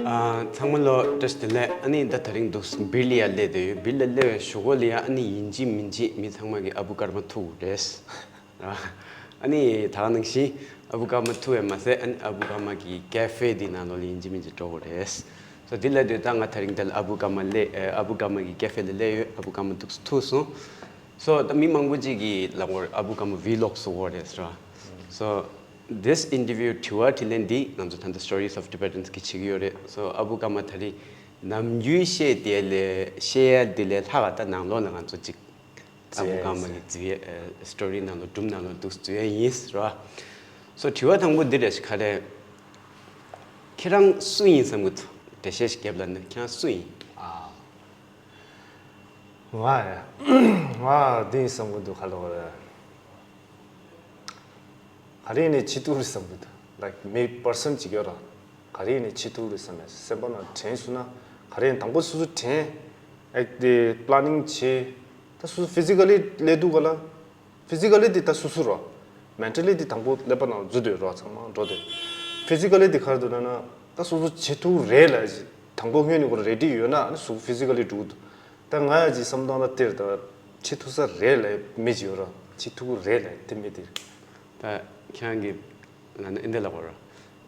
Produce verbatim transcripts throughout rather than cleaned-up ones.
ཨ། ཚང་མ་ལོ་བཀྲ་ཤིས་བདེ་ལེགས། ཨ་ནི་ད་དེ་རིང་འདུག་སེ་བིར་ལ་ཡ་སླེབས་བསྡད་ཡོད། བིར་ལ་སླེབས་པའི་གཞུག་གུ་ལ་ཡ་ཨ་ནི་ཡིན་གཅིག་མིན་གཅིག་མི་ཚང་མ་གིས་ཨ་བུ་ཀརྨ་ཐུག་དགོས་རེད། ཨ་ནི་ད་ག་ནང་བཞིན་ཨ་བུ་ཀརྨ་ཐུག་པས་མ་ཟད། ཨ་ནི་ཨ་བུ་ཀརྨ་གི་ཀེ་ཧྥེ་འདི་ནང་ལོགས་ལ་ཡིན་གཅིག་མིན་གཅིག་འགྲོ་དགོས་རེད། སོ་འདི་ལ་དུས་ད་ང་དེ་རིང་འདི་ལ་ཨ་བུ་ཀརྨ་སླེབས། ཨ་བུ་ཀརྨ་གི་ཀེ་ཧྥེ་ལ་སླེབས་ཡོད། ཨ་བུ་ཀརྨ་འདུག་སེ་ཐུག་སོང་། སོ་ད་མི་མང་པོ་ཅིག་གིས་ལབ་ཀྱི་ཡོད་རེད། ཨ་བུ་ཀརྨ་བི་ལོག་བཟོ་དགོས་རེད་ཟེར་བ། སོ་this interview དྲི་བ་དྲིས་ལན་འདི་ང་ཚོ་ད་ལྟ་Stories of Tibetans གིས་བྱེད་ཀྱི་ཡོད་རེད། སོ་ཨ་བུ་ཀརྨ་དེ་རིང་ནམ་རྒྱུན་བཤད་དེ་ལས་བཤད་ཡ་འདི་ལས་ལྷག་ག་ད་ནང་ལོགས་ལ་ང་ཚོ་ཅིག་ཨ་བུ་ཀརྨ་གི་འཛུལ་ཡས་ཨ་སི་ཊོ་རི་ནང་ལོགས་སྒྲུང་ནང་ལོགས་འདུག་སེ་འཛུལ་ཡས་ཡིན་ཟེར་བ། སོ་དྲི་བ་དང་པོ་འདི་རེད། ག་རེ། ཁྱེད་རང་སུ་ཡིན་བསམ་གྱི་འདུག་འགྲེལ་བཤད་ཞིག་བརྒྱབ་ལབ་ན་ཁྱེད་རང་སུ་ཡིན། ཨ། ང་ཡ། ང་འདི་ཡིན་བསམ་གྱི་འདུག་ག་ལབ་དགོས་རེད། ག་རེ་ཡིན་ནའི་ཆེད་དུ་རེད་བསམ་གྱི་འདུག་ལའིཀ་མི་པར་སན་གཅིག་ཡོད་ར། ག་རེ་ཡིན་ནའི་ཆེད་དུ་རེད་བསམ་ཡ། སེམས་པ་ནང་དྲན་སོང་ན་ག་རེ་ཡིན། དང་པོ་སོ་སོ་དྲན། ཨེག་དེ་པི་ལེ་ནིང་བྱེད། ད་སོ་སོ་ཕི་ཛི་ཀ་ལི་སླེབས་དུས་ག་ལ། ཕི་ཛི་ཀ་ལི་དེ་ད་སོ་སོ་རོ། མེན་ཊ་ལི་དེ་དང་པོ་ཀླད་པ་ནང་འཛུལ་སྡོད་རོ། ཚང་མ་འགྲོ་སྡོད། ཕི་ཛི་ཀ་ལི་དེ་ག་རེ་འདུག་ལབ་ན། ད་སོ་སོ་བྱེད་ཐུབ་རེད་ལབ་ཡ་ཅིག་དང་པོ་སྔོན་ནས་ཁོ་ར་རེ་ཌི་ཡོད་ན་ཨ་ནི་གཟུགས་ཕི་ཛི་ཀ་ལི་འགྲོ་གི་འདུག་ད་ང་ཡ་ཅིག་བསམ་སྟངས་ད་དེར་ད་བྱེད་ཐུབ་ས་རེད་ལབ་མི་ཅིག་ཡོད་རོ། བྱེད་ཐུབ་ཀྱི་རེད་ལབ་དེ་མི་དེ་རེད། ད་ཁྱེད་རང་གིས་ལབ་ན་ཨེ་འདྲ་ལབ་དགོས་རེད།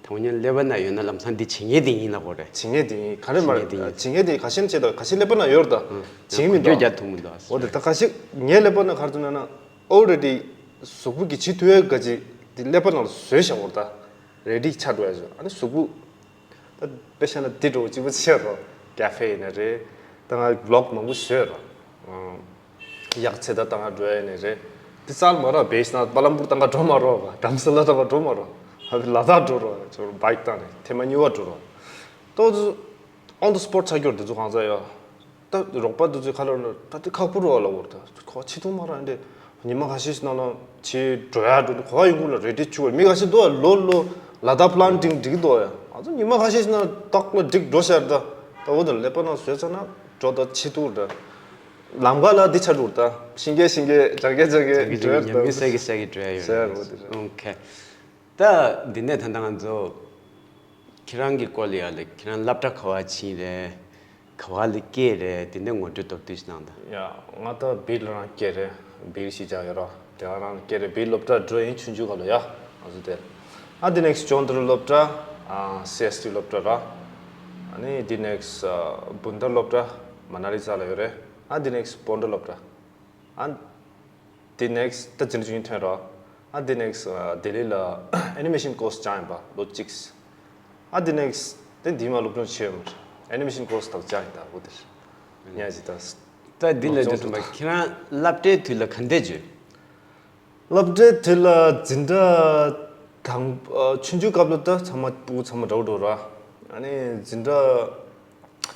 དང་པོ་ཉིད་ཀླད་པ་ན་ཡོད་ན་ལམ་སང་འདི་བྱེད་མཁན་དེ་ཡིན་ལབ་དགོས་རེད། བྱེད་མཁན་དེ་ཡིན། ག་རེ་མ་རེད། བྱེད་མཁན་དེ་ཡིན། བྱེད་མཁན་དེ་ཁ་ཤས་བྱེད་དང་ཁ་ཤས་ཀླད་པ་ན་ཡོད་རེད། ད་བྱེད་མི་འདུག་འགྱུར་རྒྱག་ཐུབ་མི་འདུག་འོ་དེ་ད་ཁ་ཤས་ངའི་ཀླད་པ་ན་ག་རེ་འདུག་ན་ན་ཨོ་རེ་ཌི་གཟུགས་པོ་གིས་བྱེད་ཐུབ་ཡ་ག་ཅིག་དེ་ཀླད་པ་ནང་ལ་བཟོས་བཞག་འོ་རེད། ད་རེ་ཌི་ཆགས་འགྲོ་ཡ་ཅིག་ཨ་ནི་གཟུགས་པོ། ད་དཔེ་བཤད་ན་འདི་འདྲ་བོ་གཅིག་པ་བྱས་རོ། ཀ་ཧྥེ་ཡིན་ན་རེད། ད་ང་བི་ལོག་མང་པོ་བཟོས་རོ། ཨང་། གཡག་ཚེ་ད་ཏང་ག་འགྲོ་ཡ་ནི་རེད། འདི་རྩལ་མ་རོ། བེས་ན་པ་ལམ་པུར་ཏང་ག་འགྲོ་མ་རོ། རྡ་རམ་ས་ལ་ཏང་ག་འགྲོ་མ་རོ། ཧ་བི་ལ་དྭགས་འགྲོ་རོ། ཅོ་བའིག་བཏང་ནས་ཐེངས་མ་གཉིས་པ་འགྲོ་རོ། ཏོ་ཨོན་དུ་སི་པོ་ཊི་ཆགས་རྒྱུར་འདི་ཚོ་གང་ཟག་ཡོད། ད་རོགས་པ་འདི་ཚོའི་ཁ་ལོ་ན་ད་དེ་ཁག་པོ་རོ་ལ་བོར་ད་ཁོ་ཆི་ཐུང་མ་ར་འདི་ཉི་མ་ཁ་ཤས་ཤིག་ནང་ལ་ཆི་འགྲོ་ཡ་འགྲོ་འདི་ཁོ་ཡོང་གི་ལ་རེ་ཌི་ཆུ་བར་མི་ཁ་ཤས་འདུག་ལོ་ལོ་ལ་དྭགས་པི་ལན་འགྲིག་འགྲིག་འདུག་ཡ། ང་ཚོ་ཉི་མ་ཁ་ཤས་ཤིག་ན་ཏག་ལ་འགྲིག་འགྲོ་ཤར་ད་ད་འོ་ད་ཀླད་པ་ན་བཟོས་ཚ་ན་འགྲོ་ད་ཆི་ཐུང་ར། ལམ་ཁ་ལ་འདི་ཆ་འགྲོ་ད་ཤིང་གེ་ཤིང་གེ་ཇང་གེ་ཇང་གེ་ཇང་གེ་འགྲོ་ཇང་གེ་ཡ་ཉམས་མྱོང་ད་གསལ་གི་གསལ་གི་འགྲོ་ཡ་ཡོད་ཟེར་རེད། འོ་དེ་རེད། ཨོ་ཁེ། ད་འདི་ནས་ད་ལྟ་ང་ཚོ་ཁྱེད་རང་གི་སྐོར་ལ་ཡ་ལ་ཁྱེད་རང་སློབ་གྲྭ་ག་བ་ཕྱིན་རེད། ག་བ་ལ་སྐྱེས་རེད། འདི་ནས་ངོ་སྤྲོད་མདོར་བསྡུས་ཤིག་གནང་དང་། ཡ། ང་ད་བིར་ལ་རང་སྐྱེས་རེད། བིར་གཞིས་ཆགས་ཡོད་ར། དེ་ག་རང་སྐྱེས་རེད། བིར་སློབ་གྲྭ་འགྲོ་ཡིན་ཆུང་ཆུང་སྐབས་ལ་ཡ། ང་ཚོ་དེར། ཨ་འདི་ནེགས་ཅོན་དར་སློབ་གྲྭ། ཨ་སི་ཨེས་ཊི་སློབ་གྲྭ་ར། ཨ་ནི་འདི་ནེགས་ཨ་བུན་དར་སློབ་གྲྭ། མ་ན་ལི་རྩ་ལ་ཡོད་རེད། ཨ་འདི་ནེགས་བྷོན་ཌར་སློབ་གྲྭ། ཨ་འདི་ནེགས་ད་འཛིན་གྲྭ་བཅུ་གཉིས་ཐོན་ར། ཨ་འདི་ནེགས་ཨ་ལྡི་ལི་ལ་ཨེ་ནི་མེ་ཤན་ཀོར་སི་སྦྱངས་ཡིན་པ་ལོ་གཅིག་ཨ་འདི་ནེགས་དེ་འདི་མ་སློབ་སྦྱོང་བྱས་ཡོད་མ་རེད། ཨེ་ནི་མེ་ཤན་ཀོར་སི་དག་སྦྱངས་ཡིན་ད་འོ་དེར། ཉ་ཟི་ད། ད་འདི་ལས་སློབ་སྦྱོང་དུ་མ་ཁྱེད་རང་སློབ་གྲྭའི་དུས་ལ་ག་འདྲས་བརྗོད། སློབ་གྲྭའི་དུས་ལ་འཛིན་གྲྭ་དང་ཨ་ཆུང་ཆུང་སྐབས་ལ་ད་ཚང་མ་སྤུ་གུ་ཚང་མ་འདྲ་བོ་འགྲོ་ར། ཨ་ནི་འཛིན་གྲྭ་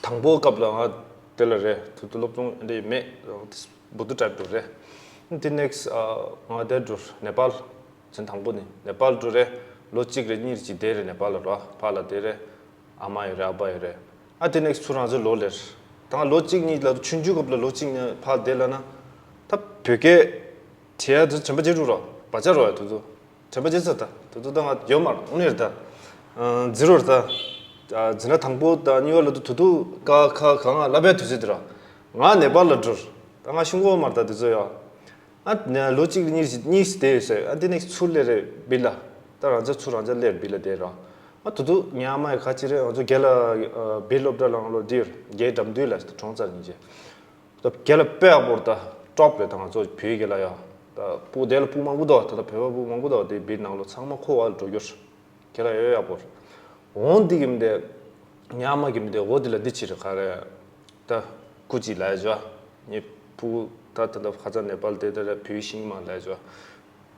དང་པོ་སྐབས་ལ་ང་དེ་ལ་རེད། དུ་དུ་སློབ་སྦྱོང་འདི་མེད། བུ་དུ་ཏྲེབ་འགྲོ་རེད། དེ་ནེགས་ཨ་ང་དེ་འགྲོ་ནེ་པཱལ། འཛིན་དང་པོ་ནི་ནེ་པཱལ་འགྲོ་རེད། ལོ་གཅིག་རེ་གཉིས་རེ་ཅིག་བསྡད་རེད་ནེ་པཱལ་ལ་ར། ཕ་ལ་བསྡད་རེད། ཨ་མ་ཡོད་རེད། ཨ་ཕ་ཡོད་རེད། ཨ་དེ་ནེགས་ཚུར་རང་ཚོའི་ལོ་ལེར། ད་ང་ལོ་གཅིག་གཉིས་ལ་ཆུང་ཆུང་སྐབས་ལ་ལོ་གཅིག་ནས་ཕར་བསྡད་ལ་ན། ད་བོད་སྐད་བྲིས་ཡ་དུ་དྲན་པ་བརྗེད་འགྲོ་ར། བ་ཅག་རོ་ཡ་དུ་དུ། དྲན་པ་བརྗེད་ཚར་ད། དུ་དུ་ད་ང་ཡོད་མ་རེད། དངོས་གནས་རེད་ད། ཨ་ཛི་རོ་རེད་ད། ཨ་འཛིན་གྲྭ་དང་པོ་དང་གཉིས་པ་ལ་དུ་དུ་དུ་ཀ་ཁ་ག་ང་བསླབ་པའི་དུས་ཚོད་དེ་ར། ང་ནེ་པཱལ་ལ་འགྲོ་ར། ད་ང་ཤི་མཁོ་མ་རེད་ད་དུས་ཚོད་ཡ། ཨ་ནི་ལོ་གཅིག་གཉིས་གཉིས་བསྡད་ཡོད་ཟེར། ཨ་དེ་ནེགས་ཚུར་སླེབས་རེད་བིར་ལ། ད་རང་ཚ་ཚུར་རང་ཚ་སླེབས་བིར་ལ་བསྡད་ར། ཨ་དུ་དུ་ཉི་མ་ཡ་ཁ་ཅི་རེད། ང་ཚོ་རྒན་ལ་ཨ་བིར་སློབ་གྲྭ་ལ་ང་ལོ་འདིར་རྒན་འགྲམ་དུས་ལ་གྲོངས་ཚར་ཡིན་ཅེ། ད་རྒན་ལ་དཔེ་ཡག་པོ་རེད་ད། ཀྲོབ་རེད་ད། ང་ཚོ་བོད་ཡིག་རྒན་ལ་ཡ། ད་སྤུ་དེ་ལ་སྤུ་མང་པོ་འདུག་ད་ད་བོད་པ་སྤུ་མང་པོ་འདུག་དེ་བིར་ནང་ལོ་ཚང་མ་ཁོ་བ་ལ་འགྲོ་རྒྱུར། ཁྱེད་ལ་ཡོད་ཡག་པོ་རེད། འོང་འདི་གི་མི་འདི། ཉག་མ་གི་མི་འདི་འོ་འདི་ལ་འདི་ཕྱིར་ག་རེ། ད་སྐུ་གཅིག་ལ་ཡ་ཇོ། ཉི་ཕུ་ད་ད་ད་ཁ་ཚ་ནེ་པཱལ་དེ་ད་ད་བོད་ཤིང་མ་ལ་ཡ་ཇོ།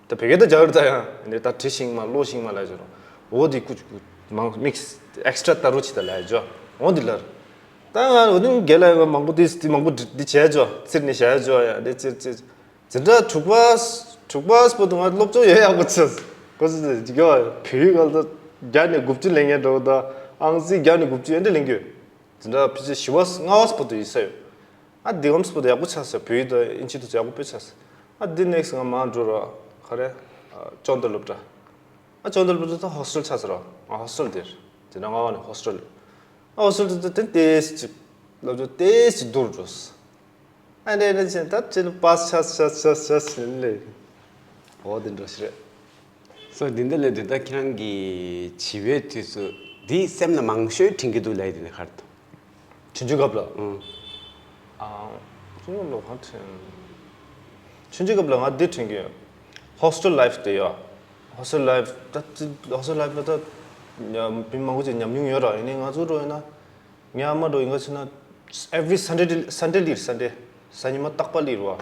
ད་བོད་སྐད་ད་རྒྱག་རེད་ད་ཡ། འདི་ད་བྲི་ཤིང་མ་ལོ་ཤིང་མ་ལ་ཡ་ཇོ། འོ་འདི་སྐུ་གཅིག་མང་མིག་སི་ཨེག་སི་ཊ་ར་ད་རུ་ཆི་ད་ལ་ཡ་ཇོ། འོ་འདི་ལར། ད་ང་འོ་འདི་རྒན་ལ་ཡ་མང་པོ་འདི་འདི་མང་པོ་འདི་འདི་བྱས་ཇོ། ཚིར་ནི་བྱས་ཇོ་ཡ་འདི་ཚིར་ཚིར། འཛིན་གྲྭ་དྲུག་པ། དྲུག་པ་བར་དུ་ང་སློབ་སྦྱོང་ཡོད་ཡག་པོ་བྱས། ཁོ་ཚོ་ཅིག་ཡོད་བོད་ཡིག་སྒང་ལ་བརྒྱ་ནས་དགུ་བཅུ་ལེན་མཁན་འདྲ་བོ་དང་ཨང་རྩིས་བརྒྱ་ནས་དགུ་བཅུ་ཡན་འདྲ་ལེན་གྱི་ཡོད། འཛིན་གྲྭ་ཕལ་ཆེར་བཞི་པ་ལྔ་པ་བར་དུ་ཡིན་ས་ཡོད། ཨ་འདི་གམ་བར་དུ་ཡག་པོ་ཆགས་ས། བོད་ཡིག་དང་ཨིན་ཇི་དུ་ཡག་པོ་དཔེ་ཆགས་ས། ཨ་འདི་ནེགས་ང་མར་འགྲོ་ར་ག་རེ། ཨ་ཅོན་དར་སློབ་གྲྭ། ཨ་ཅོན་དར་སློབ་གྲྭ་ད་ཧོ་སི་ཊེལ་ཆགས་ས་ར། ང་ཧོ་སི་ཊེལ་དེར། འཛིན་གྲྭ་ལྔ་པ་ནས་ཧོ་སི་ཊེལ། ཨོ་སུ་ཏུ་ཏུ་ཏེ་ཏེས་ཅིག་ལབ་ཅོ་ཏེས་ཅིག་སྡུར་འགྲོ། ཨ་འདྲེ་འདྲེ་ཅན་ད་ཅི་ལ་པཱས་ཆ་ཆ་ཆ་ཆ་ཟིན་ལེ། འོ་དེ་འདྲ་ཞིག་རེད། སོ་འདི་འདི་ལས་དུས་ད་ཁྱེད་རང་གི་བྱིས་པའི་དུས་སུ་འདི་སེམས་ལ་མང་ཤོས་དྲན་གྱི་འདུག་ལབ་ཡ་དེ་ནི་ག་རེ་འདུག་དྲན་རྒྱུ་སྐབས་ལ། ཨང་། ཨ། དྲན་རྒྱུ་ལོ་གང་དྲན། དྲན་རྒྱུ་སྐབས་ལ་ང་འདི་དྲན་གྱི་ཡོད། ཧོ་སི་ཊེལ་ལའིཕ་དེ་ཡོད། ཧོ་སི་ཊེལ་ལའིཕ་ད་ཧོ་སི་ཊེལ་ལའིཕ་ལ་ད་མི་མང་པོ་ཅིག་ཉམས་མྱོང་ཡོད་ར། ཡིན་ནའི་ང་ཚོ་འགྲོ་ཡིན་ན། ངའི་ཨ་མ་འགྲོ་ཡིན་ག་ཕྱིན་ན། every Sunday Sunday ལིར་Sunday གཟའ་ཉི་མ་རྟག་པ་ལིར་བ།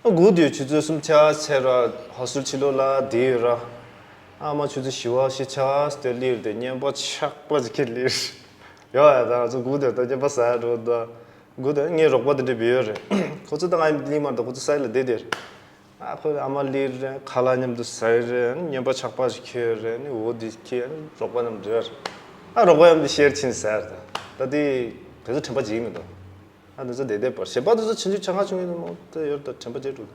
སྒུག་དུས་ཆུ་ཚོད་གསུམ་ཆ་ཚེ་ར་ཧོ་སི་ཊེལ་ཕྱི་ལོགས་ལ་བསྡད་ཡོད་ར། ཨ་མ་ཆུ་ཚོད་བཞི་བ་བཞི་ཆ་ཚེ་ལིར་དེ་བརྙན་པ་ཆག་པ་ཅིག་ཁྱེར་ལིར། ཡོད་ཡ་ད་ང་ཚོ་སྒུག་དུས་ད་བརྙན་པ་ཟ་ཡ་འགྲོ་ད། སྒུག་དུས་ངའི་རོགས་པ་དེ་འདྲ་བི་ཡོད་རེད། ཁོ་ཚོ་ད་ང་ཡིན་ལིང་མར་ད་ཁོ་ཚོ་ས་ཡ་ལ་བསྡད་དེར། ཨ་ཁོའི་ཨ་མ་ལིར་རེད། ཁ་ལག་མཉམ་དུ་ཟ་ཡི་རེད། བརྙན་པ་ཆག་པ་ཞིག་ཁྱེར་རེད། ནི་འོ་དེ་ཁྱེར་རོགས་པ་མཉམ་དུ་རེད། ཨ་རོགས་པ་མཉམ་དུ་ཤེར་ཕྱིན་ཟེར་ད། ད་དེ་དེ་ཚོ་དྲན་པ་བརྗེད་མི་འདུག་ཨ་དེ་ཚོ་བསྡད་བསྡད་པར་གཞན་པ་དེ་ཚོ་ཕྱིན་ཆད་ཆ་ང་བྱུང་ཡོད་མོ་དེ་ཡོད་ད་དྲན་པ་བརྗེད་འགྲོ།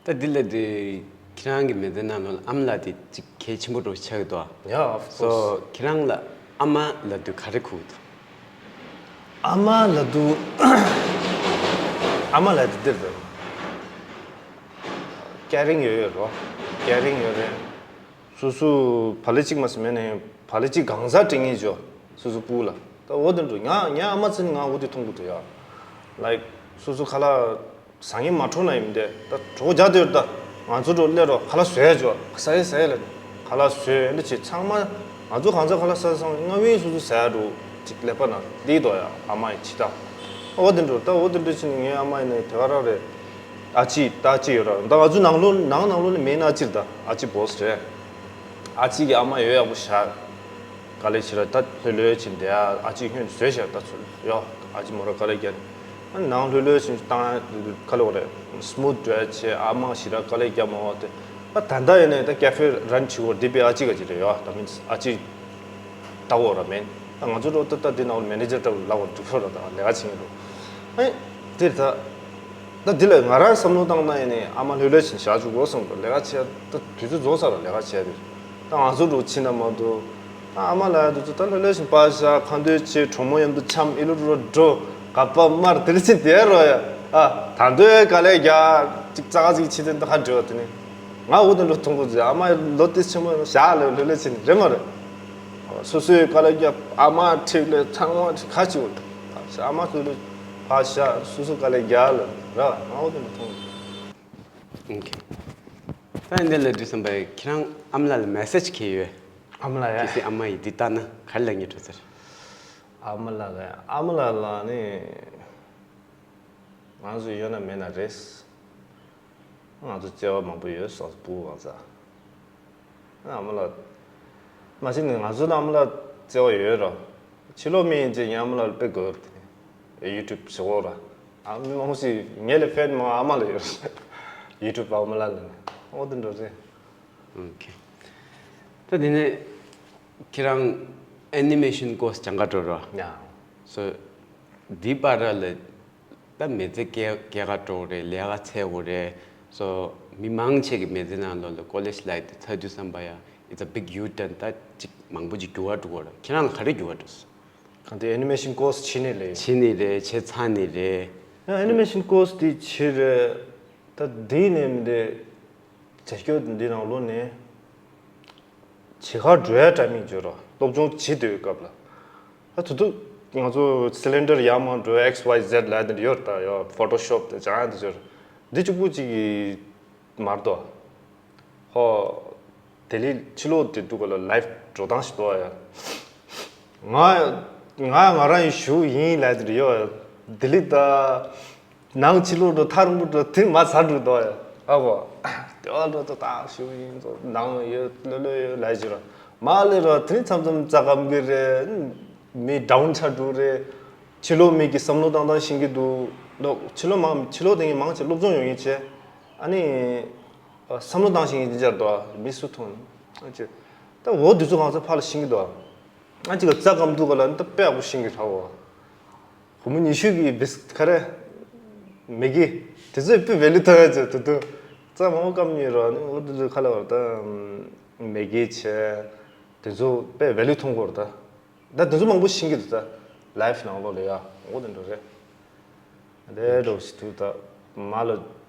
ད་འདི་ལ་དེ་ཁྱེད་རང་གི་མི་ཚེ་ནང་ལོགས་ལ་ཨ་མ་ལགས་དེ་གཅིག་གལ་ཆེན་པོ་འདྲ་ཆགས་ཀྱི་འདུག Yeah, of course. སོ་ཁྱེད་རང་ལ་ཨ་མ་ལབ་དུས་ག་རེ་གོ་གི་འདུག་ཨ་མ་ལབ་དུས་ཨ་མ་ལབ་དུས་འདིར་འདུག་ཀེ་རིང་ཡོད་ཡོད་རོ། ཀེ་རིང་ཡོད་རེད། སོ་སོ་བག་ལེབ་གཅིག་མ་ཟིན་མེད་ནས་བག་ལེབ་གཅིག་གང་ཟག་སྤྲད་ངེས་བྱོ། སོ་སོ་སྤུ་ལ་ད་འོ་དེ་འགྲོ། ང་ངའི་ཨ་མ་ཚོ་ནི་ང་འོ་དེ་མཐོང་གི་འདུག་ཡ། ལའིཀ་སོ་སོ་ཁ་ལག་ཟ་ངེས་མ་འཕྲོ་ན་ཡིན་དེ་ད་གྲོགས་རྒྱག་དེ་ད་ང་ཚོ་འགྲོ་སླེབས་རོགས་ཁ་ལག་བཟོས་ཡ་བྱོ། ཟ་ཡ་ཟ་ཡ་ལ་ཁ་ལག་བཟོས་འདི་བྱེད་ཚང་མ་ང་ཚོ་གང་ཚ་ཁ་ལག་ཟ་སོང་སྔ་བའི་སོ་སོ་ཟ་ཡ་འགྲོ་ཅིག་ལེགས་པ་ན་འདི་དོ་ཡ་ཨ་མ་ཡི་ཕྱི་ད། འོ་དེ་འགྲོ་ད་འོ་དེ་འགྲོ་ཕྱིན་ངའི་ཨ་མ་ཡིན་ནི་དེ་ག་རང་རེད། ཨ་ཅི་ད་ཅི་ཡོད་ར་ད་ང་ཚོ་ནང་ལོ་ནང་ནང་ལོ་ནི་མེད་ན་ཨ་ཅིར་ད་ཨ་ཅི་བོས་རེད། ཨ་ཅི་གི་ཨ་མ་ཡོད་ཡག་པོ་ཤག་དཀའ་ལས་ཆེ་ར་ད་ལྷོད་ལྷོད་ཕྱིན་དེ་ཨ་ཅི་ཧོན་བཟོས་ཤག་ད་ཚོད་ཡོ། ཨ་ཅི་མོ་ར་དཀའ་ལས་རྒྱག་ནང་ལྷོད་ལྷོད་ཕྱིན་བཏང་ཁ་ལོ་རེད། སྨུ་ཌི་བྱས་ཨ་མ་ཞི་ར་དཀའ་ལས་རྒྱག་མ་བ་དེ་ད་ད་ལྟ་ཡིན་ནས་ད་ཀེ་ཧྥེ་རན་བྱེད་དགོས་འདི་པའི་ཨ་ཅི་ག་ཅི་རེད་ཡོ། ད་མིན་ཨ་ཅི་ལྟ་བོ་ར་མེད། ད་ང་ཚོ་ལོ་ད་ད་འདི་ནང་ལ་མེ་ནེ་ཇར་ལྟ་བུ་ལབ་པ་འདུག་ལོ་ར་ད་ལས་ཀ་བྱེད་ཀྱི་འདུག་ཨེ་དེར་ད་ད་འདི་ལ་ང་རང་བསམ་བློ་བཏང་ན་ཡིན་ནི་ཨ་མ་ལྷོད་ལྷོད་བཞིན་བཞག་བཅུག་དགོས་བསམ་གི་ལས་ཀ་བྱེད་ད་དུས་ཚོད་རྫོགས་ས་ར་ལས་ཀ་བྱེད་དེ་ད་ང་ཚོ་འགྲོ་ཕྱིན་ན་མ་འདུག་ད་ཨ་མ་ལ་ཡ་དུས་ཚོད་ད་ལྷོད་ལྷོད་བཞིན་པ་བཞག་ཁ་འདོད་བྱེད་གྲོགས་མོ་མཉམ་དུ་འཆམ་ཨི་ལུ་རུ་འགྲོ་ག་པ་དམར་དེར་ཕྱིན་དེ་རོ་ཡ་ཨ་ད་འདོད་ག་ལས་རྒྱ་ཅིག་ཙག་ཙིག་ཕྱི་དེ་ད་ཧ་འདྲི་བ་དེ་ནི། ང་འུ་དུ་འགྲོ་ཐུང་གོ་ཟེ་ཨ་མ་ལོ་ཏི་ཆེན་མོ་ཞག་ལ་ལོ་ལེ་ཆེ་ནི་རེ་མ་རེ། སོ་སོའི་དཀའ་ལས་རྒྱབ་ཨ་མ་ཁྲིད་ལས་ཚང་མ་ཁ་ཅིག་འུ་ཨ་མ་སོ་ལོ་ཕ་ཤ་སོ་སོ་དཀའ་ལས་རྒྱག་ལ་ར་ང་འུ་དུ་འགྲོ་ཐུང་གོ། ཨོ་ཁེ། ད་འདི་ལ་འདྲི་བསམ་པའི་ཁྱེད་རང་ཨ་མ་ལགས་ལ་མེ་སེ་ཇི་ཁེ་ཡོད། ཨ་མ་ལགས་ཡ། གལ་སྲིད་ཨ་མ་ཡིས་འདི་ལྟ་ན་ག་རེ་ལབ་ངེས་འགྲོ་ཟེར། ཨ་མ་ལགས་ལ་ཨ་མ་ལགས་ལ་ནི། ང་ཚོ་ཡོད་ན་མེད་ན་རེད། ང་ཚོ་བརྩེ་བ་མང་པོ་ཡོད་སོང་སྤུ་གུ་གང་ཟག་ཨ་མ་ལགས། མ་གཞི་ནས་ང་ཚོ་ནང་ཨ་མ་ལགས་བརྩེ་བ་ཡོད་ར། ཕྱི་ལོགས་མི་ཡིན་ཅེས་ངའི་ཨ་མ་ལགས་ལ་དཔེ་དགོས་ར་དེ་ནས་ཡུ་ཊུབ་བཟོ་འོ་ར། ཨ་མི་མང་ཞིག་ངའི་ལས་ཕན་མང་ཨ་མ་ལ་ཡོད་ར། ཡུ་ཊུབ་ཨ་མ་ལགས་ལ་ནས་འོ་དེ་འགྲོ་རེད། ཨོ་ཁེ། ད་དེ་ནས་ཁྱེད་རང་ཨེ་ནི་མེ་ཤན་ཀོར་སི་སྦྱང་ག་འགྲོ་རོགས། ཡ། སོ། འདི་བར་ལ་ད་མི་ཚེ་སྐྱེལ་སྐྱེལ་ག་འགྲོ་རེད་ལས་ཀ་འཚོལ་དགོས་རེད། སོ། མི་མང་ཆེ་གི་མི་ཚེ་ནང་ལོགས་ལ་ཀོ་ལེཇ་ལའིཕ་དེ་ཚར་དུས་ཙམ་པ་ཡ་it's a big U turn ད་ཅིག་མང་པོ་ཅིག་འགྱུར་བ་འགྲོ་གི་རེད། ཁྱེད་རང་ལ་ག་རེ་འགྱུར་བ་འགྲོ་སོང་། གང་ལྟར་ཨེ་ནི་མེ་ཤན་ཀོར་སི་བྱེད་ནི་རེད། བྱེད་ནི་རེད་བྱེད་ཚར་ནི་རེད། ཡང་ཨེ་ནི་མེ་ཤན་ཀོར་སི་དེ་བྱེད་རེད། ད་འདི་ནས་མི་འདྲ། བྱ་སྐྱོ་འདི་ནང་ལོགས་ནས་བྱེད་གར་འགྲོ་ཡ་འདྲ་མིན་བརྗོད་རོགས་སློབ་སྦྱོང་བྱེད་སྡོད་སྐབས་ལ། ད་དུ་དུ་ང་ཚོ་སི་ལིན་ཌར་ཡར་མར་འགྲོ་ཨེག་སི་ཝའི་ཟེཌ་ལབ་དེ་ཡོད་ད་ཡོད་ཕོ་ཊོ་ཤོབ་དེ་སྦྱང་ཡ་དེ་ཚོར་འདི་གཅིག་པུ་གཅིག་གིས་མར་དོ། ཧོ། དེ་ལས་ཕྱི་ལོགས་དེ་འདུག་ག་ལ་ལའིཕ་འགྲོ་སྟངས་ཤིག་འདུག་ཡ། ང་ང་ང་རང་ཡི་ཞུ་ཡིན་ལབ་དེ་ཡོད་ཡ། དེ་ལས་ད། ནང་ཕྱི་ལོགས་འགྲོ་ཐག་རིང་པོ་འགྲོ་དེ་མ་ཚར་འགྲོ་དོ་ཡ། ཨ་གོ། དེ་བ་འགྲོ་ད་ཏག་ཞུ་ཡིན་ཚོ་ནང་ཡོད་ལོ་ལོ་ཡོད་ལ་ཞུ་ར། མ་ལེ་ར་དེ་ནི་མཚམས་མཚམས་རྩ་སྐམ་གི་རེད། མི་ཌའུན་ཆགས་འགྲོ་རེད། ཕྱི་ལོགས་མི་གི་བསམ་བློ་བཏང་སྟངས་ཤེས་ཀྱི་འདུག་ལོ་ཕྱི་ལོགས་མང་ཕྱི་ལོགས་དེ་ངས་མང་ཆེ་སློབ་སྦྱོང་ཡོང་ཡིན་ཆེ། ཨ་ནི། བསམ་བློ་བཏང་ཤེས་ཀྱི་འདི་འཇར་དོ་མི་སུ་ཐོན། ཨ་ཅེ། ད་འོ་དུས་ཚོད་གང་ཚོད་ཕར་ལ་ཤེས་ཀྱི་འདུག་ཨ་ཅེ་ག་རྩ་སྐམ་འདུག་ག་ལ་ནི་ད་དཔེ་ཡག་པོ་ཤེས་ཀྱི་ར་འོ། སྒོར་མོ་ཉི་ཤུ་གི་བིས་ཁ་རེ། མེ་གི། དེ་ཚོས་དཔེ་ཝེ་ལུ་ཐོན་ཡ་ཚོད་དུ་དུ། རྩ་མང་པོ་སྐམ་ཉེ་རོ་ནི་འོ་དུ་དུ་ཁ་ལ་བར་ད། མེ་གི་བྱས། དེ་ཚོ་དཔེ་ཝེ་ལུ་ཐོན་གོ་ར་ད། ད་དེ་ཚོ་མང་པོ་ཤེས་ཀྱི་འདུག་ད་ལའིབ་ནང་ལོགས་ལ་ཡ་འོ་དེ་འདྲ་རེད། དེ་འདྲ་ཞིག་འདུག་ད་མ་ལ་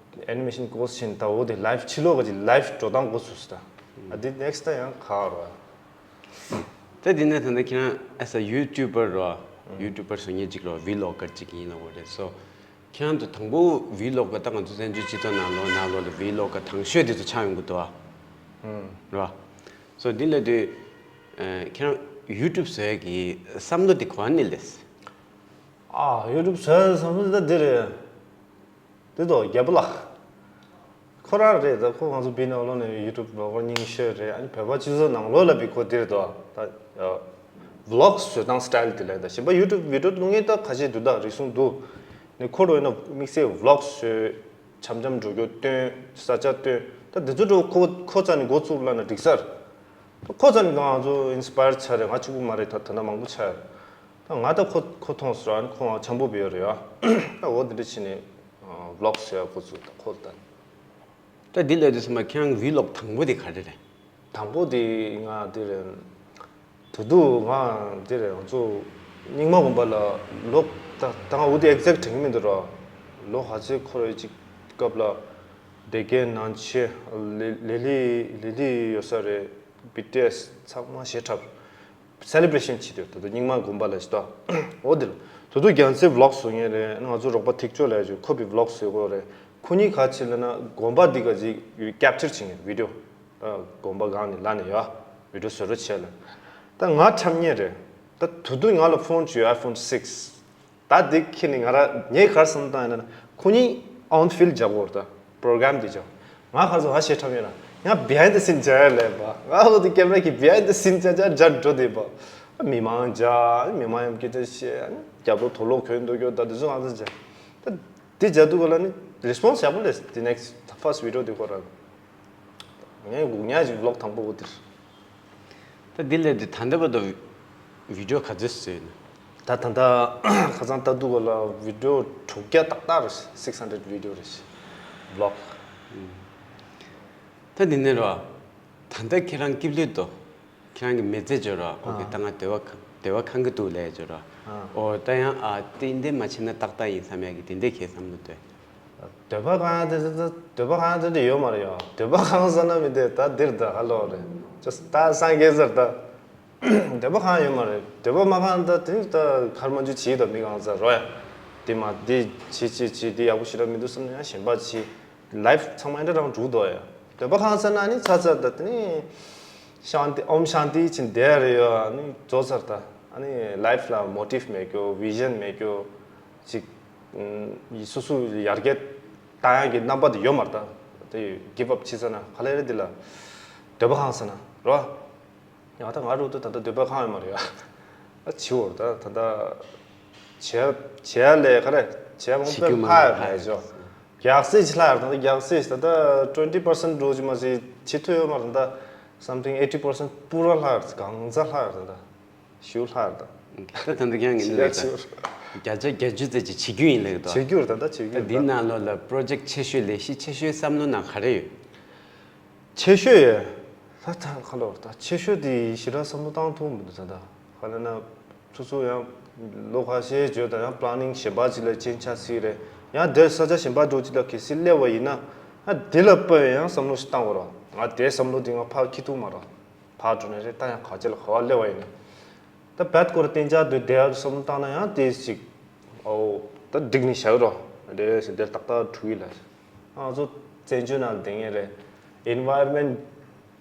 ཨེ་ནི་མེ་ཤན་འགོ་ཕྱིན་ད་འོ་དེ་ལའིབ་ཕྱི་ལོགས་ཀྱི་ལའིབ་འགྲོ་སྟངས་འགོ་ཚུགས་སོང་ད། ཨ་དེ་ནེག་སི་ཊི་ད་ཡང་ག་རེད། ད་དེ་ནས་ད་ལྟ་ཁྱེད་རང་as a YouTuber རོ། ཡུ་ཊུབ་པར་བཟོ་མཁན་ཅིག་རོ། ཝི་ལོག་གར་ཅིག་ཡིན་ལབ་དགོས་རེད་སོ། ཁྱེད་རང་ཚོ་དང་པོ་ཝི་ལོག་ག་ད་ང་ཚོ་བཙན་བྱོལ་སྤྱི་ཚོགས་ནང་ལོགས་ནང་ལོགས་ལ་ཝི་ལོག་ག་དང་ཤོས་དེ་ཚོ་ཆགས་ཡོང་གི་འདུག་ཨ། རེད་བ། སོ་འདི་ལ་དུས་ཁྱེད་རང་ཡུ་ཊུབ་བཟོ་ཡ་གི་བསམ་བློ་དེ་ག་པར་ནས་སླེབས། ཨ་ཡུ་ཊུབ་བཟོ་ཡ་བསམ་བློ་དེ་ད་འདི་རེད། དེ་ཐོག་རྒྱལ་པོ་ལགས། ཁོ་རང་རེད་ད། ཁོ་ང་ཚོ་བི་ནང་ལོགས་ནས་ཡུ་ཊུབ་བི་ལོག་གར་རྙིང་ཤོས་རེད། ཨ་ནི་བོད་པ་སྤྱི་ཚོགས་ནང་ལོགས་ལ་བི་ཁོ་དེ་རེད་དོ། ད་ཝི་ལོག་བཟོ་སྟངས་སི་ཊལ་དེ་ལས་ད་གཞན་པ་ཡུ་ཊུབ་བི་ཌི་ཡོ་བླུག་མཁན་ད་ཁ་ཤས་འདུག་ད་རིགས་གསུམ་འདུག་ནི་ཁོ་རོ་ཡིན་ན་དམིགས་བསལ་ཝི་ལོག་བཟོས། འཆམ་འཆམ་འགྲོ་རྒྱུ་སྟོན། ས་ཆ་སྟོན། ད་འདི་ཚོ་འགྲོ་ཁོ་ཁོ་རྩ་ནས་འགོ་བཙུགས་ལབ་ན་འགྲིག་ས་རེད། ཁོ་རྩ་ནས་ང་ཚོ་ཨིན་སི་པ་ཡར་ཆགས་རེད། ང་གཅིག་པུ་མ་རེད། ད་ད་ལྟ་མང་པོ་ཆགས་རེད། ད་ང་ད་ཁོ་ཁོ་མཐོང་སོང་ཨ་ནི་ཁོ་ང་འཆམ་པོ་བི་ཡོད་རེད་ཡ། ད་འོ་འདི་འདྲ་བྱས་ནས་ཝི་ལོག་བཟོས་ཡ་འགོ་བཙུགས་ད་ཁོ་ད། ད་འདི་ལས་དུས་ཙམ་པ་ཁྱེད་རང་ཝི་ལོག་དང་པོ་དེ་ག་རེ་རེད། དང་པོ་དེ་ང་དེ་རེད། དུ་དུ་ང་དེ་རེད། ང་ཚོ་རྙིང་མ་དགོན་པ་ལ་ལོག་ད་ད་ང་འོ་དེ་ཨེག་ཛེག་དྲན་གྱི་མི་འདུག་ར། ལོ་ག་ཚོད་འཁོར་ཡོད་ཅིག་སྐབས་ལ་སྡེ་དགེ་ནང་ཆེ་ལི་ལི་ལི་ལི་ཡོད་ས་རེད། བི་ཏི་ཨེས་ཚང་མ་ཞེ་ཁྲབ། སེ་ལི་བྷི་རེ་ཤན་བྱེད་དུས་ད་དུང་རྙིང་མ་དགོན་པ་ལ་ཞིག་ཏོ། འོ་དེ་ལ་དུ་དུ་རྒྱལ་མཚན་ཝི་ལོག་བཟོ་མཁན་རེད། ང་ཚོ་རོགས་པ་ཐིག་ཅོ་ལ་ཡ་ཅིག་ཁོ་བི་ཝི་ལོག་བཟོ་དགོས་རེད། ཁོ་གཉིས་ག་བྱེད་ལབ་ན་དགོན་པ་འདི་ག་ཅིག་ཡོད་ཀེབ་ཅར་བྱེད་མཁན་བི་ཌི་ཡོ། དགོན་པ་སྒང་ནས་ལ་ནས་ཡོད་བི་ཌི་ཡོ་བཟོ་རོགས་བྱེད་ལ། ད་ང་འཁྲབ་མཁན་རེད། ད་དུ་དུ་ང་ལ་ཕོན་བྱོས་ཨའི་ཕོན་སིགས། ད་འདི་ཁྱེར་ནས་ང་ར་ངས་ག་རེ་བསམ་བཏང་ཡིན་ན་ཁོ་གཉིས་ཨོན་ཕིལ་རྒྱག་དགོས་རེད། ད་པྲོ་གྲམ་འདི་རྒྱག་ང་ག་རེ་བཟོ་ང་ཞེ་ཁྲབ་ཡོད་ན་ང་བི་ཧའིན་ཌི་སིན་རྒྱག་ཡ་ལས་པ། ང་ལོ་དེ་ཀེམ་ར་གི་བི་ཧའིན་ཌི་སིན་རྒྱག་རྒྱག་རྒྱག་འགྲོ་དེ་པ། མི་མང་རྒྱག་མི་མང་ཡང་སྐད་ཆ་བཤད། རྒྱབ་ལོགས་དོ་ལོག་གོན་འདུག་རྒྱུ་ད་དེ་ཚོ་ང་ཚོ་རྒྱག་ད་དེ་རྒྱག་དུས་ག་ལ་ནི་རེ་སི་པོན་སི་ཡག་པོ་སླེབས། དེ་ནེག་སི་ཊི་ཕར་སི་ཊི་བི་ཌི་ཡོ་དེ་ཁོ་ར། ངས་སྒུག་ཉག་ཅིག་ཝི་ལོག་དང་པོ་འོ་དེར། ད་འདི་ལས་དེ་ད་ལྟ་བར་དུ་བི་ཌི་ཡོ་ག་ཚོད་བཟོས་ཡོད་ན། ད་ད་ལྟ་ཁ་སང་ལྟ་དུས་ག་ལ་བི་ཌི་ཡོ་དྲུག་བརྒྱ་ཏག་ཏག་རེད། སིགས་ཧན་ཌྲེཌ་བི་ཌི་ཡོ་རེད། ཝི་ལོག་ད་འདི་ནས་རོ། ད་ལྟ་ཁྱེད་རང་སྐྱིད་ལུས་དོ། ཁྱེད་རང་གི་མི་ཚེ་བརྗོད་རོགས། ཨོ་ཁེ། ཨ། ད་ང་སྡེ་བ་ཁང་སྡེ་བ་ཁང་གི་འདུག་ལས་བརྗོད་རོགས། ཨ། ཨོ་ད་ཡང་ཨ་དེ་འདི་མ་བྱས་ན་ཏག་ཏག་ཡིན་བསམ་ཡ་གི་དེ་འདྲའི་ཁྱེད་བསམ་བློ་འདོད། སྡེ་བ་ཁང་དེ་དེ་སྡེ་བ་ཁང་དེ་འདྲ་ཡོད་མ་རེད་ཡ། སྡེ་བ་ཁང་ཟེར་ན་མི་དེ་ད་འདིར་ད་ཧ་ལོ་རེད། ཅོ་ད་སངས་རྒྱས་ཟེར་ད། སྡེ་བ་ཁང་ཡོད་མ་རེད། སྡེ་བ་མ་ཁང་ད་དེ་ད་ཁར་མ་འཇུ་བྱེད་ད་མི་གང་ཟེར་རོ་ཡ། དེ་མ་དེ་བྱེད་བྱེད་བྱེད་དེ་ཡག་པོ་ཞེ་དྲག་མི་འདུག་བསམ་ན་ཡང་གཞན་པ་བྱེད། ལའིབ་ཚང་མ་འདྲ་རང་འགྲུག་དོ་ཡ། སྡེ་བ་ཁང་ཟེར་ན་ནི་ཚ་ཚ་ད་དེ་ནི་ཤཱན་ཏི་ཨོམ་ཤཱན་ཏི་ཅིག་འདེ་རེ་ཡོད་ནི་ཛོ་ཚར་ད། ཨ་ནི་ལའིབ་ལ་མོ་ཊིབ་མེད་རྒྱུ་བི་ཞན་མེད་རྒྱུ་ཅིག་ཨུམ་སོ་སོ་ཡར་རྒྱས་བཏང་ཡག་གི་རྣམ་པ་དེ་ཡོད་མ་རེད་ད། དེ་གིབ་ཨབ་བྱེད་ས་ན་ག་ལེ་རེད་དེ་ལ་སྡེ་བ་ཁང་ཟེར་ན་རོ། ཡང་ད་ང་རུ་ད་ད་ལྟ་སྡེ་བ་ཁང་ཡོད་མ་རེད་ཡ། ཨ་བྱིའུ་ད་ད་ད་བྱས་བྱས་ལས་ག་རེ་བྱས་མང་པོ་ཕ་ཡ་མ་ཡ་ཇོ། རྒྱག་སེ་ཅི་ལྷག་ད་རྒྱག་སེ་ད་ད་twenty percent འགྲོ་ཅི་མ་ཟེ་ཅི་ཐུ་ཡོད་མ་རེད་ད། Something eighty percent པུ་ར་ལྷག་གང་ཚ་ལྷག་ད་ད་ཤིའུ་ལྷག་ད། ད་ད་ད་ཀྱང་ངི་ནི་ད་བརྒྱ་ཆ་བརྒྱད་ཅུ་ཙམ་ཅིག་བྱེད་རྒྱུ་ཡིན་ལེགས་ད། བྱེད་རྒྱུ་རེད་ད་ད་བྱེད་རྒྱུ་ད་འདི་ནང་ལོགས་ལ་པྲོ་ཇེག་ཆེ་ཤོས་ལས་གཞི་ཆེ་ཤོས་བསམ་བློ་ནང་ག་རེ་ཡོད། ཆེ་ཤོས་ཡོད། ད་ད་ཁ་ལོ་ད་ཆེ་ཤོས་དེ་ཞེ་དྲག་བསམ་བློ་བཏང་ཐུབ་མི་འདུག་ད་ད་ག་ལ་ན། སོ་སོ་ཡང་ལོ་ཁ་ཤས་བརྗོད་དང་ཡང་པ་ལ་ནིང་གཞན་པ་ཅིག་ལ་ཅན་ཆ་སྲིད་རེད། ཡང་དེར་ས་ཆ་གཞན་པ་འགྲོ་ཅིག་ལ་གལ་སྲིད་སླེབས་པ་ཡིན་ན་ང་དེ་ལ་དཔེ་ཡང་བསམ་བློ་ཞིག་བཏང་བ་རོགས། ང་དེའི་བསམ་བློ་དེ་ང་ཕར་འཁྱེར་ཐུབ་མ་རོགས། ཕར་འགྲོ་ནས་རེད་ད་ཡང་ག་ཅི་ལ་ག་བ་སླེབས་པ་ཡིན་ན། ད་བད་སྐོར་གཏན་འཇགས་དུ་བསྡད་ཡག་བསམ་བློ་བཏང་ན་ཡང་དེ་ཞིག་ཨོ་ད་འགྲིག་ནས་བཞག་རོགས་རེད་ཟེར་དེར་ཏག་ཏག་གྲུ་ཡི་ལ། ང་ཚོ་བཙན་བྱོལ་ནང་བསྡད་མཁན་རེད། environment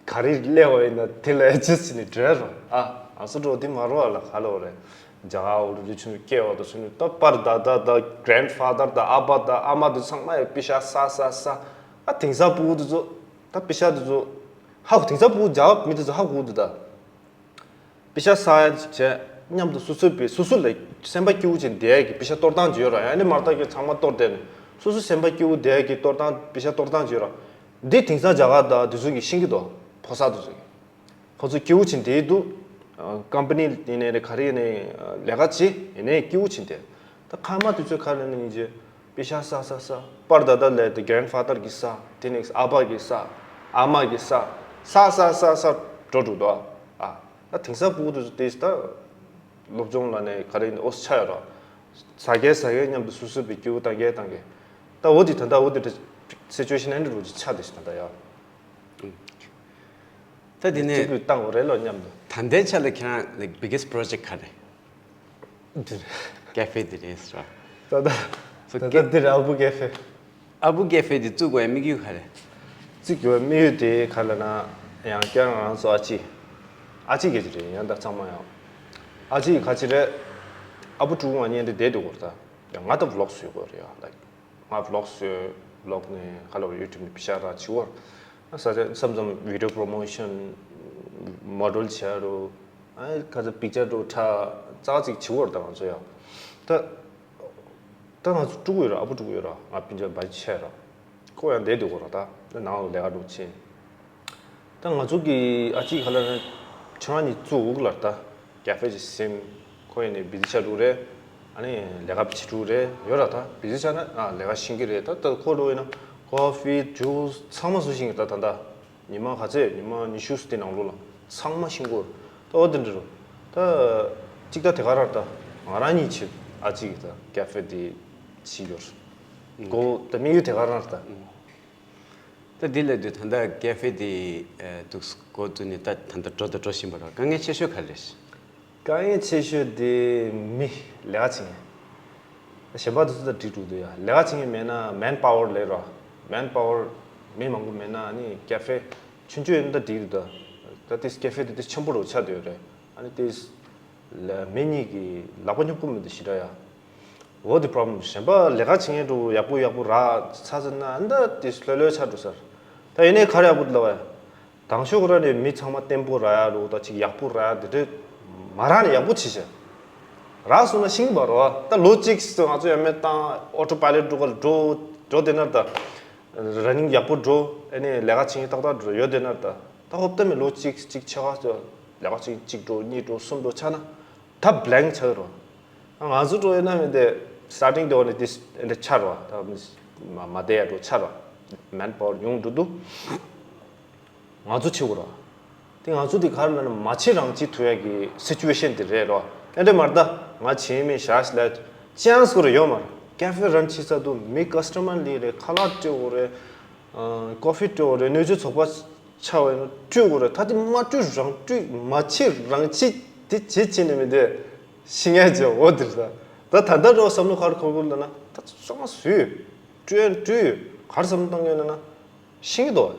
ག་རེ་སླེབས་པ་ཡིན་ན་དེ་ལ་adjust་བྱས་ནས་འགྲོ་རོགས། ཨ་ང་ཚོ་འགྲོ་དེ་མ་རོགས་ལ་ག་ལ་བ་རེད། རྒྱ་གར་འོ་རུ་ཆུང་སྐྱེ་བ་དང་སུ་ནི་ད་པར་ད་ད་ད་grandfather་ད་ཨ་ཕ་ད་ཨ་མ་དུ་ཚང་མ་ཡ་པི་ཤ་ས་ས་ས། ཨ་དེང་སང་ཕྲུ་གུ་དུ་ཚོ་ད་པི་ཤ་དུ་ཚོ་ཧ་གོ། དེང་སང་ཕྲུ་གུ་རྒྱ་གར་མི་དུ་ཚོ་ཧ་གོ་དུ་ད། པི་ཤ་ས་ཡ་ཅིག་བྱས་མཉམ་དུ་སོ་སོའི་པི་སོ་སོ་ལ་སེམས་པ་སྐྱིད་པོ་བྱས་བསྡད་ཡ་གི་པི་ཤ་གཏོར་སྟངས་ཅིག་ཡོད་ར། ཡང་ནི་མར་ཐག་གི་ཚང་མ་གཏོར་བསྡད་ནས་སོ་སོ་སེམས་པ་སྐྱིད་པོ་བསྡད་ཡ་གི་གཏོར་སྟངས་པི་ཤ་གཏོར་སྟངས་ཅིག་ཡོད་ར། འདི་དེང་སང་རྒྱ་གར་དང་དེ་ཚོ་གི་ཤེས་ཀྱི་འདུག་ཕོ་གསར་དེ་ཚོ་གི་ཁོ་ཚོ་སྐྱིད་པོ་བྱས་བསྡད་འདུག་ཀམ་པ་ནི་ཡིན་ནའི་རེད་ག་རེ་ཡིན་ནའི་ལས་ཀ་བྱེད་ཡིན་ནའི་སྐྱིད་པོ་བྱས་བསྡད། ད་ཁ་མ་དུས་ཚོད་ཁ་ལ་ནི་ཡིན་རྗེས་པི་ཤ་ས་ས་ས་པར་ད་ད་ལས་དེ་grandfather་གི་ས་དེ་ནེགས་ཨ་ཕ་གི་ས་ཨ་མ་གི་ས་ས་ས་ས་ས་འགྲོ་འགྲོ་འདུག་ཨ། ད་དེང་སང་ཕྲུ་གུ་དུས་ཚོད་དེ་ད་ སློབ་སྦྱོང་ལ་ནས་ག་རེ་ཡིན་ཨོ་ཆ་ཡོད་ར། ཟ་གེ་ཟ་གེ་མཉམ་དུ་སུ་སུ་བི་ཀྱུ་བཏང་གེ་བཏང་གེ། ད་འོ་དེ་ད་ད་འོ་དེ་སི་ཅུ་ཨེ་ཤན་ཨེ་འདྲ་རུ་ཅི་ཆ་དེ་ཞིག་ད་ད་ཡ། ད་དེ་ནས་གཅིག་པུས་བཏང་བ་རེད་ལོ་མཉམ་དུ། ད་ལྟའི་ཆ་ལ་ཁྱེད་རང་like biggest project ག་རེ། འདིར། ཀེ་ཧྥེ་དེ་རེད་ཟེར་བ། ད་ད། So ད་ད་འདིར་ཨ་བུ་ཀེ་ཧྥེ། ཨ་བུ་ཀེ་ཧྥེ་དེ་བཙུགས་དགོས་དམིགས་ཡུལ་ག་རེ། བཙུགས་དགོས་དམིགས་ཡུལ་དེ་ག་ལ་ན། ཡང་བསྐྱར་ང་རང་ཚོ་ཨ་ཅེ། ཨ་ཅེ་སྐད་ཆ་རེད་ཡང་ད་ཚང་མ་ཡང་། ཨ་ཅེ་ག་ཅི་རེད། ཨ་བུ་ཕྲུ་གུ་ང་གཉིས་འདི་བསྡད་འདུག་གོ་ད། ཡང་ང་ད་ཝི་ལོག་བཟོས་དགོས་རེད་ཡང་ད། ང་ཝི་ལོག་བཟོས། ཝི་ལོག་ནས་ག་ལ་བ་ཡུ་ཊུབ་ནས་ཕི་ཤ་ར་བྱི་བོར། ས་ཆ་མཚམས་མཚམས་video promotion model བྱས་རུ། ཨ་ག་ཚ་པིག་ཅར་འགྲོ་ཁྲ་ཙག་ཙིག་བྱི་བོར་ད་ང་ཚོ་ཡང་། ད། ད་ང་ཚོ་ཕྲུ་གུ་ཡོད་ར་ཨ་བུ་ཕྲུ་གུ་ཡོད་ར་ང་སྤུན་ཀྱག་བར་ཆད་ར། ཁོ་ཡང་བསྡད་འདུག་གོ་ར་ད་ནང་ལ་ལས་ཀ་འགྲོ་ཕྱིན། ད་ང་ཚོ་གི་ཨ་ཅེ་ག་ལ་ན་ཁྱེད་རང་གཉིས་བཙུགས་འུག་ལར་ད་ཀེ་ཧྥེ་ཅིག་ཟིན། ཁོ་ཡིན་ནི་བི་ཛི་ཆགས་འགྲོ་རེད། ཨ་ནི་ལས་ཀ་བྱེད་འགྲོ་རེད་ཡོད་ར་ད་བི་ཛི་ཆགས་ན་ཨ་ལས་ཀ་ཤེས་ཀྱི་རེད་ད་ད་ཁོ་འགྲོ་ཡིན་ན་ཀོ་ཧྥི་ཇུས་ཚང་མ་བཟོ་ཤེས་ཀྱི་ད་ད་ད། ཉི་མ་ག་ཚད་ཉི་མ་ཉི་ཤུ་སྟེ་ནང་ལོགས་ལ་ཚང་མ་ཤིང་སྐོར་ད་འོ་དེ་འདྲ་རུ་ད་གཅིག་ད་དེ་ག་ར་ད་ང་རང་གཉིས་བྱེད་ཨ་ཅིག་གི་ད་ཀེ་ཧྥེ་དེ་བྱེད་ཡོད་གོ་ད་དམིགས་ཡུལ་དེ་ག་ར་ད། ད་འདི་ལས་དུས་ད་ལྟ་ཀེ་ཧྥེ་དེ་འདུག་འགོ་བཙུགས་ནས་ད་ད་ལྟ་འགྲོ་ད་འགྲོ་བཞིན་པ་རེད་དཀའ་ངལ་ཆེ་ཤོས་ག་རེ་རེད། དཀའ་ངལ་ཆེ་ཤོས་དེ་མི་ལས་ཀ་བྱེད་མཁན། གཞན་པ་དེ་ཚོ་ད་འགྲིག་འགྲོ་འདུག་ཡ། ལས་ཀ་བྱེད་མཁན་མེད་ན་མེན་པ་ཝར་ལས་རོ། མེན་པ་ཝར་མི་མང་པོ་མེད་ན་ནི་ཀེ་ཧྥེ་ཆུང་ཆུང་ཡིན་ད་འགྲིག་འདུག་ད། ད་དེ་ཀེ་ཧྥེ་དེ་དེ་ཆེན་པོ་རུ་ཆགས་བསྡད་ཡོད་རེད། ཨ་ནི་དེ་ལ་མི་གཉིས་ཀྱི་ལག་པ་སྙོབ་ཀྱི་མི་འདུག་ཞེ་དྲག་ཡ། འོ་དེ་པྲོབ་ལེམ་གཞན་པ་ལས་ཀ་བྱེད་མཁན་འགྲོ་ཡག་པོ་ཡག་པོ་རག་ཚར་ཟེར་ན་ཨ་ནི་ད་དེ་ལྷོད་ལྷོད་ཆགས་འགྲོ་ཟེར། ད་ཡིན་ནའི་ག་རེ་ཡག་པོ་འདུག་ལབ་ཡ། དང་ཤོག་ར་ནས་མི་ཚང་མ་བརྟན་པོ་རག་ཡ་རུ་ད་ཅིག་ཡག་པོ་རག་ཡ་དེ་འདྲས་མ་རག་ནས་ཡག་པོ་བྱེད་ཤག་རག་སོང་ན་ཤིང་བར་བ་ད་ལོ་གཅིག་ང་ཚོ་ཡང་མེད་བཏང་ཨོ་ཊོ་པའི་ལེ་ཊི་འགྲོ་ག་འགྲོ་འགྲོ་དེ་ན་ད་ར་ནིང་ཡག་པོ་འགྲོ་ཨ་ནི་ལས་ཀ་བྱེད་མཁན་ཏག་ཏག་འགྲོ་ཡོད་དེ་ན་ད་ད་ཧོབ་ཏེ་མེད་ལོ་གཅིག་གཅིག་ཕྱེད་ཀ་ལས་ཀ་བྱེད་གཅིག་འགྲོ་གཉིས་འགྲོ་གསུམ་འགྲོ་ཆགས་ན་ད་བྷ་ལེང་ཆགས་རོ། ང་ཚོ་འགྲོ་ཡོད་ན་མེད་དེ་སི་ཊར་ཊིང་དེ་འོ་ནི་དེ་འདྲ་ཆགས་རོ་ད་མ་མ་བསྡད་ཡ་འགྲོ་ཆགས་རོ་མེན་པ་ཝར་ཉུང་འགྲོ་འདུག་ང་ཚོ་བྱེད་དགོས་ར། དེ་ང་ཚོ་དེ་ག་རེ་ལབ་ན་མ་བྱེད་རང་བྱེད་ཐུབ་ཡ་གི་སི་ཅུ་ཨེ་ཤན་དེ་རེད་ར། ཨེ་འདྲ་མ་རེད་ད་ང་བྱེད་མེད་བཞག་ལ་ཅན་སི་ཁོ་ར་ཡོད་མ་རེད། ཀེ་ཧྥེ་རན་བྱེད་ས་དུ་མི་ཀ་སི་ཊ་མར་ལི་རེད་ཁ་ལག་སྤྲད་དགོས་རེད། ཀོ་ཧྥི་སྤྲད་དགོས་རེད་སྣོད་བཅུད་ཚོགས་པ་ཆགས་པ་ཡིན་ན་སྤྲོད་དགོས་རེད་ད་དེ་མ་སྤྲོད་རང་སྤྲོད་མ་བྱེད་རང་བྱེད་དེ་བྱེད་བྱེད་ནས་མི་དེ་ཤི་ངས་བྱེད་འོ་དེ་རེད་ད། ད་ད་ལྟ་འགྲོ་བསམ་བློ་ག་རེ་འཁོར་དགོས་ལབ་ན་ད་ཚང་མ་བཟོས་ཡོད་སྤྲོད་ཡ་སྤྲོད་ཡོད་ག་རེ་བསམ་བློ་བཏང་གི་ཡོད་ལབ་ན་ཤི་གི་འདུག་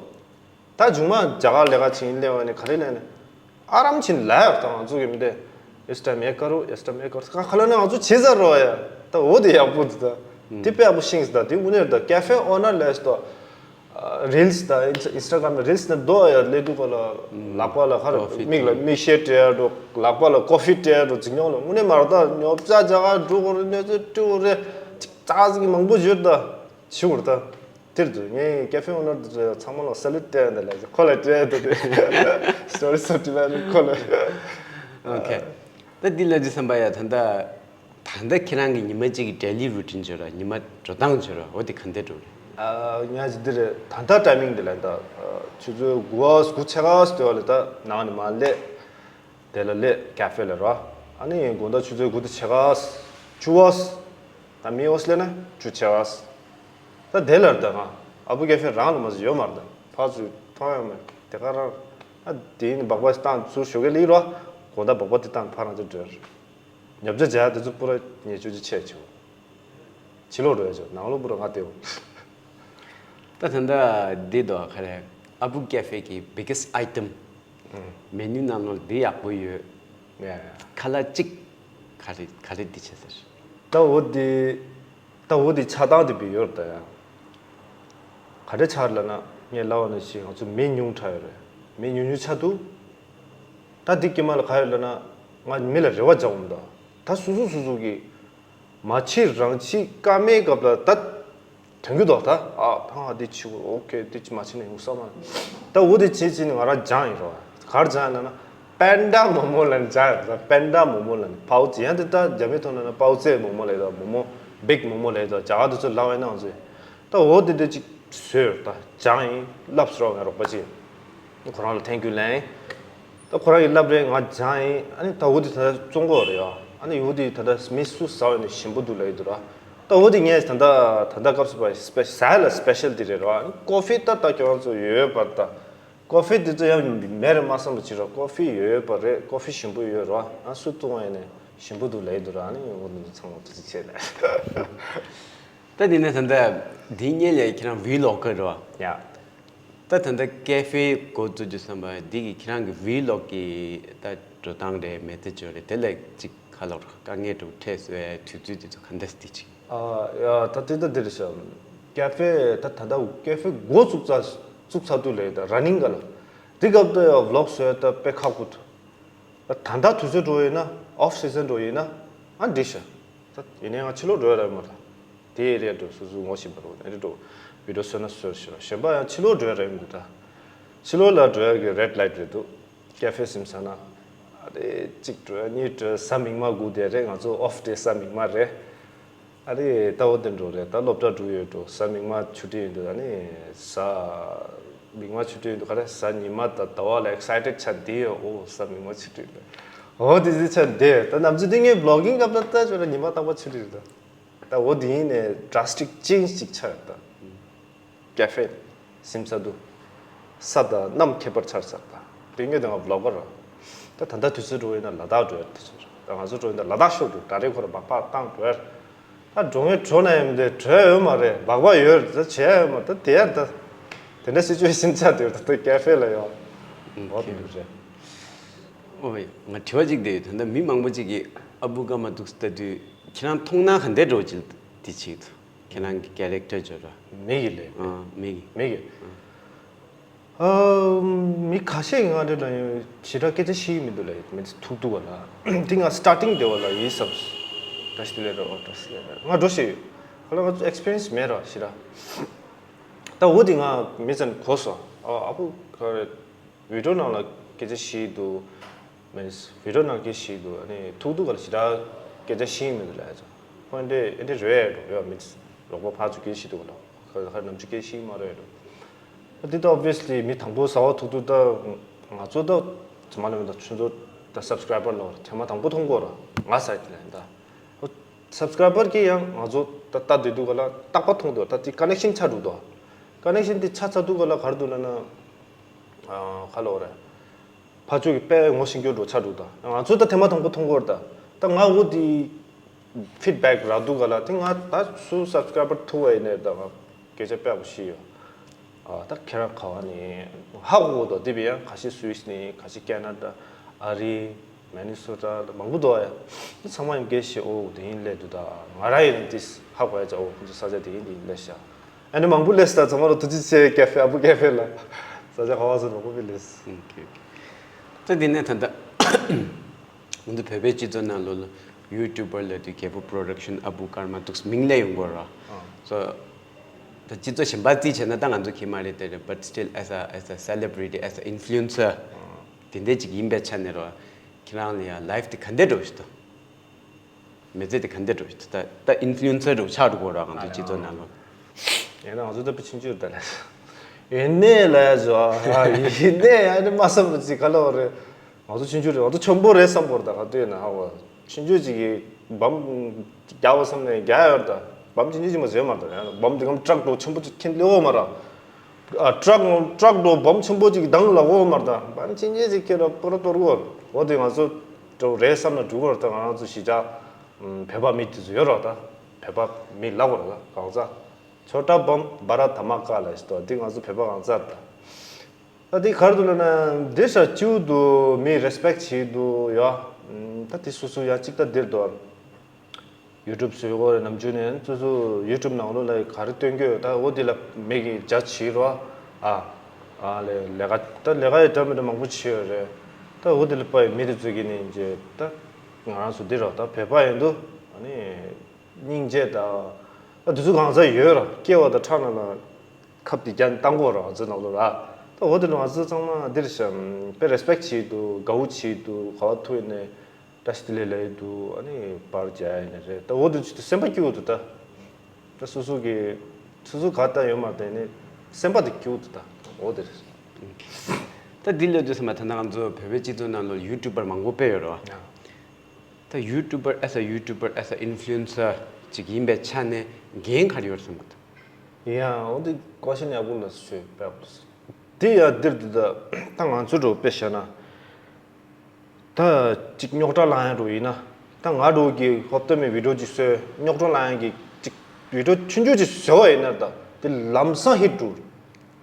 ད་མཇུག་མ་རྒྱ་གར་ལས་ཀ་བྱེད་ཡིན་སླེབས་པ་ནས་ག་རེ་ལས་ནས་ཨ་རམ་ཆིན་ལ་ཡོད་ད་ང་ཚོ་གི་མི་དེ། इस टाइम ये करो, इस टाइम ये करो. ཁ་ལ་ནས་ང་ཚོ་བྱེད་ས་རོ་ཡ། ད་འོ་དེ་ཡག་པོ་འདུག་ད། དེ་དཔེ་ཡག་པོ་ཤེས་ད། དེ་དངོས་གནས་ད་ཀེ་ཧྥེ་ཨོ་ནར་ལས་ད། རིལ་སི་ད་ཨིན་སི་ཊ་གྷ་རམ་ནས་རིལ་སི་ནས་རྡོ་ཡ་ལས་དུས་ག་ལ་ལག་པ་ལ་ཁ་ར་མིག་ལ་མིག་ཤེལ་སྤྲད་ཡ་འགྲོ་ལག་པ་ལ་ཀོ་ཧྥི་སྤྲད་ཡ་འགྲོ་འཛིང་ཡོང་ལ་དངོས་གནས་མ་རེད་ད་ཉོ་ཆ་རྒྱ་གར་འགྲོ་གོ་རེ་ཉོ་ཆ་སྤྲོད་གོ་རེ་ཅིག་ཙག་ཙིག་མང་པོ་ཡོད་ད། ཞུ་བར་ད། དེར་དུ་ངས་ཀེ་ཧྥེ་ཨོ་ནར་དུ་ཚང་མ་ལ་སལ་ཡུཊ་སྤྲད་ཡ་འདི་ལས་ཁོ་ལ་སྤྲད་ཡ་འདི་སི་ཊོ་རི་སོ་ཊི་བ་ནི་ཁོ་ལ། ཨོ་ཁེ། ད་འདི་ལ་འདི་བསམ་པ་ཡ་ད་ལྟ་ད་ལྟ་ཁྱེད་རང་གི་ཉི་མ་གཅིག་གི་ཌེ་ལི་རུ་ཊིན་བརྗོད་ར་ཉི་མ་འགྲོ་སྟངས་བརྗོད་ར་འོ་དེ་ག་འདྲ་འགྲོ་རེད། ཨ་ང་ཅི་འདི་རེད་ད་ལྟ་ཊའི་མིང་འདི་ལ་ད་ཆུ་ཚོད་དགུ་པ་དགུ་ཕྱེད་ཀ་ཙམ་དེ་བ་ལ་ད་ནང་ནས་མར་སླེབས། དེ་ལ་སླེབས་ཀེ་ཧྥེ་ལ་ར། ཨ་ནི་དགོང་དག་ཆུ་ཚོད་དགུ་དང་ཕྱེད་ཀ་བཅུ་པ། ད་མི་འོ་སླེབས་ན་བཅུ་ཕྱེད་ཀ་ད་དེ་ལ་ད་ང་ཨ་བུ་ཀེ་ཧྥེ་རང་ལ་མ་ཟིག་ཡོད་མ་རེད་ད་ཕར་ཚུར་མཐོང་ཡོད་མ་རེད་དེ་ག་རང་ཨ་དེ་ནི་སྦག་སྦག་བཏང་ཚུར་ཞོགས་ཀས་སླེབས་ར། དགོང་དག་སྦག་སྦག་དེ་བཏང་ཕར་རང་ཚོ་འགྲོ་ར། ཉོ་ཆ་བྱ་དེ་ཚོ་པུ་ར་ཉེ་ཆུ་ཆུ་ཆད་ཆུ། ཕྱི་ལོགས་འགྲོ་ཡ་ཆུ་ནང་ལོགས་པུ་ར་ང་དེའོ། ད་ད་ལྟ་འདི་དོ་ག་རེ་ཨ་བུ་ཀེ་ཧྥེ་གི་biggest item ཨུམ། མེ་ནུ་ནང་ལོགས་འདི་ཡག་པོ་ཡོད། ཡ་ཡ། ཁ་ལག་གཅིག་ག་རེ་ག་རེ་འདི་བྱེད་ཟེར། ད་འོ་འདི་ད་འོ་འདི་ཆགས་སྟངས་འདི་བི་ཡོད་རེད་ད་ཡ། ག་རེ་ཆགས་ལབ་ན་ངས་ལབ་པ་ནང་བཞིན་ང་ཚོ་མི་ཉུང་དྲགས་ཡོད་རེད། མི་ཉུང་ཉུང་ཆགས་འདུག་ད་འདི་དཀྱིལ་མ་ལ་ག་ཡོད་ལབ་ན་ང་མི་ལ་རེ་བ་རྒྱག་འོང་ད། ད་སོ་སོ་སོ་སོ་གི་མ་བྱེད་རང་བྱེད་ཀ་མའི་སྐབས་ལ་ད་དོན་གྱི་འདུག་ད་ཨ་ཐང་ཨ་འདི་བྱེད་དགོས་ཨོ་ཁེ་འདི་བྱེད་མ་བྱེད་ན་ཡོང་ས་མ་རེད། ད་འོ་དེ་བྱེད་བྱེད་ནས་ང་རང་སྦྱངས་ཡིན་རོ། གར་སྦྱངས་ཡིན་ན་པན་ཌ་མོ་མོ་ལ་སྦྱངས་ཡིན་རོ། པན་ཌ་མོ་མོ་ལ་པའོ་ཙེ་ཡང་དེ་ད་རྒྱ་མི་ཐོག་ན་ན་པའོ་ཙེ་མོ་མོ་ལ་ཡོད་མོ་མོ་བིག་མོ་མོ་ལ་ཡོད་རྒྱ་གར་དུ་ཚོ་ལབ་ཡིན་ན་ང་ཚོས་ད་འོ་དེ་དེ་ཅིག་བཟོས་ད་སྦྱངས་ཡིན་ལབ་སོ་རོགས་ངའི་རོགས་པ་ཅིག་ཁོ་རང་ལ་ཐེང་ཀིའུ་ལན་ད་ཁོ་རང་གིས་ལབ་རེད་ང་སྦྱངས་ཡིན་ཨ་ནི་ད་འོ་དེ་ད་བཙོང་གོ་རེད་ཡ། ཨ་ནི་འོ་དེ་ད་ལྟ་མི་སུ་ཟ་བ་ནི་ཞིམ་པོ་འདུག་ལབ་ཡི་འདུག་ར། ད་འོ་དེ་ངས་ད་ལྟ་ད་ལྟ་སྐབས་སུ་བབས་པའི་ཟས་ལ་སི་པེ་ཤལ་ཊི་རེད་ར། ཨ་ནི་ཀོ་ཧྥི་ད་ད་ཁྱོད་རང་ཚོ་ཡོད་པར་ད། ཀོ་ཧྥི་དེ་ཚོ་ཡང་མེད་རེད་མ་བསམ་པ་ཅིག་ར། ཀོ་ཧྥི་ཡོད་པ་རེད། ཀོ་ཧྥི་ཞིམ་པོ་ཡོད་ར། ཨ་སུ་བཏུང་བ་ཡིན་ནས་ཞིམ་པོ་འདུག་ལབ་ཡི་འདུག་ར། ཨ་ནི་འོ་དེ་ཚོ་ཚང་མ་ཐུགས་རྗེ་ཆེ་ལབ། ད་དེ་ནས་ད་ལྟ་འདི་སྔོན་ལ་ཁྱེད་རང་ཝི་ལོག་གི་རེད་བ། ཡ། ད་ད་ལྟ་ཀེ་ཧྥེ་འགོ་བཙུགས་རྒྱུ་བསམ་པ་འདི་གི་ཁྱེད་རང་གི་ཝི་ལོག་གི་ད་འགྲོ་སྟངས་རེད། མེད་ཚེ་ཅོ་རེད། དེ་ལ་ཅིག་ཁ་ལོར་དཀའ་ངལ་འགྲོ་འཕྲད་སོའི་དུས་ཚོད་དེ་ཚོ་ག་འདྲ་སེ་དེ་ཅིག་ཨ་ཡ་ད་དེ་ད་དེ་རེད་ཤག་ཀེ་ཧྥེ་ད་ད་ལྟ་ཀེ་ཧྥེ་འགོ་བཙུགས་ཚར་བཙུགས་ཚར་དུས་ལས་ད་ར་ནིང་ག་ལ་དེ་སྐབས་ད་ཡ་ཝི་ལོག་བཟོས་ད་དཔེ་ཁག་པོ་འདུག་ད་ད་ལྟ་དུས་ཚོད་འགྲོ་ཡིན་ན་ཨོཕ་སི་ཛན་འགྲོ་ཡིན་ན་ཨ་འགྲིག་ཤག་ད་ཡིན་ནའང་ཕྱི་ལོགས་འགྲོ་ཡ་རེད་མ་རེད། དེ་ཡི་རེད་འགྲོ་སོ་སོ་ངོ་ཤེས་པ་རེད། ཨ་རེ་འགྲོ་བི་ཌིའོ་བཟོས་ན་བཟོས་ཤག་གཞན་པ་ཡང་ཕྱི་ལོགས་འགྲོ་ཡ་རེད་འདུག་ད་ཕྱི་ལོགས་ལ་འགྲོ་ཡ་གི་རེད་ལའིཊ་རེད་འདུག་ཀེ་ཧྥེ་སིམ་ས་ན་ཨ་རེ་གཅིག་འགྲོ་ཡ་གཉིས་འགྲོ་ཡ་གཟའ་མིག་དམར་སྒུག་བསྡད་རེད། ང་ཚོ་ཨོཕ་ཌེ་གཟའ་མིག་དམར་རེད། ཨ་རེ་ད་འོ་དེ་འགྲོ་རེད། ད་སློབ་གྲྭ་འགྲོ་ཡོད་འགྲོ་གཟའ་མིག་དམར་ཆུ་ཊི་ཡོད་འདུག་ད་ནི་གཟའ་མིག་དམར་ཆུ་ཊི་ཡོད་འདུག་ག་རེ་གཟའ་ཉི་མ་ད་ཟླ་བ་ལ་ཨེག་སའི་ཊེཌ་ཆགས་བསྡད་ཡོད། ཨོ་གཟའ་མིག་དམར་ཆུ་ཊི་ཡོད་འདུག་ཨོ་དེ་ཚོ་ཆགས་བསྡད་ཡོད། ད་ནམ་ཚོད་དེ་ངས་བི་ལོག་གིང་སྐབས་ལ་ད་ཆོ་ལ་ཉི་མ་རྟག་པར་ཆུ་ཊི་རེད་ད། ད་འོ་དེ་ཡིན་ནས་ཌ་ར་སི་ཊིག་ཅེན་ཇི་ཅིག་ཆགས་ཡོད་ད། ཀེ་ཧྥེ་སིམ་ས་དུ་ས་དང་གནམ་ཁྱད་པར་ཆགས་ས་ད། དེ་ངས་དེ་ང་བི་ལོག་གར་ར། ད་ད་ལྟ་དུས་ཚོད་འགྲོ་ཡིན་ན་ལ་དྭགས་འགྲོ་ཡ་དུས་ཚོད་རེད། ད་ང་ཚོ་འགྲོ་ཡིན་ན་ལ་དྭགས་ཤོར་འགྲོ་ད་རེས་ཁོ་ར་སྦག་སྦག་བཏང་འགྲོ་ཡ། ད་འགྲོ་ངེས་འགྲོ་ན་ཡང་དེ་འགྲོ་ཡ་ཡོད་མ་རེད། སྦག་སྦག་ཡོད་རེད། ད་བྱེད་ཡ་ཡོད་མ་རེད། ད་དེ་ཡ་ད་དེ་འདྲ་སི་ཅུ་ཨེ་ཤན་ཆགས་དེ་ད་ཀེ་ཧྥེ་ལ་ཡོད། འོ་དེ་འདུག་རེད། ཨོ་ཡ། ང་དྲི་བ་གཅིག་དེ་ད་ལྟ་མི་མང་པོ་གཅིག་གིས་ཨ་བུ་ཀརྨ་ཐུགས་ལྟ་དུས་ཁྱེད་རང་མཐོང་སྣང་ག་འདྲ་འགྲོ་ཅིག་དེ་ཆེད་དུ་ཁྱེད་རང་གི་ཀེ་རེག་ཊར་འཇོག་ར། མི་གི་ལས། ཨ་མི་གི། མི་གི། ཨ་མི་ཁ་ཤས་ཀྱིས་ང་འདྲ་ལ་ཡང་ཞེ་དྲག་སྐད་ཆ་བཤད་ཀྱི་མི་འདུག་ལ་མི་ཐུག་ཐུག་ག་ལ་དེ་ང་སི་ཊར་ཊིང་དེ་བ་ལ་ཡིན་བསམ། བཀྲ་ཤིས་བདེ་ལེགས་ར། ཨོ་བཀྲ་ཤིས་བདེ་ལེགས་ར། ང་འགྲོ་ཤེས་ཡོད། ཁ་ལ་ང་ཚོ་ཨེག་སི་པི་རི་ཡན་སི་མེད་ར་ཞེ་དྲག་ད་འོ་དེ་ང་མི་ཚན་གོ་སོང་། ཨ་ཨ་ཁུ་ག་རེ། བི་ཌིའོ་ནང་ལ་སྐད་ཆ་བཤད་འདུག་མིན་བི་ཌིའོ་ནང་སྐད་བཤད་འདུག་ཨ་ནི་ཐུག་ཐུག་ག་ལ་ཞེ་དྲག་སྐད་ཆ་བཤད་མི་འདུག་ལ་ཡ་ཚོ། ཁོ་འདྲས་ཨེ་འདྲས་རེད་འགྲོ་ཡ་མིན་རོགས་པ་ཕར་ཚུར་སྐད་བཤད་འདུག་ག་ལ་ཁ་ཁ་ནམ་རྒྱུན་སྐད་བཤད་མ་རེད་འགྲོ། ཨ་འདི་ད་ཨོ་བི་ཡ་སི་ལི་མི་དང་པོ་ཟ་བ་ཐུག་ཐུག་ད་ང་ཚོ་ད་ཚོ་མ་ལ་མི་ད་ཆུ་ཚོད་ད་སབ་སི་ཀ་རའི་བར་ལ་ཐེངས་མ་དང་པོ་མཐོང་གོ་ར་ང་ཟ་ཡ་དེ་ལ་ཡིན་ད། སབ་སི་ཀ་རའི་བར་གྱིས་ཡང་ང་ཚོ་ད་ལྟ་བསྡད་དུས་ག་ལ་རྟག་པར་མཐོང་འདུག་ད་དེ་ཀ་ནེག་ཤན་ཆགས་འདུག་དོ། ཀ་ནེག་ཤན་དེ་ཆགས་ཚར་དུས་ག་ལ་ག་རེ་འདུག་ལབ་ན། ཨ་ག་ལབ་དགོས་རེད། ཕར་ཕྱོགས་ཀྱི་དཔེ་ངོ་ཤེས་རྒྱུ་འགྲོ་ཆགས་འདུག་ད་ང་ཚོ་ད་ཐེངས་མ་དང་པོ་མཐོང་གི་ཡོད་རེད་ད། ད་ང་འོ་དེ་ཕིཌ་བེག་རག་དུས་ག་ལ་དེ་ང་ད་སུ་སབ་སི་ཀ་རའི་བར་ཐུག་པ་ཡིན་ནའི་ད་ང་སྐད་ཆ་དཔེ་པོ་ཤེས་ཡོད། ཨ་ད་ཁྱེད་རང་ག་བ་ནས་ཧ་གོ་གོ་འདུག་དེ་བས་ཡང་ཁ་ཤས་སུད་སི་ནས་ཁ་ཤས་ཁེ་ན་ཌ། ཨ་རི། མི་ནི་སོ་ཊ་ལ་མང་པོ་འདུག་ཨ་ཡ། དེ་ཚང་མ་ཡང་སྐད་ཤེས། ཨོ་དེ་ཡིན་སླེབས་འདུག་ད་ང་རང་ཡིན་དེ་ཧ་གོ་ཡ་ཅག་ཨོ་ཁོང་ཚོ་ས་ཆ་དེ་ཡིན་དེ་ཡིན་སླེབས་ཤག་ཨ་ནི་མང་པོ་སླེབས་ད་ཚང་མ་ལ་ཐུགས་རྗེ་ཆེ། ཀེ་ཧྥེ་ཨ་བུ་ཀེ་ཧྥེ་ལ་ས་ཆ་ག་བ་སོ་མང་པོ་བི་སླེབས། ད་དེ་ནས་ད་ལྟ་ང་ཚོ་བོད་པའི་སྤྱི་ཚོགས་ནང་ལོགས་ལ་ཡུ་ཊུབ་པར་ལབ་དུས་རྒྱལ་པོ་པྲོ་ཌག་ཤན་ཨ་བུ་ཀརྨ་ཐུགས་མིང་ལ་ཡོང་གོ་ར། སོ་ད་སྤྱི་ཚོགས་གཞན་པ་རྩིས་བྱས་ན་ད་ང་ཚོ་གི་མ་རེད་དེ་རེད། But still as a as a celebrity, as a influencer དེ་འདྲས་ཅིག་ཡིན་པའི་ཆ་ནས་རོ། ཁྱེད་རང་ལ་ཡང་ལའིཕ་དེ་ག་འདྲས་འགྲོ་བཞིན་འདུག་མི་ཚེ་དེ་ག་འདྲས་འགྲོ་བཞིན་འདུག་ད་ད་ཨིན་ཕུ་ལུ་ཨེན་སར་འགྲོ་ཆགས་འགྲོ་གོ་ར་ང་ཚོ་སྤྱི་ཚོགས་ནང་ལོགས། ཡིན་ན་ང་ཚོ་ད་པི་ཆུང་ཆུང་ད་ལ་ཡིན་ནའི་ལ་ཡ་ཟོ་ཡིན་ནའི་ཡ་ནི་མ་བསམ་པ་ཅིག་ག་ལ་བ་རེད། ང་ཚོ་ཆུང་ཆུང་རེད། ང་ཚོ་ཆེན་པོ་རེད་བསམ་པོ་རེད། ད་ག་དུས་ན་ཧ་བ་ཆུང་ཆུང་ཅིག་གིས་བམ་རྒྱག་པ་བསམ་ནས་རྒྱག་ཡོད་ད། བམ་ཆུང་ཆུང་ཅིག་མ་བཟོས་མ་ད་ཡང་བམ་དེ་གམ་ཊྲག་འགྲོ་ཆེན་པོ་ཅིག་ཁྱེར་སླེབས་འོ་མ་ར། ཨ་ཊྲག་ཊྲག་འགྲོ་བམ་ཆེན་པོ་ཅིག་གི་གདང་ལ་འོ་མ་ར། ད་བམ་ཆུང་ཆུང་ཅིག་ཁྱེར་ར་པོ་ར་གཏོར་གོ་འོ་དེ་ང་ཚོ་འགྲོ་རེད་བསམ་ན་འགྲོ་གོ་ར། ད་ང་རང་ཚོ་གཞིས་ཆགས་བོད་པ་མི་དེ་ཚོ་ཡོད་ར། ད་བོད་པ་མི་ལབ་གོ་ར་ད་གང་ཚ་ཆོ་ཊ་བམ་བ་ར་ད་མ་ཀ་ལ་ཞིག་ད་འདི་ང་ཚོ་བོད་པ་གང་ཚ་ར་ད། ད་འདི་ག་རེ་འདུག་ལབ་ན་འདི་ས་བཅུ་འདུག་མི་རེ་སི་པེག་བྱེད་འདུག་ཡ། ད་འདི་སོ་སོ་ཡ་གཅིག་ད་འདིར་འདུག་ཡུ་ཊུབ་བཟོས་གོ་རེད། ནམ་རྒྱུན་ནས་སོ་སོ་ཡུ་ཊུབ་ནང་ལོགས་ལ་ག་རེ་སྟོན་གྱི་ཡོད་ད་འོ་འདི་ལ་མི་གི་རྒྱ་ཆེ་རོ། ཨ་ཨ་ལས་ལས་ཀ་ད་ལས་ཀ་ཡི་འདྲ་མི་འདྲ་མང་པོ་བྱེད་ཡོད་རེད། ད་འོ་འདི་ལ་དཔའ་ཡི་མི་དེ་ཚོ་གི་ནི་རྗེས་ད་ང་རང་ཚོ་འདི་རོ་ད་བོད་པ་ཡིན་འདུག་ཨ་ནི་སྙིང་རྗེ་ད་ད་དེ་ཚོ་གང་ཚ་ཡོད་རོ། སྐྱེ་བ་ད་ཕྲག་ན་ལ། ཁབ་དེ་རྒྱ་བཏང་གོ་ར་ང་ཚོའི་ནང་ལོགས་ལ། ད་འོ་དེ་ལ་ང་ཚོ་ཚང་མ་འདིར་བཞག་དཔེ་རེ་སི་པེག་བྱེད་འདུག་དགའ་བོ་བྱེད་འདུག་ག་བ་ཐུག་ཡིན་ནའི་བཀྲ་ཤིས་བདེ་ལེགས་ལབ་ཡི་འདུག་ཨ་ནི་པར་རྒྱག་ཡིན་ནའི་རེད། ད་འོ་དེ་ཚོ་སེམས་པ་སྐྱིད་པོ་འདུག་ད་ད་སོ་སོ་གི་སོ་སོ་ག་ལྟ་ཡོད་མ་རེད་ནི་སེམས་པ་དེ་སྐྱིད་པོ་འདུག་ད་འོ་དེ་རེད། ད་འདི་ལབ་དུས་ཙམ་པ་ད་ལྟ་ང་ཚོ་བོད་པའི་སྤྱི་ཚོགས་ནང་ལོགས་ཡུ་ཊུབ་པར་མང་པོ་དཔེ་ཡོད་རེད་བ། ད་ཡུ་ཊུ་བར་as a YouTuber, as a influencer ཅིག་ཡིན་པའི་ཆ་ནས་འགན་ག་རེ་ཡོད་བསམ་གི་འདུག་ཡང་འོ་འདི་ཀོ་ཤན་ཡག་པོ་ལ་ཞུས་པས་དེ་ཡང་འདིར་འདི་ད་ད་ང་ཚོ་འགྲོ་དཔེ་བཤད་ན། ད་ཅིག་རྙོག་དྲ་ལངས་ཡ་འགྲོ་ཡིན་ན། ད་ང་འགྲོ་གི་ཧོབ་ཏེ་མའི་བི་ཌིའོ་ཅིག་བཟོས་རྙོག་དྲ་ལངས་ཡ་གི་ཅིག་བི་ཌིའོ་ཆུང་ཆུང་ཅིག་བཟོས་པ་ཡིན་ན་ད་དེ་ལམ་སང་ཧིཊ་འགྲོ།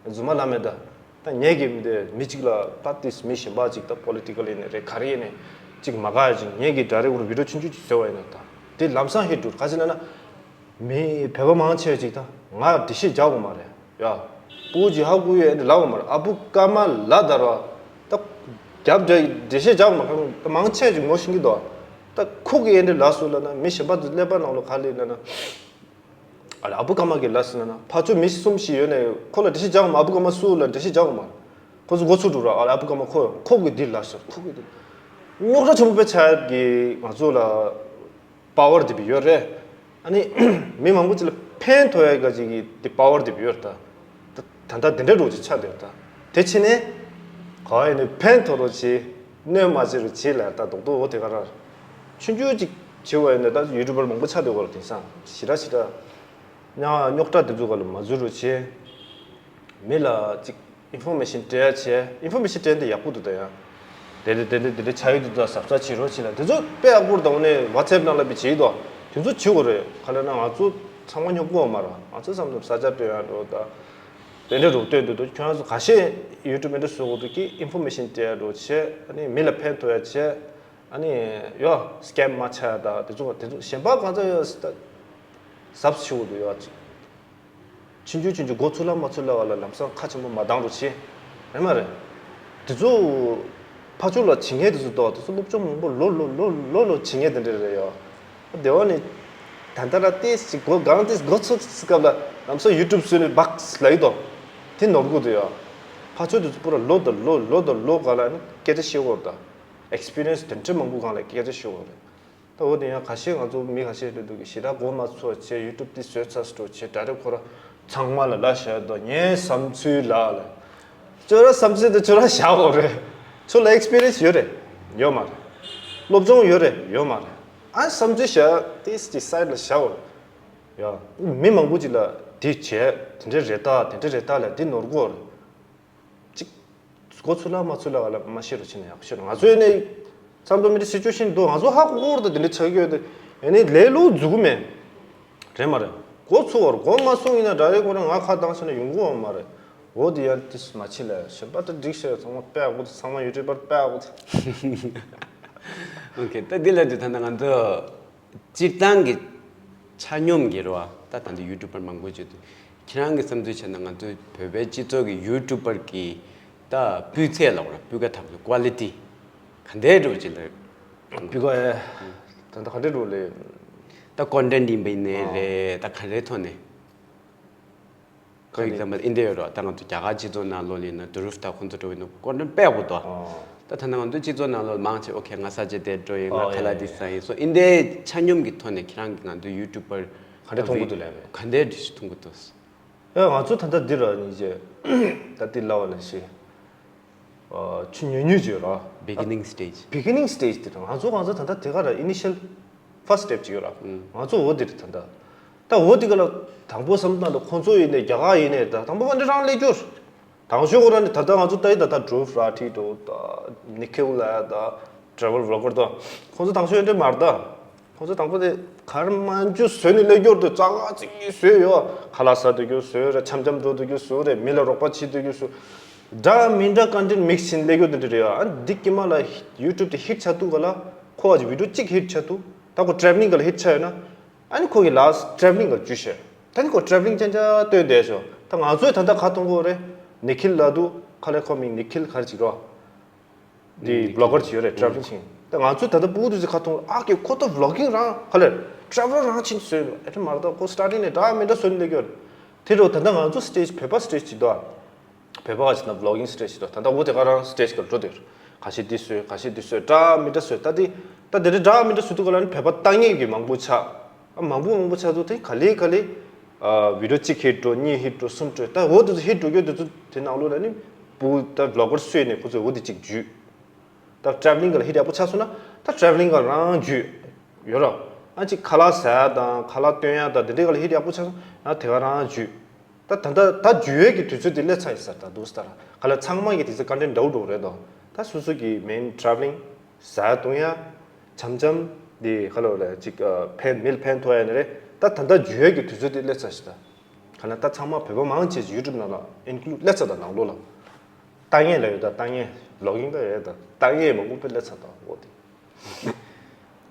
རྫུན་མ་ལབ་མེད་ད། ད་ངས་གི་འདི་མི་གཅིག་ལ་ད་དེ་མི་གཞན་པ་ཅིག་ད་པོ་ལི་ཊི་ཀལ་ཡིན་ནའི་རེད་ག་རེ་ཡིན་ནའི་ཅིག་མ་དགའ་ཡ་ཅིག་ངས་གི་ཌའི་རེག་ཊ་བི་ཌིའོ་ཆུང་ཆུང་ཅིག་བཟོས་པ་ཡིན་ན་ད་དེ་ལམ་སང་ཧིཊ་འགྲོ་ག་ཅི་ལབ་ན། མི་བོད་པ་མང་ཆེ་ཅིག་ད་ང་འགྲེལ་བཤད་རྒྱག་དགོས་མ་རེད་ཡ། སྤུ་གུ་ཅིག་ཧ་གོ་ཡོད་འདི་ལབ་དགོས་མ་རེད། ཨ་བུ་ཀར་མ་ལ་དར་བ་ད་རྒྱབ་འགྲེལ་འགྲེལ་བཤད་རྒྱག་དགོས་མ་རེད། ད་མང་ཆེ་ཅིག་ངོ་ཤེས་ཀྱི་འདུག་ད་ཁོ་གི་འདི་ལབ་སོང་ལབ་ན་མི་གཞན་པ་ཚོ་ཀླད་པ་ནང་ལོགས་ག་ལབ་ན་ན། ཨ་ལ་ཨ་བུ་ཀར་མ་གི་ལབ་སོང་ན་ཕར་ཕྱོགས་མི་གསུམ་ཞིག་ཡོད་ནས་ཁོ་ལ་འགྲེལ་བཤད་རྒྱག་དགོས་མ་རེད། ཨ་བུ་ཀར་མ་སུ་ལ་འགྲེལ་བཤད་རྒྱག་དགོས་མ་རེད། ཁོ་ཚོ་མགོ་ཚོས་འགྲོ་ར། ཨ་ལ་ཨ་བུ་ཀར་མ་ཁོ་ཁོ་གི་འདི་ལབ་སོང་ཁོ་གི་འདི། རྙོག་དྲ་ཆེན་པོ་དཔེ་ཆགས་ཀྱི་ང་ཚོ་ལ། པ་ཝར་དེ་བས་ཡོད་རེད། ཨ་ནི་མི་མང་པོ་ཅིག་ལ་ཕན་ཐོགས་ཡ་ག་ཅིག་གི་དེ་པ་ཝར་དེ་བས་ཡོད་རེད་ད། ད་ད་ལྟ་དེ་འདྲ་འགྲོ་ཅིག་ཆགས་བསྡད་ཡོད་ད། དེ་ཕྱིན་ནས་ག་བ་ཡིན་ནའི་ཕན་ཐོགས་རོགས་བྱེད། གནོད་མ་བྱེད་རོགས་བྱེད་ལ་ད་རྡོག་རྡོག་འོ་དེ་ག་ར། ཆུང་ཆུང་ཅིག་བྱེད་པ་ཡིན་ན་ད་ཡུ་ཊུ་བར་མང་པོ་ཆགས་བསྡད་ཡོད་རེད། དེང་སང་ཞེ་དྲག་ཞེ་དྲག་ཉ་རྙོག་དྲ་དེ་ཚོ་ག་ལ་མ་འཛུལ་རོགས་བྱེད། མི་ལ་ཅིག་ཨིན་ཕོར་མེ་ཤན་སྤྲད་ཡ་བྱས། ཨིན་ཕོར་མེ་ཤན་སྤྲད་འདི་ཡག་པོ་འདུག་ད་ཡང་། དེ་འདྲ་དེ་འདྲ་དེ་འདྲ་ཆགས་ཡོད་འདུག་ད་གཟབ་གཟབ་བྱེད་རོགས་བྱེད་ལ་དེ་ཚོ་དཔེ་ཡག་པོ་རེད། ད་འོ་ནས་ཝ་ཊི་སེབ་ནང་ལ་བི་བྱེད་ཡོད་དོ། དེ་ཚོ་བྱེད་དགོས་རེད། ག་ལབ་ན་ང་ཚོ་ཚང་མ་སྙོབ་དགོས་མ་རེད། ང་ཚོ་བསམ་བསམ་ས་ཆ་སྟོན་ཡ་འགྲོ་ད། དེ་འདྲ་རོགས་སྟོན་འདུག་ད་ཁྱོད་རང་ཚོ་ཁ་ཤས་ཡུ་ཊུབ་མི་འདྲ་བཟོ་དགོས་འདུག་གི་ཨིན་ཕོར་མེ་ཤན་སྤྲད་ཡ་འགྲོ་བྱེད། ཨ་ནི་མི་ལ་ཕན་ཐོགས་ཡ་བྱེད། ཨ་ནི་ཡོ་སི་ཀེམ་མ་ཆགས་ཡ་ད་དེ་ཚོ་དེ་ཚོ་གཞན་པ་གང་ཚ་ཡོད་ད། གཟབ་བྱེད་དགོས་འདུག་ཡོ་ཅིག་ཆུང་ཆུང་ཆུང་ཆུང་མགོ་ཚོས་ལ་མ་ཚོས་ལ་བ་ལ་ལམ་སང་ཁ་ཆེན་པོ་མ་གཏང་རོགས་བྱེད། རེད་མ་རེད། དེ་ཚོ་ཕར་ཕྱོགས་ལ་བྱེད་མཁན་དེ་ཚོ་འདུག་དེ་ཚོ་སློབ་སྦྱོང་མང་པོ་ལོ་ལོ་ལོ་ལོ་ལོ་བྱེད་མཁན་དེ་འདྲ་རེད་ཡོ། དེ་བ་ནི་ད་ལྟ་ར་ཏེས་ཅིག་མགོ་གང་ཏེས་མགོ་ཚོས་སྐབས་ལ་ལམ་སང་ཡུ་ཊུབ་བཟོས་ནས་བག་ལ་ཡི་དོ། དེ་ནོར་གོ་དུ་ཡོ། ཕར་ཕྱོགས་དེ་ཚོ་པུ་ར་ལོ་དང་ལོ་ལོ་དང་ལོ་ག་ལ་ནི་སྐད་ཆ་བཤད་གོ་ར་ད། ཨེག་སི་པི་རི་ཡན་སི་དེ་འདྲ་མང་པོ་གང་ལ་སྐད་ཆ་བཤད་གོ་རེད། ད་འོ་དེ་ཡང་ཁ་ཤས་ང་ཚོ་མི་ཁ་ཤས་རེད་འདུག་གི་ཞེ་དྲག་མགོ་མ་ཚོས་བྱས་ཡུ་ཊུབ་དེ་བཟོས་ཚར་སོང་བྱས་ད་རེས་ཁོ་ར་ཚང་མ་ལ་ལ་བཤད་དོ་ངའི་བསམ་ཚུལ་ལ་ལ། ཁྱོད་ར་བསམ་ཚུལ་དེ་ཁྱོད་ར་བཞག་འོ་རེད། ཁྱོད་ལ་ཨེག་སི་པི་རི་ཡན་སི་ཡོད་རེད། ཡོད་མ་རེད། སློབ་སྦྱོང་ཡོད་རེད་ཡོད་མ་རེད། ཨ་བསམ་ཚུལ་བཤད་དེ་སི་སའི་ཌི་ལ་བཞག་འོ་རེད། ཡ། མི་མང་པོ་ཅིག་ལ་དེ་བྱས་དེ་འདྲ་རེད་ད་དེ་འདྲ་རེད་ད་ལ་དེ་ནོར་གོ་རེད། ཅིག་མགོ་ཚོས་ལ་མ་ཚོས་ལ་བ་ལ་མ་ཤེས་རོགས་བྱེད་ན་ཡག་ཤོས་རེད། ང་ཚོ་ཡིན་ནའི་བསམ་བློ་མི་འདྲ་སི་ཅུ་ཨེ་ཤན་འདུག་ང་ཚོ་ཧ་གོ་གོ་རེད་ད་དེ་འདྲ་ཆགས་ཀྱི་ཡོད་དེ་ཡིན་ནའི་ལས་སླ་པོ་འཛུགས་གི་མེད། རེད་མ་རེད། མགོ་ཚོས་བར་མགོ་མ་ཚོས་ཡིན་ན་ད་རེས་ཁོ་རང་ང་ཁ་བཏང་ཟེར་ན་ཡོང་གི་ཡོད་མ་རེད། འོ་དེ་ཡང་དེ་མ་བྱེད་ལ་གཞན་པ་ད་འགྲིག་ཤེས་ཚང་མ་དཔེ་ཡག་པོ་དེ་ཚང་མ་ཡུ་ཊུབ་པར་དཔེ་ཡག་པོ་དེ། ཨོ་ཁེ། ད་འདི་ལ་འདི་ད་ནང་ང་ཚོ་སྤྱིར་བཏང་གི་ཆ་སྙོམས་ཀྱི་རེད་བ། ད་ད་འདི་ཡུ་ཊུབ་པར་མང་པོ་བྱེད་དུས་ཁྱེད་རང་གི་བསམ་ཚུལ་བྱས་ན་ང་ཚོའི་བོད་པའི་སྤྱི་ཚོགས་ཀྱི་ཡུ་ཊུབ་པར་གྱི་ད་སྤུས་ཚད་ལ་བར་སྤུས་ཀ་དག་པའི་ཀོ་ལི་ཊི་ག་འདྲའི་འགྲོ་ཅི་ལ། སྤུས་ཀ་ཨེ། ད་ད་ག་འདྲའི་འགྲོ་ལེ། ད་ཀོན་ཊེན་ཊི་ཡིན་པ་ཡིན་ནའི་རེད། ད་ག་འདྲའི་ཐོག་ནས། For example ཨིན་ཌི་ཡ་རོ་ད་ང་ཚོ་རྒྱ་གར་སྤྱི་ཚོགས་ནང་ལོགས་ལ་ཡིན་ན་དུ་རུབ་ད་ཁོང་ཚོ་འགྲོ་ཡིན་ན་ཀོན་ཊེན་ཊི་དཔེ་ཡག་པོ་འདུག་ད་ཐ་ན་ང་ཚོ་སྤྱི་ཚོགས་ནང་ལོགས་མང་ཆེ་ཨོ་ཁེ་ང་ས་ཆ་དེ་འགྲོ་ཡིན་ང་ཁ་ལག་འདི་ཟ་ཡིན་སོ་ཨིན་ཌི་ཡའི་ཆ་སྙོམས་ཀྱི་ཐོག་ནས་ཁྱེད་རང་གི་ང་ཚོའི་ཡུ་ཊུབ་པར་ག་འདྲ་མཐོང་གི་འདུག་ལབ་པས། ག་འདྲའི་འདྲི་ཞིག་མཐོང་གི་འདུག་ཡ་ང་ཚོ་ད་ལྟ་འདི་ར་ནི་ཅེ་ད་འདི་ལབ་པ་ནང་བཞིན། ཆུ་ཉུང་ཉུང་ཅིག་ཡོད་ར། Beginning stage. Beginning stage དེ་ར་ང་ཚོ་གང་ཚོ་ད་ལྟ་དེ་ག་ར་initial first step ཅིག་ཡོད་ར། ང་ཚོ་འོ་དེ་རེད་ད་ལྟ། ད་འོ་དེ་ག་ལ་དང་པོ་བསམ་ན་ད་ཁོང་ཚོ་ཡིན་ནའི་རྒྱ་གར་ཡིན་ནའི་ད་དང་པོ་ག་འདྲ་རང་སླེབས་རྒྱུ། དང་ཤོས་ཁོ་རང་ནི་ད་ལྟ་ང་ཚོ་ལྟ་ཡི་ད་ལྟ་Dhruv Rathi དོ་ད་Nikhil ལ་ད་travel vlogger དོ་ཁོང་ཚོ་དང་ཤོས་འདྲ་མ་རེད་ད། ཁོང་ཚོ་དང་པོ་དེ་གར་མ་འཇུ་བཟོས་ནས་སླེབས་རྒྱུ་དེ་ཙག་ཙིག་བཟོས་ཡོད། ཁ་ལག་ཟ་སྡོད་རྒྱུ་བཟོས་རེད། འཆམ་འཆམ་འགྲོ་སྡོད་རྒྱུ་བཟོས་རེད། མི་ལ་རོགས་པ་བྱེད་སྡོད་རྒྱུ་བཟོས། འདྲ་མི་འདྲ་content mix བྱས་ནས་སླེབས་རྒྱུ་དེ་འདྲ་རེད་ཡ། ཨ་འདི་དཀྱིལ་མ་ལ་ཡུ་ཊུབ་དེ་ཧིཊ་ཆགས་འདུག་ག་ལ་ཁོ་བ་ཅིག་བི་ཌིའོ་གཅིག་ཧིཊ་ཆགས་འདུག་ད་ཁོ་travelling ག་ལ་ཧིཊ་ཆགས་ཡོད་ན། ཨ་ནི་ཁོ་གི་last travelling ག་ལ་འཇུ་བྱས། ད་ནི་ཁོ་travelling རྐྱང་རྐྱང་སྟོན་བསྡད་ཤོག་ད་ང་ཚོས་ད་ལྟ་ག་མཐོང་གི་ཡོད་རེད། ནི་ཁིལ་ལབ་འདུག་ཁ་ལས་ཁོ་མིང་ནི་ཁིལ་ག་རེ་ཅིག་རོ། འདི་vlogger ཅིག་ཡོད་རེད། travelling བྱེད་མཁན། ད་ང་ཚོས་ད་ལྟ་སྤུ་གུ་དེ་ཚོ་ཁ་མཐོང་ཨ་ཀེ་ཁོ་ད་vlogging རང་ཁ་ལས་travel རང་བྱེད་བཟོས་ཨེ་ད་མ་རེད། ད་ཁོ་starting ནས་འདྲ་མི་འདྲ་བཟོས་ནས་སླེབས་ཀྱི་ཡོད་རེད། དེ་རུ་ད་ལྟ་ང་ཚོ་stage བོད་པ་stage ཅིག་འདུག་ཨ། བོད་པ་ག་ཅིག་ན་vlogging stage ཅིག་འདུག་ད་ལྟ་འོ་དེ་ག་རང་stage ག་འགྲོ་དེ་ཁ་ཤས་འདི་བཟོས་ཁ་ཤས་འདི་བཟོས་འདྲ་མི་འདྲ་བཟོས་ད་དེ་ད་དེ་རིང་འདྲ་མི་འདྲ་བཟོས་དུས་ག་ལ་ནི་བོད་པ་ལྟ་མཁན་གྱི་མང་པོ་ཆགས། ཨ་མང་པོ་མང་པོ་ཆགས་འདུག་དེ་ག་ལེ་ག་ལེ་ཨ་video གཅིག་ཧིཊ་འགྲོ་གཉིས་ཧིཊ་འགྲོ་གསུམ་འགྲོ་ད་འོ་དེ་ཚོ་ཧིཊ་འགྲོ་རྒྱུ་དེ་ཚོ་དེ་ནང་ལོགས་ལ་ནི་བུ་ད་vlogger བཟོས་ནས་ཁོ་ཚོས་འོ་དེ་གཅིག་བརྒྱུད། ད་ཊ་རེ་ཝ་ལིང་ག་ལ་ཧིཊ་ཡག་པོ་ཆགས་སོང་ན་ད་ཊ་རེ་ཝ་ལིང་ག་རང་འཇུས་ཡོད་ར། ཨ་ཅིག་ཁ་ལག་ཟ་ཡ་དང་ཁ་ལག་སྟོན་ཡ་དང་དེ་འདྲའི་ག་ལ་ཧིཊ་ཡག་པོ་ཆགས་སོང་ན་དེ་ག་རང་འཇུས། ད་ད་ལྟ་ད་འཇུས་ཡས་ཀྱི་དུས་ཚོད་དེ་སླེབས་ཚར་ཡིན་ས་རེད། ད་འདུག་སེ་ད་ར་ག་ལ་ཚང་མ་གི་དེ་ཚོ་ཀོན་ཊེན་ཊི་འདྲ་བོ་འདྲ་བོ་རེད་དོ། ད་སོ་སོ་གི་མེན་ཊ་རེ་ཝ་ལིང་ཟ་ཡ་བཏུང་ཡ་འཆམ་འཆམ་དེ་ག་ལ་རེད་ཅིག་ཕན་མིལ་ཕན་ཐོགས་ཡ་ནི་རེད། ད་ད་ལྟ་འཇུས་ཡས་ཀྱི་དུས་ཚོད་དེ་སླེབས་ཚར་ཞིག་ད། ག་ལ་ད་ཚང་མ་བོད་པ་མང་ཆེ་ཡུ་ཊུབ་ནང་ལ་ཨིན་ཀླུཌ་སླེབས་ཚར། ད་ནང་ལོགས་ལ་ལྟ་མཁན་ལ་ཡོད། ད་ལྟ་མཁན་བི་ལོག་གིང་ད་ཡོད། ད་ལྟ་མཁན་མང་པོ་དཔེ་སླེབས་ཚར་ད་འོ་དེ།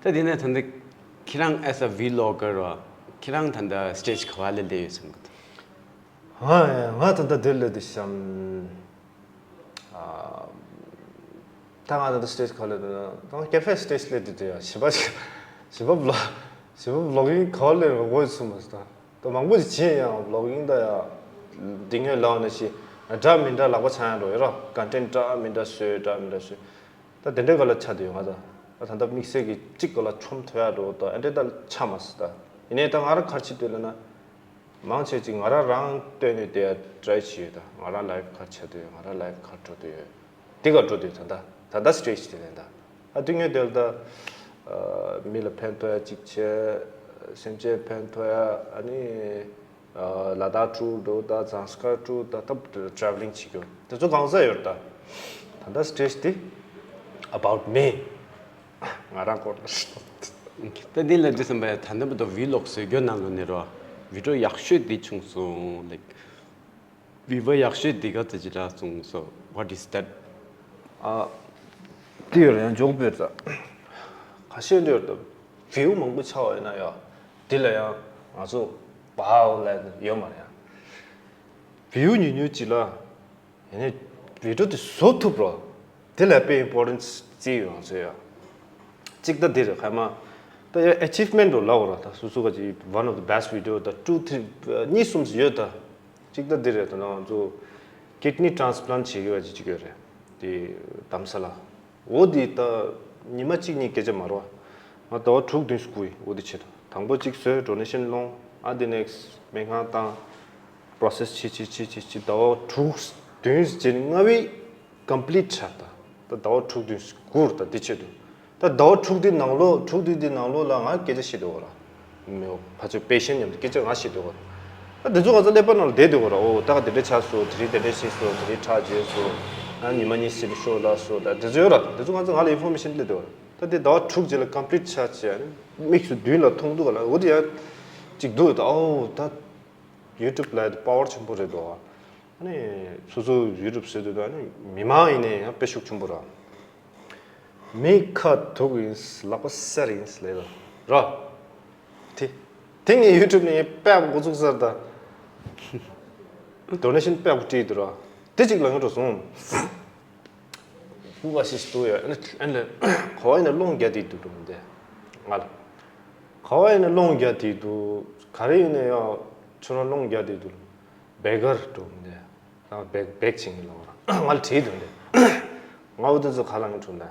ད་དེ་ནས་ད་ལྟ་ཁྱེད་རང་as a vlogger་བ་ཁྱེད་རང་ད་ལྟ་སི་ཊེ་ཇི་ག་བ་ལ་སླེབས་ཡོད་བསམ་གི་འདུག་ང་ང་ད་ལྟ་འདིར་སླེབས་དུས་བསམ། ཨ། ད་ང་ད་ལྟ་སི་ཊེ་ཇི་ག་ལ་སླེབས་འདུག་ད་ང་ཀེ་ཧྥེ་སི་ཊེ་ཇི་སླེབས་དུས་དེ་ཡ་བྱིས་པ་བྱིས་པ་བི་ལོག་བྱིས་པ་བི་ལོག་གིང་ག་བ་སླེབས་ཡོད་ངོ་ཚུགས་མ་སོང་ད། ད་མང་པོ་ཞིག་བྱས་ཡང་བི་ལོག་གིང་ད་ཡ་འདི་སྔོན་ལ་ནས་ཤི་འདྲ་མི་འདྲ་ལག་པ་འཆང་ཡ་འགྲོ་ཡོད་ར། ཀོན་ཊེན་ཊི་འདྲ་མི་འདྲ་བཟོས་འདྲ་མི་འདྲ་བཟོས། ད་དེ་འདྲའི་ག་ལ་ཆགས་བསྡད་ཡོད་ང་ད། ད་ད་ལྟ་དམིགས་བསལ་གྱི་གཅིག་ག་ལ་ཆོམ་ཐུབ་ཡ་འགྲོ་ད་ཨ་འདྲའི་ད་ཆགས་མ་སོང་ད། ཡིན་ནའི་ད་ང་རང་ག་རེ་བྱེད་འདོད་ལབ་ན། མང་ཆེ་ཅིག་ང་རང་རང་བཏོན་ནས་བསྡད་ཡ་ཊ་རའེ་བྱས་ཡོད་ད། ང་རང་ལའིབ་ག་རེ་ཆགས་བསྡད་ཡོད། ང་རང་ལའིབ་ག་རེ་འགྲོ་བསྡད་ཡོད། དེ་ག་འགྲོ་བསྡད་ཡོད་ད། ད་ད་ད་སི་ཊེ་ཇི་དེ་ལེན་ད། ཨ་དུས་ངས་དེ་ལ་ད་མི་ལ་ཕན་ཐོགས་ཡ་གཅིག་བྱས། སེམས་ཅན་ཕན་ཐོགས་ཡ། ཨ་ནི་ལ་དྭགས་ཊུར་འགྲོ་ད། ཛངས་དཀར་ཊུར་ད། ད་ཊ་རེ་ཝ་ལིང་བྱེད་རྒྱུ་དེ་ཚོ་གང་ཟག་ཡོད་ད། ད་ད་སི་ཊེ་ཇི་དེ་about me། ང་རང་སྐོར་ལ། ད་འདི་ལ་འདི་བསམ་པ་ཡ་ད་ལྟ་བར་དུ་བི་ལོག་བཟོ་རྒྱུ་ནང་ལོ་ནས་རོ་བི་ཌིའོ་ཡག་ཤོས་འདི་བྱུང་སོང་ལེགས། བི་ཝར་ཡག་ཤོས་འདི་ག་ཙི་ཅི་ར་སོང་སོ། What is that? ཨ། འདི་ཡོད་ར་ཡང་འཇོག་པོས་ད། ཁ་ཤས་འདི་ཡོད་ད། བིའུ་མང་པོ་ཆགས་པ་ཡིན་ན་ཡ། འདི་ལ་ཡང་ང་ཚོ་བའོ་ལ་ཡོད་མ་རེད་ཡ། བིའུ་ཉུང་ཉུང་ཅིག་ལ། ཡིན་ནའི་བི་ཌིའོ་དེ་བཟོ་ཐུབ་རོགས། དེ་ལ་དཔེ་ཨིམ་པོར་ཊེནས་བརྩི་ཡོད་ང་ཚོས་ཡ། གཅིག་ད་འདི་རེད་ཁ་མ། ད་ཡ་ཨེ་ཅིབ་མེན་ཊི་འདྲ་ལབ་ར། ད་སོ་སོ་ག་ཅིག་one of the best video ད་ཊུ་ཐི་རི་གཉིས་གསུམ་ཅིག་ཡོད་ད། གཅིག་ད་འདི་རེད་ད་ང་ཚོ་ཀིཌ་ནི་ཊེན་སི་པི་ལན་ཊི་བྱེད་ཀྱི་ཡོད་ཅིག་ཅིག་ཡོད་རེད། དེ་དྷ་རམ་ས་ལ། འོ་དེ་ད་ཉི་མ་གཅིག་གཉིས་སྐད་ཆ་མ་རེད་བ། ང་ཟླ་བ་དྲུག་བདུན་སྐུ་ཡི་འོ་དེ་ཆེད་དུ། དང་པོ་གཅིག་བཟོས་ཌོ་ནེ་ཤན་སློང་། ཨ་དེ་ནེག་སི་སྨན་ཁང་བཏང་། པོ་རོ་སེ་སི་བྱེད་བྱེད་བྱེད་བྱེད་བྱེད་ཟླ་བ་དྲུག་བདུན་བྱས་ནས་ལྔ་བའི་ཀམ་པི་ལིཊ་ཆགས་ད། ད་ཟླ་བ་དྲུག་བདུན་སྐུར་ད་དེ་ཆེད་དུ། ད་ཟླ་བ་དྲུག་དེ་ནང་ལོགས་དྲུག་དེ་དེ་ནང་ལོགས་ལ་ང་སྐད་ཆ་བཤད་འདུག་གོ་ར། མེའོ་ཕ་ཚོའི་པེ་ཤན་མཉམ་དུ་སྐད་ཆ་ང་བཤད་འདུག་གོ་ར། ད་དེ་ཚོ་ང་ཚོ་ཀླད་པ་ནང་ལ་བསྡད་འདུག་གོ་ར། ཨོ་ད་ག་དེ་འདྲ་ཆགས་སོ། དེ་རིང་དེ་འདྲ་བྱས་སོ། དེ་རིང་ཁྲག་བརྗེས་སོ། ང་ཉི་མ་གཉིས་སེམས་ཤོར་ལ་སོ། ད་དེ་ཚོ་ཡོད་ར། དེ་ཚོ་ང་ཚོ་ང་ལ་ཨིན་ཕོར་མེ་ཤན་སླེབས་འདུག་གོ་ར། ད་དེ་ཟླ་བ་དྲུག་རྗེས་ལ་ཀམ་པི་ལིཊ་ཆགས་བྱས་ཨ་ནི་དམིགས་སུ་མདུན་ལ་མཐོང་འདུག་ག་ལ། འོ་དེ་ཡང་གཅིག་འདུག་ད་ཨོ་ད་ཡུ་ཊུབ་ལ་པ་ཝར་ཆེན་པོ་རེད་འདུག་ག་ཨ་ནི་སོ་སོ་ཡུ་ཊུབ་བཟོས་དུས་ད་ཨ་ནི་མི་མང་ཡིན་ནའི་ཡང་དཔེ་ཤུགས་ཆེན་པོ་ར། མི་ཁ་དུག་ཡིན་ལག་པ་གསེར་ཡིན་ལས་ལ་ར། དེ་དེ་ངས་ཡུ་ཊུབ་ནས་ངས་དཔེ་འགོ་བཙུགས་ཚར་ད། ཌོ་ནེ་ཤན་དཔེ་བསྐྲིས་འདུག་ར། དེ་གཅིག་ལ་ངས་འགྲོ་སོང་། སྐུ་ག་ཤི་ཤི་འདུག་ཡ། ཨ་ནི་ཨ་ནི་ག་བ་ཡིན་ན་སློང་རྒྱག་དེ་འདུག་འགྲོ་མི་འདི་ང་ལ། ག་བ་ཡིན་ན་སློང་རྒྱག་དེ་འདུག་ག་རེ་ཡིན་ན་ཡང་ཁྱོད་རང་སློང་རྒྱག་དེ་འདུག་བེ་གར་འགྲོ་མི་འདི་ང་བེག་བེག་བྱེད་ངེས་ལོ་ར། ང་ལ་བྲིས་འདུག་འདི། ང་འུ་དུ་ཚོ་ག་ལ་ངས་འགྲོ་ལ།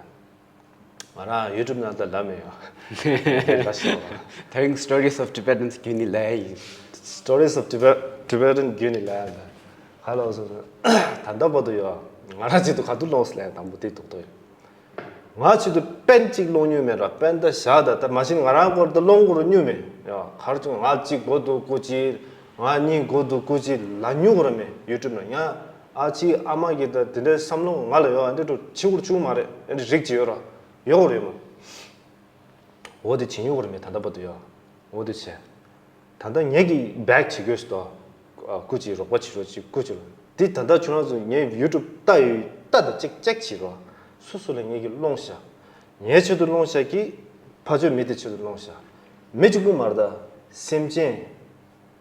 ང་རང་ཡུ་ཊུབ་ནང་ལ་ལབ་མེད་ཡ། ད་ཤི་བ། Telling stories of Tibetans རྒྱུན་ནི་ལས་ཡིན། Stories of Tibet Tibetan རྒྱུན་ནི་ལས་ཡིན། ཧ་ལོ་སོ་སོ། ད་ལྟ་བར་དུ་ཡོད། ང་རང་ཆེད་དུ་ག་དུས་ལོངས་ལས་དང་པོ་དེ་ཐོག་ཏུ་ཡོད། ང་ཆེད་དུ་པེན་གཅིག་ལོངས་མྱོང་མེད་ར། པེན་ད་བཞག་ད་ད་མ་གཞི་ང་རང་སྐོར་ད་ལོངས་དགོས་རུ་མྱོང་མེད་ཡ། གར་བྱུང་ང་གཅིག་དགོས་འདུག་སྐུ་མཁྱེན། ང་གཉིས་དགོས་འདུག་སྐུ་མཁྱེན་ལབ་མྱོང་གི་ར་མེད་ཡུ་ཊུབ་ནང་ཡ། ཨ་ཅེ་ཨ་མ་གིས་ད་དེ་འདྲའི་བསམ་བློ་ང་ལ་ཡོད་ཨ་འདྲ་འགྲོ་བྱེད་དགོས་བྱུང་མ་རེད། ཨ་འདྲ་རིགས་ཅིག་ཡོད་ར། ཡོད་རེད་མ། འོ་དེ་བྱེད་མྱོང་གི་ར་མེད་ད་ལྟ་བར་དུ་ཡ། འོ་དེ་བྱས། ད་ལྟ་ངེད་ཀྱིས་བེག་བྱེད་དགོས་སོ། སྐུ་མཁྱེན་རོགས་པ་བྱེད་རོགས་ཅིག་སྐུ་མཁྱེན་རོགས། དེ་ད་ལྟ་ཁྱོད་རང་ཚོ་ངའི་ཡུ་ཊུབ་ལྟ་ཡོད་ལྟ་དང་ཅིག་ཅེག་བྱེད་རོགས། སོ་སོ་ལ་ངེད་ཀྱིས་སློང་བྱ། ངའི་ཆེད་དུ་སློང་བྱ་གི་ཕ་ཆོས་མི་དེ་ཆེད་དུ་སློང་བྱ། མི་གཅིག་པུ་མ་རེད་ད། སེམས་ཅན།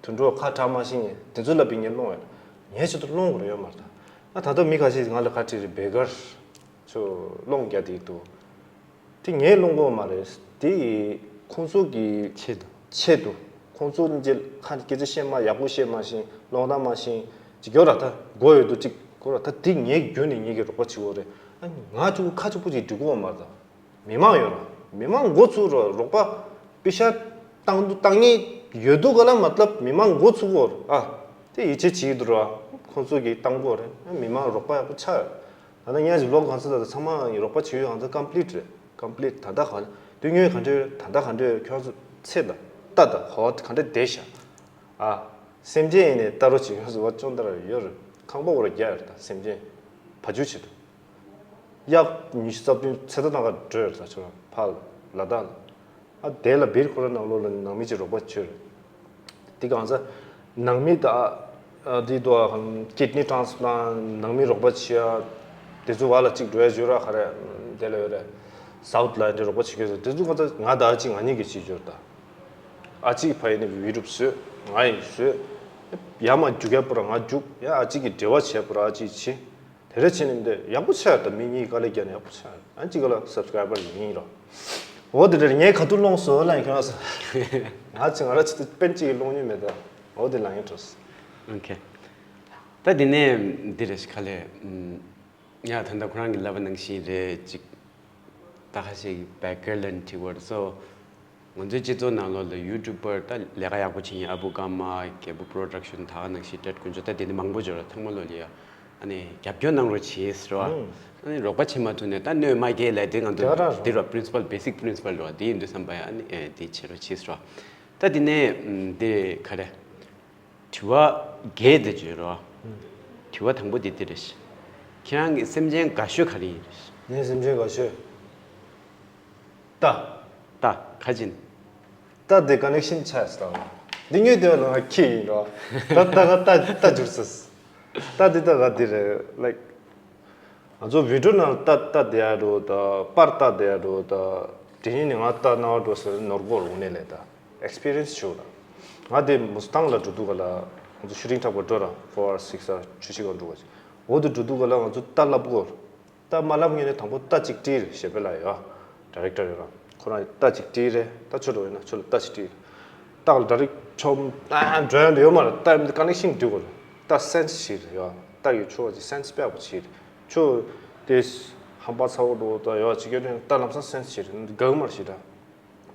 དུད་འགྲོ་ཁ་གྲག་མ་ཤེས་ངེས་དེ་ཚོ་ལ་བི་ངས་སློང་ཡོད། ངའི་ཆེད་དུ་སློང་དགོས་ཡོད་མ་རེད་ད། ཨ་ད་ལྟ་མི་ཁ་ཤས་ང་ལ་ཁ་བྲིས་རེད་བེ་གར། ཚོ་སློང་རྒྱག་དེ་འདུག་དེ་ངས་སློང་དགོས་མ་རེད། དེ་ཁོང་ཚོ་གི་ཆེད་དུ། ཆེད་དུ། ཁོང་ཚོ་འདི་ཁ་སྐད་ཆ་བཤད་མ་ཡག་པོ་བཤད་མ་ཤེས་སློང་སྟངས་མ་ཤེས་ཅིག་ཡོད་ར་ད་དགོས་ཡོད་དུ་ཅིག་དགོས་ར་ད་དེ་ངས་རྒྱུན་ནས་ངེད་ཀྱི་རོགས་པ་བྱེད་དགོས་རེད། ཨ་ང་ཅུ་ཁ་ཅིག་པོ་ཅིག་འགྲིག་གོ་མ་རེད་ད། མི་མང་ཡོད་ར། མི་མང་འགོ་ཚུགས་ར་རོགས་པ་པེ་ཤ་བཏང་དུ་བཏང་ངེས་ཡོད་དུ་ག་ལ་མ་ལབ་མི་མང་འགོ་ཚུགས་གོ་ར། ཨ་དེ་ཡིད་ཆེས་བྱེད་ཀྱི་འདུག་ར། ཁོང་ཚོ་གིས་བཏང་གོ་རེད། ཨ་མི་མང་རོགས་པ་ཡག་པོ་ཆགས་ཡོད། ད་ནང་ངས་ཀྱི་ལོག་གང་ཚོད་ད་ཚང་མ་རོགས་པ་བྱེད་ཡོད་གང་ཚོད་ཀམ་པི་ལིཊ་རེད། ཀམ་པི་ལིཊ་ད་ལྟ་ག་དུས་ངོས་ག་འདྲ་ད་ལྟ་ག་འདྲ་ཁྱོད་ཚོ་ཚེ་ད་ལྟ་ད་ཧོ་ག་འདྲ་བསྡད་ཤག་ཨ། སེམས་ཅན་ཡིན་ནས་ལྟ་རོགས་བྱེད་ཡོད་ཟེར་བ་ཅུང་ལྟར་ཡོད་རེད། ཁང་པ་འོར་རྒྱ་ཡོད་ད་སེམས་ཅན་བ་ཇུ་བྱེད་དུ། གཡག་ཉི་ཤུ་རྩ་བདུན་ཚེ་ད་ནང་ག་འགྲོ་ཡོད་ད་ཆོ་ཕ་ལ་དྭགས་ལ། ཨ་དེ་ལ་བིར་ཁོ་ར་ནང་ལོགས་ལ་ནང་མི་ཅིག་རོགས་པ་བྱོས། དེ་གང་ཟེར། ནང་མི་ད་ཨ་དེ་དུ་ཨ་ཀིད་ནི་ཊ་རན་སི་པ་ལན་ཊ་ནང་མི་རོགས་པ་བྱེད་ཡ། དེ་ཚོ་བ་ལ་གཅིག་འགྲོ་ཡ་བྱོས་ར་ག་རེ། དེ་ལ་ཡོད་རེད། སའུ་ཐི་ལ་ཡིན་དེ་རོགས་པ་བྱེད་གི་ཡོད་རེད། དེ་ཚོ་གང་ཟེར་ང་ད་ཨ་གཅིག་ང་གཉིས་ཀྱི་བྱེད་འབྱོར་ད། ཨ་གཅིག་ཕ་ཡིན་ནི་བི་རུབ་བཟོས། ང་ཡིན་བཟོས། ཡ་མ་རྒྱུག་ཡ་པོ་ར་ང་རྒྱུག་ཡ་ཨ་གཅིག་གི་འབྲེལ་བ་བྱས་པོ་ར་ཨ་གཅིག་བྱེད། དེ་རེ་བྱས་ནས་འདི་ཡག་པོ་ཆགས་ད་མི་གཉིས་དཀའ་ལས་བརྒྱབ་ནས་ཡག་པོ་ཆགས་ཨ་གཅིག་ག་ལ་སབ་སི་ཀ་རའི་བར་ཡིན་རོ། འོ་དེ་འདྲ་ངའི་ཁ་ཐུག་ལོངས་སོ་ལ་ཡིན་ཁྱོད་ང་ཚོ་ང་ར་ཆེ་ཏུ་པན་གཅིག་གི་ལོངས་མྱོང་མེད་ད། འོ་དེ་ལ་ཡིན་འགྲོ། ཨོ་ཁེ། ད་དེ་ནས་འདི་རེ་ཞིག་ག་ལས། ཡ་ད་ལྟ་ཁོ་རང་གི་ལབ་པ་ནང་བཞིན་རེད་ཅིག་ད་ཁ་ཤས་ཀྱི་བེ་ཀར་ལ་འཁྲི་བར་སོ། ང་ཚོའི་སྤྱི་ཚོགས་ནང་ལོགས་ལ་ཡུ་ཊུབ་པར་ད་ལས་ཀ་ཡག་པོ་བྱེད་མཁན་ཨ་བུ་ཀརྨ་རྒྱལ་པོ་པྲོ་ཌག་ཤན་ད་ག་ནང་བཞིན་ཏྲེད་དཀོན་མཆོག་ད་དེ་འདྲ་མང་པོ་འབྱོར་བ་ཚང་མ་ལོ་ལི་ཡ། ཨ་ནི་རྒྱབ་སྐྱོར་གནང་རོགས་བྱེད་ཟེར་བ། ཨ་ནི་རོགས་པ་བྱེད་མ་ཐུབ་ནས་ད་གནོད་མ་སྐྱེལ་ལས་དེ་ང་ཚོ་དེ་ར་པྲིན་སི་པལ་བེ་སིག་པྲིན་སི་པལ་རེད་བ་དེ་ཡིན་དུས་བསམ་པ་ཡ་ཨ་ནི་དེ་བྱེད་རོགས་བྱེད་ཟེར་བ། ད་དེ་ནས་དེ་ག་རེ། དྲི་བ་བརྒྱད་དེ་བརྗོད་རོགས། དྲི་བ་དང་པོ་དེ་འདི་རེད། ཁྱེད་རང་གི་སེམས་ཅན་དགའ་ཤོས་ག་རེ་ཡིན་རེད། ངའི་སེམས་ཅན་དགའ་ཤོས། རྟ། རྟ། ག་ཅིན། རྟ་དེ་ཀ་ནེག་ཤན་ཆགས་སོང་། འདི་ངའི་དེ་བ་ལ་ང་ཁྱི་ཡིན་རོ། ད་ད་ང་རྟ་རྟ་འགྱུར་སོང་། རྟ་འདི་ད་ག་འདི་རེད་ལའིག་ང་ཚོ་བི་ཌིའོ་ནང་ལྟ་ལྟ་བསྡད་ཡ་འགྲོ་ད་པར་ལྟ་བསྡད་ཡ་འགྲོ་ད། དེ་ཡིན་ནི་ང་ལྟ་སྣང་བ་འགྲོ་ཟེར་ནོར་གོར་དངོས་གནས་ལས་ད་ཨེག་སི་པི་རི་ཡན་སི་བྱུང་ལ། ང་དེ་མུ་སི་ཏང་ལ་འགྲོ་དུས་ག་ལ་ང་ཚོ་ཤུ་ཊིང་འཁྲབ་པར་འགྲོ་ར་ཕོར་ཨར་སིགས་ཨར་ཆུ་ཤི་ག་འགྲོ་ག་ཅིག་འོ་དེ་འགྲོ་དུས་ག་ལ་ང་ཚོ་རྟ་ལབ་གོ། རྟ་མ་ལབ་ངེས་ནས་དང་པོ་རྟ་གཅིག་སྤྲད་རེད་ཞེས་པའི་ལ་ཡོད། ཌི་རེག་ཊར་ཡོད་ར་ཁོ་རང་རྟ་གཅིག་སྤྲད་རེད་ད་ཆོ་འགྲོ་ཡིན་ན་ཆོ་ལ་རྟ་གཅིག་སྤྲད་རེད། རྟ་ག་ལ་ཌི་རེག་ཆོ་ཨ་འགྲོ་ཡ་འདྲ་ཡོད་མ་རེད། རྟ་ཀ་ནེག་ཤན་འགྲིག་གོ་རེད། རྟ་སེན་སི་བྱེད་རེད་ཡོད། རྟ་གི་ཆོ་ག་ཅིག་སེན་སི་དཔེ་ཡག་པོ་བྱེད་རེད། ཁྱོད་དེ་ཧམ་པ་ཚ་བོ་འགྲོ་ད་ཡོད་ཅིག་ཡོད་ན་ད་ལམ་སང་སེམས་ཤིག་དགའ་མར་ཞིག་ད།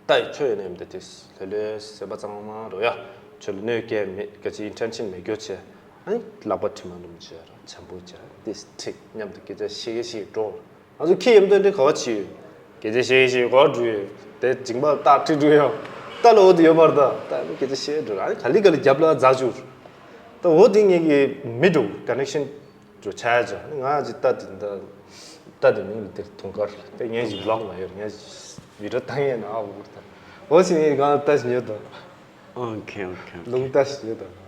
ད་ཡི་ཆོས་ཡོད་ནས་མི་འདུག་དེ་ལྷོད་ལྷོད་སེམས་པ་གཙང་མ་འགྲོ་ཡ། ཁྱོད་ལ་གནོད་སྐྱེལ་མེད་ག་ཅི་ཨིན་ཊེན་ཤན་མེད་རྒྱུ་བྱས། ཨ་ནི་ལག་པ་དྲི་མ་ནུམ་བྱས་ར་བྱམས་པོ་བྱས་དེ་ཁྲིག་མཉམ་དུ་སྐད་ཆ་བཤད་གི་ཞིག་འགྲོ། ང་ཚོ་ཁྱི་ཡིན་དོན་དེ་ག་བ་ཆི་ཡོད། སྐད་ཆ་བཤད་གི་ཞིག་གོ་འགྲོ་ཡོད་དེ་འཇིགས་པ་རྟགས་ཁྲིག་འགྲོ་ཡོད། ད་ལོ་འོ་དེ་ཡོད་མར་ད་ད་ནི་སྐད་ཆ་བཤད་འགྲོ་ཨ་ནི་ག་ལི་ག་ལི་རྒྱབ་ལ་འཛག་བཅུག་ད་འོ་དེ་ངེད་ཀྱི་མི་འགྲོ་ཀ་ནེག་ཤན། ཅོ་ཆ་ཡ་ཅོ། ང་ཅི་ལྟ་དེ་འདི། ལྟ་དེ་མིང་ལ་དེར་དུང་དཀར། དེ་ངས་ཅི་བི་ལོག་མ་ཡོད་ངས་ཅི་བི་ཌིའོ་བཏང་ཡས་ན་ཨ་འུར་ད། འོ་ཞིག་ངས་གང་ལྟ་ཞིག་ཡོད་དོ། ཨོ་ཁེ་ཨོ་ཁེ་ཨོ་ལུང་ཁེ། ལྟ་ཞིག་ཡོད་དོ།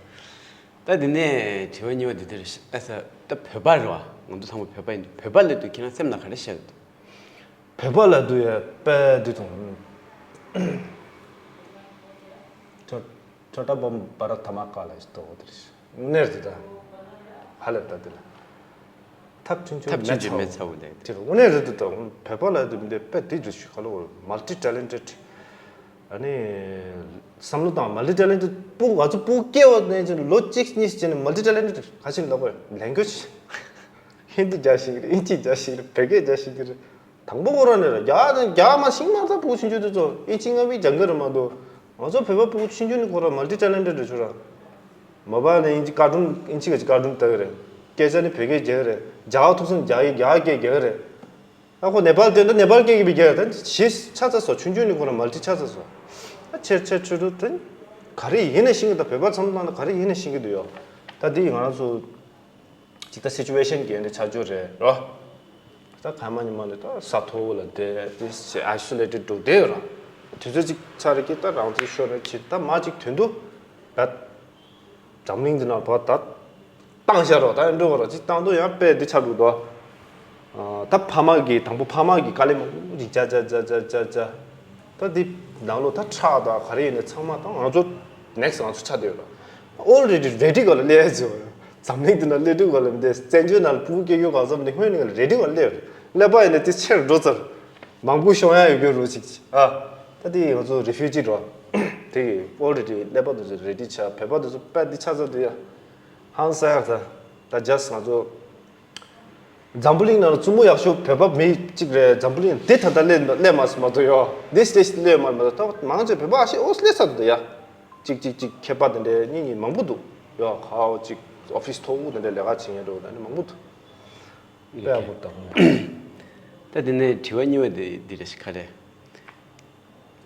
ད་དེ་ནས་དྲི་བ་གཉིས་པ་དེ་དེར་ཨ་ས་ད་བོད་པ་རེད་བ། ང་ཚོ་ཚང་མ་བོད་པ་ཡིན་དུས་བོད་པ་ལབ་དུས་ཁྱེད་རང་སེམས་ལ་ག་རེ་ཤར་ཡོད་དོ། བོད་པ་ལབ་དུས་ཡ་དཔེ་དུས་དང་། ཆོ་ཆོ་ཊ་བོམ་བ་ར་ཐ་མ་ཀ་ལ་ཞིག་ཏོ་དེ་རེད། དངོས་གནས་རེད་ད། ཧ་ལས་ད་དེ་ལ། ཐབས་ཆུང་ཆུང་ཐབས་ཆུང་ཆུང་མེད་ཚ་བོ་ལས་དེ་རེད། དངོས་གནས་རེད་ད། བོད་པ་ལ་དེ་མི་འདི་དཔེ་དེ་རེད་ཞུ་ག་ལ་བོར་མལ་ཏི་ཊེ་ལེན་ཊེཌ། ཨ་ནི། བསམ་བློ་བཏང་མལ་ཏི་ཊེ་ལེན་ཊེཌ་སྤུ་གུ་ང་ཚོ་སྤུ་གུ་སྐྱེ་བ་ནས་ཅིག་ལོ་གཅིག་གཉིས་ཅིག་ནས་མལ་ཏི་ཊེ་ལེན་ཊེཌ་ག་ཞིག་ལབ་དགོས་ལེང་གུ་ཨེཇ། ཧིན་དུ་རྒྱག་ཤེས་ཀྱི་རེད། ཨིན་ཇི་རྒྱག་ཤེས་ཀྱི་རེད། བོད་སྐད་རྒྱག་ཤེས་ཀྱི་རེད། དང་པོ་ཁོ་རང་ནས་ར་རྒྱ་རྒྱ་མ་ཤིང་མ་ཚ་ཕྲུ་གུ་ཆུང་ཆུང་དེ་ཚོ་ཨིན་ཇི་ང་བི་སྦྱང་གི་རེད་མ་གཏོགས། ང་ཚོ་བོད་པ་ཕྲུ་གུ་ཆུང་ཆུང་ནི་ཁོ་རང་མལ་ཏི་ཊེ་ལེན་ཊེཌ་རེད་ཆོ་ར། མ་པ་ནས་ཨིན་ཇི་ཀར་ཊུན་ཨིན་ཇི་ག་ཅིག་ཀར་ཊུན་ལྟ་གི་རེད། སྐད་ཆ་ནི་བོད་སྐད་རྒྱག་གི་རེད། རྒྱ་བ་ཐུག་སོང་རྒྱ་ཡི་རྒྱ་སྐད་རྒྱག་གི་རེད། ཨ་ཁོ་ནེ་པཱལ་སྟོན་ད་ནེ་པཱལ་སྐད་ཀྱི་བི་རྒྱག་ད་ཞིས་ཆ་ཚ་སོ་ཆུང་ཆུང་ནི་ཁོ་རང་མལ་ཏི་ཆ་ཚ་སོ། ཨ་ཆེར་ཆེར་ཆུ་རུ་ད་ག་རེ་ཡིན་ནས་ཤེས་ཀྱི་ད་བོད་པ་ཚང་མ་ལ་ག་རེ་ཡིན་ནས་ཤེས་ཀྱི་འདུག་ཡོ། ད་འདི་ང་རང་ཚོ་ཅིག་ད་སི་ཅུ་ཝེ་ཤན་གྱི་འདི་ཆ་རྒྱུ་རེད་རོ། ད་ཁ་མ་ཉི་མ་ནས་ད་ས་མཐོ་བོ་ལ་བསྡད་དེ་ཨའི་སོ་ལེ་ཊེཌ་འདུག་བསྡད་ཡོད་ར། དུས་ཚོད་ཅིག་ཚར་རེ་ཀྱི་ད་རང་ཚོའི་ཤོར་རེ་ཆེ་ད་མ་ཅིག་དོན་དུ་ད། འཛམ་གླིང་འདི་ན་བ་ད་བཏང་ཤ་རོ་ད་ཡང་འགྲོ་བ་རོ་ཅིག་བཏང་དུ་ཡང་དཔེ་འདི་ཆགས་འདུག་དོ། ད་ཕ་མ་གི་དང་པོ་ཕ་མ་གི་དཀའ་ལས་མང་པོ་ཅིག་བྱ་བྱ་བྱ་བྱ་བྱ་བྱ། ད་འདི་ནང་ལོ་ད་ཁྲག་དང་ག་རེ་ཡིན་ནས་ཚང་མ་དང་ང་ཚོ་ནེག་སི་ང་ཚོ་ཆགས་བསྡད་ཡོད་རོ། ཨོལ་རེ་ཌི་རེ་ཌི་ག་ལ་སླེབས་ཡ་ཅིག་འཛམ་གླིང་འདི་ན་སླེབས་དུས་ག་ལ་འདི་བཙན་བྱོལ་ནང་ལ་ཕྲུ་གུ་སྐྱེ་རྒྱུ་གང་ཟབ་འདི་སྔོན་ནས་ག་ལ་རེ་ཌི་ག་ལ་སླེབས་རེད། ཀླད་པ་ཡིན་ན་དེ་ཆེར་འགྲོ་ཚར། མང་པོ་ཤོང་ཡ་ཡོད་རྒྱུ་རུ་ཅིག་ཨ། ད་དེ་ང་ཚོ་རི་ཕིའུ་ཇི་འགྲོ། དེ་གི་ཨོལ་རེ་ཌི་ཀླད་པ་དེ་ཚོ་རེ་ཌི་ཆགས་བོད་པ་དེ་ཚོ་དཔེ་འདི་ཆགས་ཚར་འདུག་ཡ། ཧང་སང་ཡ་ད། ད་ཇ་སི་ང་ཚོ། འཛམ་བུ་གླིང་ནང་ལ་བཙུན་མོ་ཡག་ཤོས་བོད་པ་མི་གཅིག་རེད། འཛམ་བུ་གླིང་འདི་ད་ལྟ་སླེབས་སླེབས་མ་སོང་མ་གཏོགས་ཡོ། འདི་སི་ཊེ་ཇི་སླེབས་མ་མ་གཏོགས་ད་མང་ཆེ་བོད་པ་ཨ་ཤེ་ཨོ་སླེབས་ཚར་འདུག་ཡ། གཅིག་གཅིག་གཅིག་མཁས་པ་དེ་འདྲའི་གཉིས་གཉིས་མང་པོ་འདུག་ཡོ། ཁ་ཨོ་གཅིག་ཨོ་ཕི་སི་མཐོ་པོ་དེ་འདྲའི་ལས་ཀ་བྱེད་མཁན་འགྲོ་ད་ནི་མང་པོ་འདུག་དཔེ་ཡག་པོ་དང་། ད་དེ་ནས་དྲི་བ་གཉིས་པ་དེ་འདི་རེད་ཤག་ག་རེ།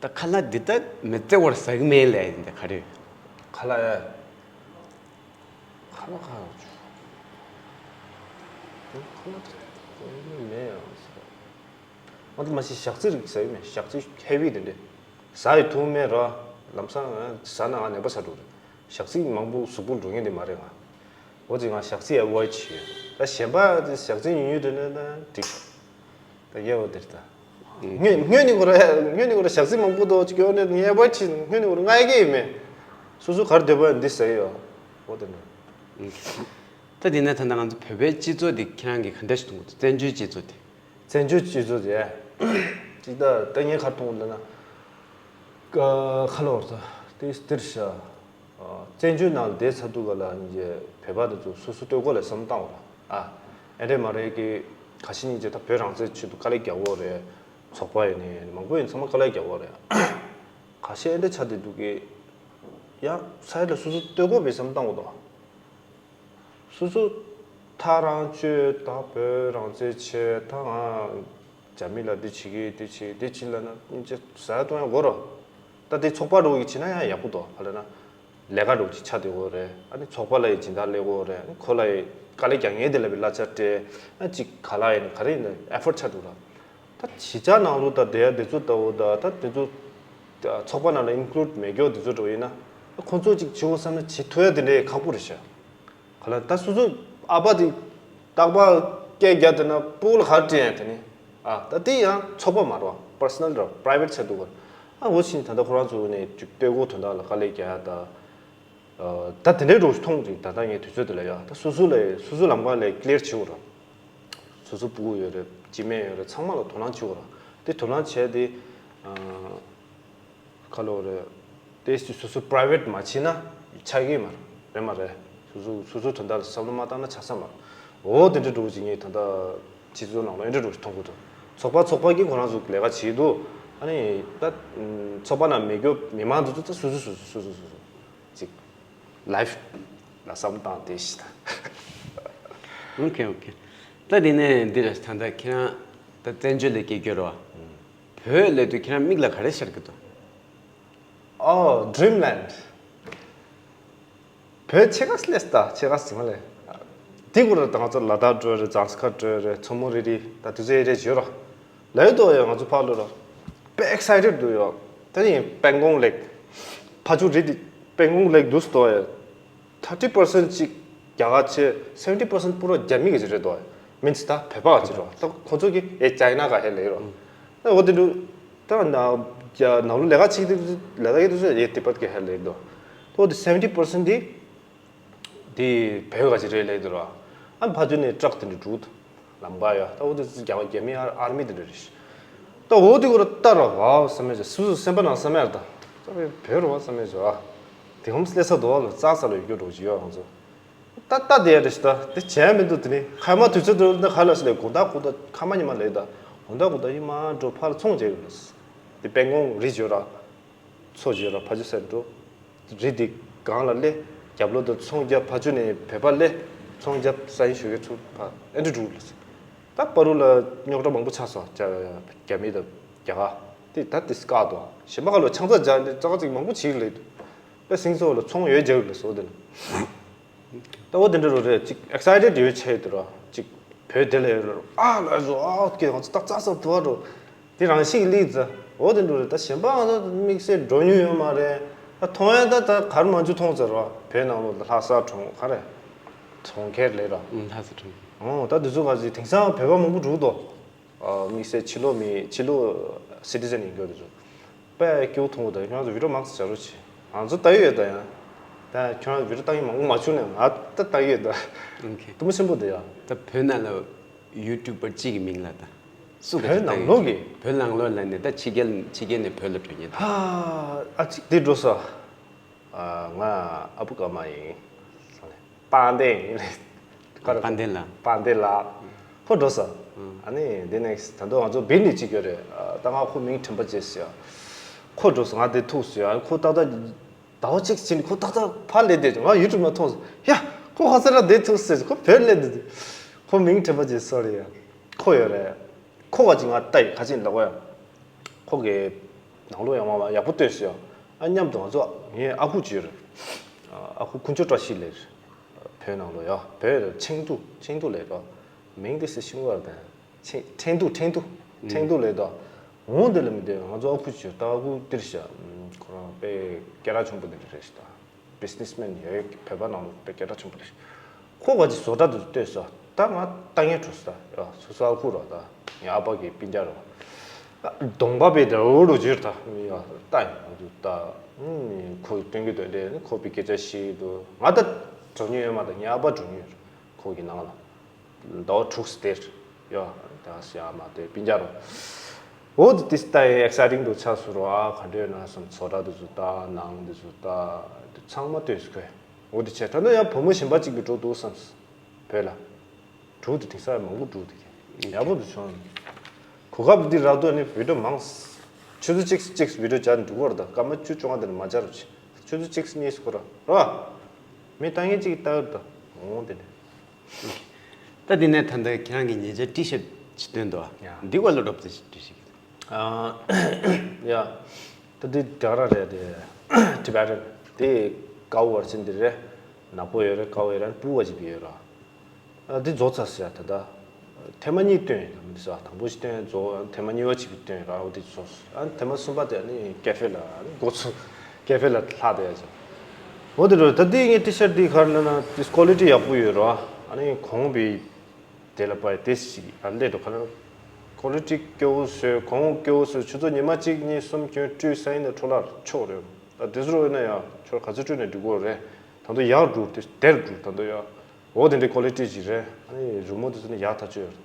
ད་ཁ་ལག་འདི་ད་མི་བཙལ་བར་ཟ་གི་མེད་ལབ་ཡ་འདི་ག་རེ། ཁ་ལག་ཡ། ཁ་ལག་ཁ་ལག་ཁ་ལག་ད་མེད་ཡང་ཟ། ང་ཚོ་མ་གཞི་ཞག་རྩི་རིགས་ཟ་ཡི་མེད། ཞག་རྩི་ཧེ་བི་དེ་འདྲས་ཟ་ཡི་ཐུབ་མེད་ར། ལམ་སང་ཟ་ན་ང་ནད་པ་ཆགས་འགྲོ་རེད། ཞག་རྩི་མང་པོ་གཟུགས་པོ་འགྲོ་ངེས་དེ་མ་རེད་ང་། འོ་ཙི་ང་ཞག་རྩི་ཨེ་ཝོའིཌ་བྱེད་ཡོད། ད་གཞན་པ་དེ་ཞག་རྩི་ཉུང་ཉུང་དེ་ནས་ད་འགྲིག་ད་ཡ་འོ་དེར་ད། སྔོན་སྔོན་ནས་ཁོ་ར་སྔོན་ནས་ཁོ་ར་ཞག་རྩི་མང་པོ་འདུག་ཅིག་ཡོད་ནས་ངས་ཨེ་ཝོའིཌ་བྱེད། སྔོན་ནས་ཁོ་ར་ང་ཡི་གེ་ཡིན་མེད། སོ་སོ་གར་སྡོད་པ་འདི་ཟེར་ཡོད། འོ་དེ་ནས། ད་དེ་ནས་ད་ལྟ་ང་ཚོ་བོད་པའི་སྤྱི་ཚོགས་འདི་ཁྱེད་རང་གིས་ག་འདྲ་ཞིག་མཐོང་གི་འདུག་བཙན་བྱོལ་སྤྱི་ཚོགས་འདི། བཙན་བྱོལ་སྤྱི་ཚོགས་དེ། ཅིག་ད་ལྟ་ངས་གར་མཐོང་ལབ་ན། ཁ་ལོར་ད་དེ་སྟིར་ཤ། བཙན་བྱོལ་ནང་བསྡད་ཚར་དུས་ག་ལ་ཡིན་གྱི་བོད་པ་དེ་ཚོ་སོ་སོ་ལྟོས་གོ་ལ་བསམ་བཏང་བ་ལ། ཨ། ཨེ་འདྲས་མ་རེད་ཀི། ཁ་ཤས་ཡིན་གྱི་ད་བོད་རང་བཙན་ཆེད་དུ་དཀའ་ལས་རྒྱག་གོ་རེད། ཚོགས་པ་ཡིན་ནའི་མང་པོ་ཡིན་ཚང་མ་དཀའ་ལས་རྒྱག་གོ་རེད། ཁ་ཤས་ཨེ་འདྲས་ཆགས་བསྡད་འདུག་གི། ཡང་ས་ཡ་ལ་སོ་སོ་ལྟོས་གོ་བས་བསམ་བཏང་གོ་དོ། སོ་སོ་ཐག་རང་གཅོད་ད་བོད་རང་བཙན་ཆེད་ད་ང་རྒྱ་མི་ལ་འདི་བྱེད་ཀྱི་འདི་བྱེད་འདི་བྱེད་ལབ་ན་སྙིང་རྗེ་ཟ་གཏོང་ཡ་དགོས་རོ། ད་དེ་ཚོགས་པ་རུ་ཡི་བྱེད་ན་ཡང་ཡག་པོ་འདུག་ག་ལབ་ན། ལས་ཀ་རུ་ཅིག་ཆགས་བསྡད་དགོས་རེད། ཨ་ནི་ཚོགས་པ་ལ་ཡི་སྦྱིན་བདག་སླེབས་དགོས་རེད། ཨ་ནི་ཁོ་ལ་ཡི་དཀའ་ལས་རྒྱག་མཁན་དེ་ལ་བི་གླ་ཆ་སྤྲད། ཨ་ཅིག་ག་ལ་ཡིན་ག་རེ་ཡིན་ན་ཨེ་ཕོར་ཊི་ཆགས་འདུག་ར། ད་གཞིས་ཆགས་ནང་ལོགས་ད་བསྡད་ཡ་དེ་ཚོ་ལྟ་བུ་ད་ད་དེ་ཚོ་ཚོགས་པ་ནང་ལ་ཨིན་ཀླུ་ཌི་མེད་མཁན་དེ་ཚོ་འདྲ་བོ་ཡིན་ན་ཁོང་ཚོ་ཅིག་བྱེད་དགོས་བསམ་ན་བྱེད་ཐུབ་ཡ་དེ་འདྲའི་ཁག་པོ་རེད་ཤག་ག་ལ་ད་སོ་སོ་ཨ་ཕ་དེ་རྟག་པར་སྐད་རྒྱག་བསྡད་ན་སྤུ་གུ་ལ་ག་རེ་དྲན་ཡ་དེ་ནི། ཨ་ད་དེ་ཡང་ཚོགས་པ་མ་རེད་པ། པར་སོ་ནལ་རེད་པ། པ་རའི་ཝེ་ཊི་ཆགས་འདུག་ག་ཨ་འོ་ཕྱིན་ད་ལྟ་ཁོ་རང་ཚོ་ནས་ཅིག་ལྟོས་གོ་དོན་དག་ལ་དཀའ་ལས་རྒྱག་ཡ་ད། ད་དེ་འདྲའི་རོགས་མཐོང་ཅིག་ད་ལྟ་ངས་དུས་ཚོད་དེ་ལ་ཡ་ད་སོ་སོ་ལ་སོ་སོ་ལམ་ཁ་ལ་ཀླི་ཡར་བྱེད་དགོས་ར། སོ་སོ་སྤུ་གུ་ཡོད་རེད། སྐྱེ་དམན་ཡོད་རེད། ཚང་མ་ལ་དོ་སྣང་བྱེད་དགོས་ར། དེ་དོ་སྣང་བྱས་ཏེ། ཁ་ལོ་རེད། དེ་སོ་སོ་པ་རའི་ཝེ་ཊི་མ་བྱེད་ན་ཆགས་ཀྱི་མ་རེད། རེད་མ་རེད། སོ་སོ་སོ་སོ་དོན་དག་ལ་བསམ་བློ་མ་བཏང་ན་ཆགས་ས་མ་རེད། འོ་དེ་འདྲའི་འགྲོ་གི་ངས་ད་ལྟ་སྤྱི་ཚོགས་ནང་ལ་ཨེ་འདྲའི་འགྲོ་གི་མཐོང་གི་འདུག་ཚོགས་པ་ཚོགས་པ་གིས་ཁོ་རང་ཚོ་ལས་ཀ་བྱེད་འདུག་ཨ་ནི་ད་ཚོགས་པ་ནང་མེད་རྒྱུ་མི་མང་དེ་ཚོ་ད་སོ་སོ་སོ་སོ་སོ་སོ་སོ་སོ། ཅིག་ལའིཕ་ལ་བསམ་བཏང་དེ་ཞིག་ད། ཨོ་ཁེ་ཨོ་ཁེ། ད་དེ་ནས་འདི་རེད། ད་ལྟ་ཁྱེད་རང་ད་བཙན་བྱོལ་ལ་སྐྱེས་རྒྱུ་རེད་བ། བོད་ལབ་དུས་ཁྱེད་རང་མིག་ལ་ག་རེ་ཤར་གི་འདུག་ཨོ་ཌི་རིམ་ལེན་ཌི། བོད་ཆེ་ག་སླེབས་ད་ཆེ་ག་ཟིན་མ་ལས། དེ་གུ་ར་ད་ང་ཚོ་ལ་དྭགས་འགྲོ་རེད། ཛམ་སྐར་འགྲོ་རེད། མཚོ་མོ་རི་རི་ད་དུས་ཚོད་ཡེ་རེ་བྱོས་རོགས། ལས་དོ་ཡ་ང་ཚོ་ཕར་ལོ་ར། དཔེ་ཨེག་སའི་ཊེཌ་འདུག་ཡོ། དེ་ནི་པན་གོང་ལེག་ཕ་ཆུ་རི་དེ་པན་གོང་ལེག་འདུག་སྟོ་ཡ། ཐར་ཊི་པར་སེན་ཊི་ཅིག་རྒྱ་གར་ཆེ། སེ་བེན་ཊི་པར་སེན་ཊི་པུ་ར་རྒྱ་མི་གི་ཅིག་རེད་དོ་ཡ། མིན་ཙི་ད་བོད་པ་ག་ཅིག་རོ། ད་ཁོ་ཚོ་གི་ཨེ་ཅའི་ན་ག་ཧེ་ལེ་རོ། ད་འོ་དེ་འདུག་ད་ནང་ནང་ལོ་ལས་ཀ་ཅིག་དེ་ལས་ཀ་ཡེ་དུས་ཚོད་ཡེ་དེ་པར་གི་ཧེ་ལེ་དོ། ད་འོ་དེ་སེ་བེན་ཊི་པར་སེན་ཊི་དེ། དེ་བོད་ག་ཅི་རེད་ལབ་དུས་ར། ཨ་ཕ་ཆུ་ནས་ཊག་དེ་འདྲ་འགྲོ་འདུག་ལམ་ཁ་ཡ། ད་འོ་དེ་རྒྱ་རྒྱ་མི་ཨར་ཨར་མི་དེ་འདྲ་རེད། ད་འོ་དེ་གོ་ར་ལྟ་ར་ཝའོ་བསམ་མེད་ཅོ། སུ་སུ་སེམས་པ་ནང་བསམ་ཡར་ད། ད་བོད་རུ་བ་བསམ་མེད་ཅོ་ཨ། དེ་ཧོམ་སླེ་ས་དོ་བ་ལ་རྩ་ས་ལ་ཡོད་རྒྱུ་འགྲོ་གི་ཡོད་ང་ཚོ། ད་ལྟ་དེ་ཡ་རེད་ཤི་ད་དེ་བྱས་མི་འདུག་དེ་ནི་ཁ་མ་དུས་ཚོད་དུ་ད་ཁ་ལ་སི་ལས་དགོང་དག་དགོང་དག་ཁ་མ་ཉི་མ་ལས་ད་དགོང་དག་དགོང་དག་ཡི་མ་འགྲོ་ཕར་ཚོང་བྱེད་གི་ལ་སི། དེ་པན་གོང་རི་བྱོས་ར། མཚོ་བརྗོད་ར་ཕ་ཆུ་སེར་འགྲོ། རི་འདི་སྒང་ལ་སླེབས། རྒྱབ་ལོགས་དུ་ཚོང་རྒྱབ། ཕ་ཆུ་ནས་བོད་པ་སླེབས། ཚོང་རྒྱབ་ས་ཡིན་ཞུ་གི་ཚུར་ཕ་ཨེ་འདྲ་འགྲུག་ལ་སི། ད་པ་རུ་ལ་རྙོག་དྲ་མང་པོ་ཆགས་སོང་རྒྱ་རྒྱ་མི་དང་རྒྱ་གར། དེ་ད་དེ་སྐག་དོ་གཞན་པ་ག་ལོ་ཆང་ས་རྒྱག་ནས་ཙག་ཙིག་མང་པོ་བྱིས་ལེ་དུ། པེ་སིང་སོ་ལ་ཚོང་ཡོད་རྒྱག་ལ་སོ་དེ་ལ། ད་འོ་དེ་འདྲ་རུ་རེད་ཅིག་ཨེག་སའི་ཊེཌ་ཡོད་ཆེ་དུ་ར་ཅིག་བོད་དེ་ལ་ཡོད་ར་ཨ་ལ་རོ་ཨ་ཀེ་ང་ཚོ་ཏག་ཙག་ཙག་དུ་བ་རོ། དེ་རང་ཤིག་ལི་ཙ་འོ་དེ་འདྲ་རེད། ད་གཞན་པ་ང་ཚོ་དམིགས་བསལ་འགྲོ་མྱོང་ཡོད་མ་རེད། ད་མཐོང་ཡ་ད་ད་གར་མ་འཇུ་མཐོང་ཙ་རོ་བོད་ནང་ལོ་ལྷ་ས་གྲོང་ག་རེད། གྲོང་ཁྱེར་ལས་ར། ལྷ་ས་གྲོང་ཁྱེར། ཨོ་ད་དེ་ཚོ་ག་ཅིག་དེང་སང་བོད་པ་མང་པོ་འགྲོ་དོ། དམིགས་བསལ་ཕྱི་ལོགས་མི་ཕྱི་ལོགས་སི་ཊི་ཛན་ཡིན་རྒྱུ་དེ་ཚོ་དཔེ་སྐྱིད་པོ་མཐོང་གི་འདུག་ཁྱོད་རང་ཚོ་བི་ཌི་ཡོ་མང་ཙམ་བྱ་རོགས་བྱེད། ང་ཚོ་ལྟ་གི་ཡོད་ད་ཡང་། ད་ཁྱོད་རང་ཚོ་བི་ཌི་ཡོ་ལྟ་མཁན་མང་པོ་མ་བྱུང་ནས་ང་ད་ལྟ་གི་ཡོད་ད། ཨོ་ཁེ། དུ་མོ་ཆེན་པོ་འདི་ཡ། ད་བོད་ནང་ལ་ཡུ་ཊུབ་པར་གཅིག་གི་མིང་ལ་ད་སུ་ག་བོད་ནང་ལོགས་ཀྱི། བོད་ནང་ལོགས་ལ་ནས་ད་ཕྱི་རྒྱལ་ཕྱི་རྒྱལ་ནས་བོད་ལ་འགྲོ་མཁན་ད། ཧ་ཨ་ཅིག་འདི་འགྲོ་ས། ང་ཨ་བུ་ཀརྨ་ཡིན། དཔལ་ལྡན་ཡིན། དཔལ་ལྡན་ལགས། དཔལ་ལྡན་ལགས། ཁོ་འགྲོ་ས། ཨ་ནི་འདི་ནས་ད་དུང་ང་ཚོ་བིར་ནས་གཅིག་ཡོད་རེད། ད་ང་ཁོ་མིང་དྲན་པ་བརྗེད་ཟེར་ཡ། ཁོ་འགྲོ་ས་ང་དེ་ཐུག་ཟེར་ཡ། ཁོ་ཏག་ཏག་ཟླ་བ་གཅིག་ཕྱིན་ཁོ་ཏག་ཏག་ཕར་སླེབས་བསྡད། ང་ཡུ་ཊུབ་ནང་མཐོང་སོང་། ཡ། ཁོ་ཁ་སང་ར་དེ་ཐུག་ཟེར། ཁོ་བོད་སླེབས་བསྡད། ཁོ་མིང་དྲན་པ་ཅིག་སོ་རེད་ཡ། ཁོ་ཡོད་རེད། ཁོ་ག་ཅིག་ང་ལྟ་ཡི་ཁ་ཅིག་ལ་གོ་ཡ། ཁོ་གི་ནང་ལོགས་ཡང་མ་ཡག་པོ་ལྟོས་སོ་ཡ། ཨ་མཉམ་དུ་ང་ཚོ་ངའི་ཨ་ཁུ་ཅིག་ཡོད་རེད། ཨ་ཁུ་དཀོན་མཆོག་བཀྲ་ཤིས་ལབ་རེད། བོད་ནང་ལོགས་ཡ་བོད་ཆེན་ཏུ་ཆེན་ཏུ་ལབ་རེད། མིང་དེ་སེ་ཤིང་བར་དང་ཆེན་ཁྲེང་ཏུ་ཁྲེང་ཏུ་ཁྲེང་ཏུ་ལབ་རེད། འོང་དེ་ལ་མི་དེ་ང་ཚོ་ཨ་ཁུ་ཅིག་ཡོད་ད། ཨ་ཁུ་དེར་ཤ་ཁོ་རང་དཔེ་སྐད་གྲགས་ཆེན་པོ་དེ་འདྲ་རེད་ཤ་ད། བི་ཛི་ནེ་སི་མེན་ཡོད་བོད་པ་ནང་ལོགས་དཔེ་སྐད་གྲགས་ཆེན་པོ་རེད། ཁོ་ག་ཅིག་བཟོ་གྲྭ་དུ་ལྟོས་སོ། ད་ང་ལྟ་ངན་འཕྲོ་སོ་ད་ཡ། སོ་སོ་ཨ་ཁུ་རོ་ད། ངའི་ཨ་ཕ་གི་སྤུན་ཀྱག་རོ། གདོང་པ་བས་ད་འུ་རུ་བྱོས་ད་མི་ཡ་ལྟ་ཡིན་འདུག་ད། ཁོ་སྟོན་གི་འདུག་དེ་ནི་ཁོ་པའི་སྐད་ཆ་བཤད་འདུག་ང་ད་འགྲོ་མྱོང་ཡོད་མ་ད། ངའི་ཨ་ཕ་འགྲོ་མྱོང་ཡོད་ཁོ་གི་ནང་ལ། ཟླ་བ་དྲུག་སྟེར་ཡོད་ད་ཟེར་ཡ་མ་དེ་སྤུན་ཀྱག་རོ། འོ་དེ་དེ་ལྟ་ཡི་ཨེག་སའི་ཊིང་འདུག་ཆགས་སུ་རོ། ཨ་ག་འདྲ་ཡོད་ན་བསམ། བཟོ་གྲྭ་དེ་ཚོ་ལྟ་ནང་དེ་ཚོ་ལྟ་དེ་ཚང་མ་ལྟོས་སུ་ཁོས། འོ་དེ་བྱས་ད་ནི་ཡང་བུ་མོ་གཞན་པ་གཅིག་གི་འགྲོ་འདུག་བསམ། བོད་ལ། འགྲོ་དེ་དེང་སང་མང་པོ་འགྲོ་དེ་གི་ཡག་པོ་དེ་བྱུང་། གོ་སྐབས་འདི་རག་དུས་ནི་བི་ཌིའོ་མང་། ཆུ་ཚོད་གཅིག་གཅིག་བི་ཌིའོ་སྦྱར་འདུག་བར་ད་སྐར་མ་བཅུ་བཅོ་ལྔ་དེ་ནི་མ་སྦྱར་རོ་ཆེ། ཆུ་ཚོད་གཅིག་གཉིས་སྐོར་ར་རོ། མི་ལྟ་མཁན་གཅིག་ལྟ་ཡོད་ད། འོང་དེ་ནི། ད་འདི་ནས་ད་ལྟ་ཁྱེད་རང་གི་ཉེ་ཆར་ཊི་ཤར་ཊི་ཅིག་སྟོན་འདུག་ཨ། ཡ། འདི་བ་ལ་སྒྲོབ་ཙེ་ཊི་ཤར་ཊི་ཅིག་ཨ། ཡ། ད་འདི་རྒྱ་ར་རེད་དེ། ཊི་བེ་ཊན་དེ་དཀར་པོ་བར་ཆེན་འདི་རེད། ནག་པོ་ཡོད་རེད། དཀར་པོ་ཡོད་རེད། སྤུ་བ་ཅིག་ཡོད་ར། ཨ་འདི་རྫོགས་ཚར་ཟེར་ད་ལྟ། ཐེངས་མ་གཉིས་བཏོན་ཡོད་ད་མི་འདི་ས་དང་པོ་ཞིག་བཏོན་རྫོགས། ཨ་ཐེངས་མ་གཉིས་པ་ཅིག་བཏོན་ར། འོ་དེ་རྫོགས། ཨ་ཐེངས་མ་གསུམ་པ་དེ་ནི་ཀེ་ཧྥེ་ལ་ཨ་ནི་འགོ་ཚུགས། ཀེ་ཧྥེ་ལ་ལྷག་བསྡད་ཡ་ཅིག་འོ་དེ་འགྲོ་ད་འདི་ངའི་ཊི་ཤར་ཊི་འདི་ག་རེ་ལབ་ན་འདི་ཀོ་ལི་ཊི་ཡག་པོ་ཡོད་ར། ཨ་ནི་གོང་བའི་དེ་ལ་པའི་དེ་ཞིག་ཨ་ལས་འགྲོ་ག་ལ། ཀོ་ལི་ཊི་སྐྱོ་བོ་བཟོས། གོང་སྐྱོ་བོ་བཟོས། ཆུ་ཚོད་ཉི་མ་གཅིག་གཉིས་གསུམ་གྱོན་སྤྲོས་ས་ཡིན་ན་འཕྲོ་བརླག་ཆོག་རེད། ད་དེ་ཚོ་རོ་ཡིན་ན་ཡང་ཁྱོད་ག་ཚོད་སྤྲོས་ནས་འགྲིག་གོ་རེད། ད་དུང་ཡག་འགྲོ་དེ་དེར་འགྲོ་ད་དུང་ཡག་འོ་དེ་འདྲའི་ཀོ་ལི་ཊི་ཅིག་རེད། ཨ་ནི་རི་མོ་དེ་ཚོ་ནི་ཡག་ཐག་ཆོད་ཡོད་རེད།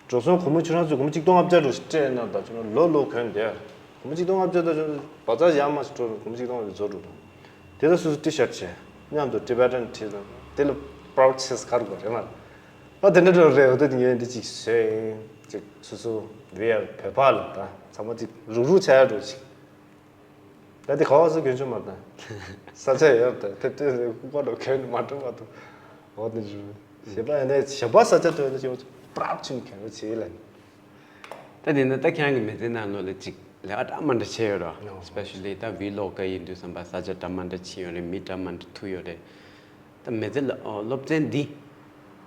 འགྲོ་སོང་སྒོར་མོ་ཁྱོད་རང་ཚོས་སྒོར་མོ་གཅིག་སྟོང་ལྔ་བརྒྱ་འགྲོ་ཞིག་སྤྲད་ན་ད་ཁྱོད་རང་ལོ་ལོ་གོན་བསྡད། སྒོར་མོ་གཅིག་སྟོང་ལྔ་བརྒྱ་ད་ཁྱོད་བ་ཚ་ཡག་མ་ཞིག་འགྲོ་སྒོར་མོ་གཅིག་སྟོང་ལྔ་བརྒྱ་བཟོ་འགྲོ་དང་། དེ་ལ་སོ་སོ་ཊི་ཤར་ཊི་བྱས་མཉམ་དུ་ཊི་བེ་ཊན་བྲིས་དང་དེ་ལ་པ་རའུ་ཌི་ཆེས་གར་དགོས་རེད་མ། ཨ་དེ་འདྲ་འགྲོ་རེད། འོ་དེ་ངས་འདི་གཅིག་བཟོས་ཡིན་གཅིག་སོ་སོ་བི་ཨར་བོད་པ་ལ་ད་ཚང་མ་གཅིག་རུག་རུག་བྱ་ཡག་འགྲོ་གཅིག་ད་དེ་ག་བ་སུ་གྱོན་ཆོག་མ་དང་། ས་ཆ་ཡོད་དང་དེ་ལྟོས་ནས་ལྐུགས་པ་འགྲོ་གྱོན་མ་འགྲོ་མ་ཐུབ། འོ་དེ་རུ། ཞེ་པ་ཡིན་ནའི་ཞེ་པ་ས་ཆ་ཐོན་ན་ཞེ་པ་པྲག་ཕྱིན་གྱོན་རོགས་བྱེད་ལ་ནི། ད་དེ་ནི་ད་ཁྱེད་རང་གི་མི་ཚེ་ནང་ལོགས་ལ་ཅིག་ལས་ཀ་འདྲ་མི་འདྲ་བྱས་ཡོད་རོ། ཨོ། སི་པེ་ཤ་ལི་ད་བི་ལོག་ག་ཡིན་དུས་ཙམ་པ་ས་ཆ་འདྲ་མི་འདྲ་ཕྱིན་ཡོད་རེད། མི་འདྲ་མི་འདྲ་ཐུག་ཡོད་རེད། ད་མི་ཚེ་ལ་ཨོ་སློབ་ཚན་འདི་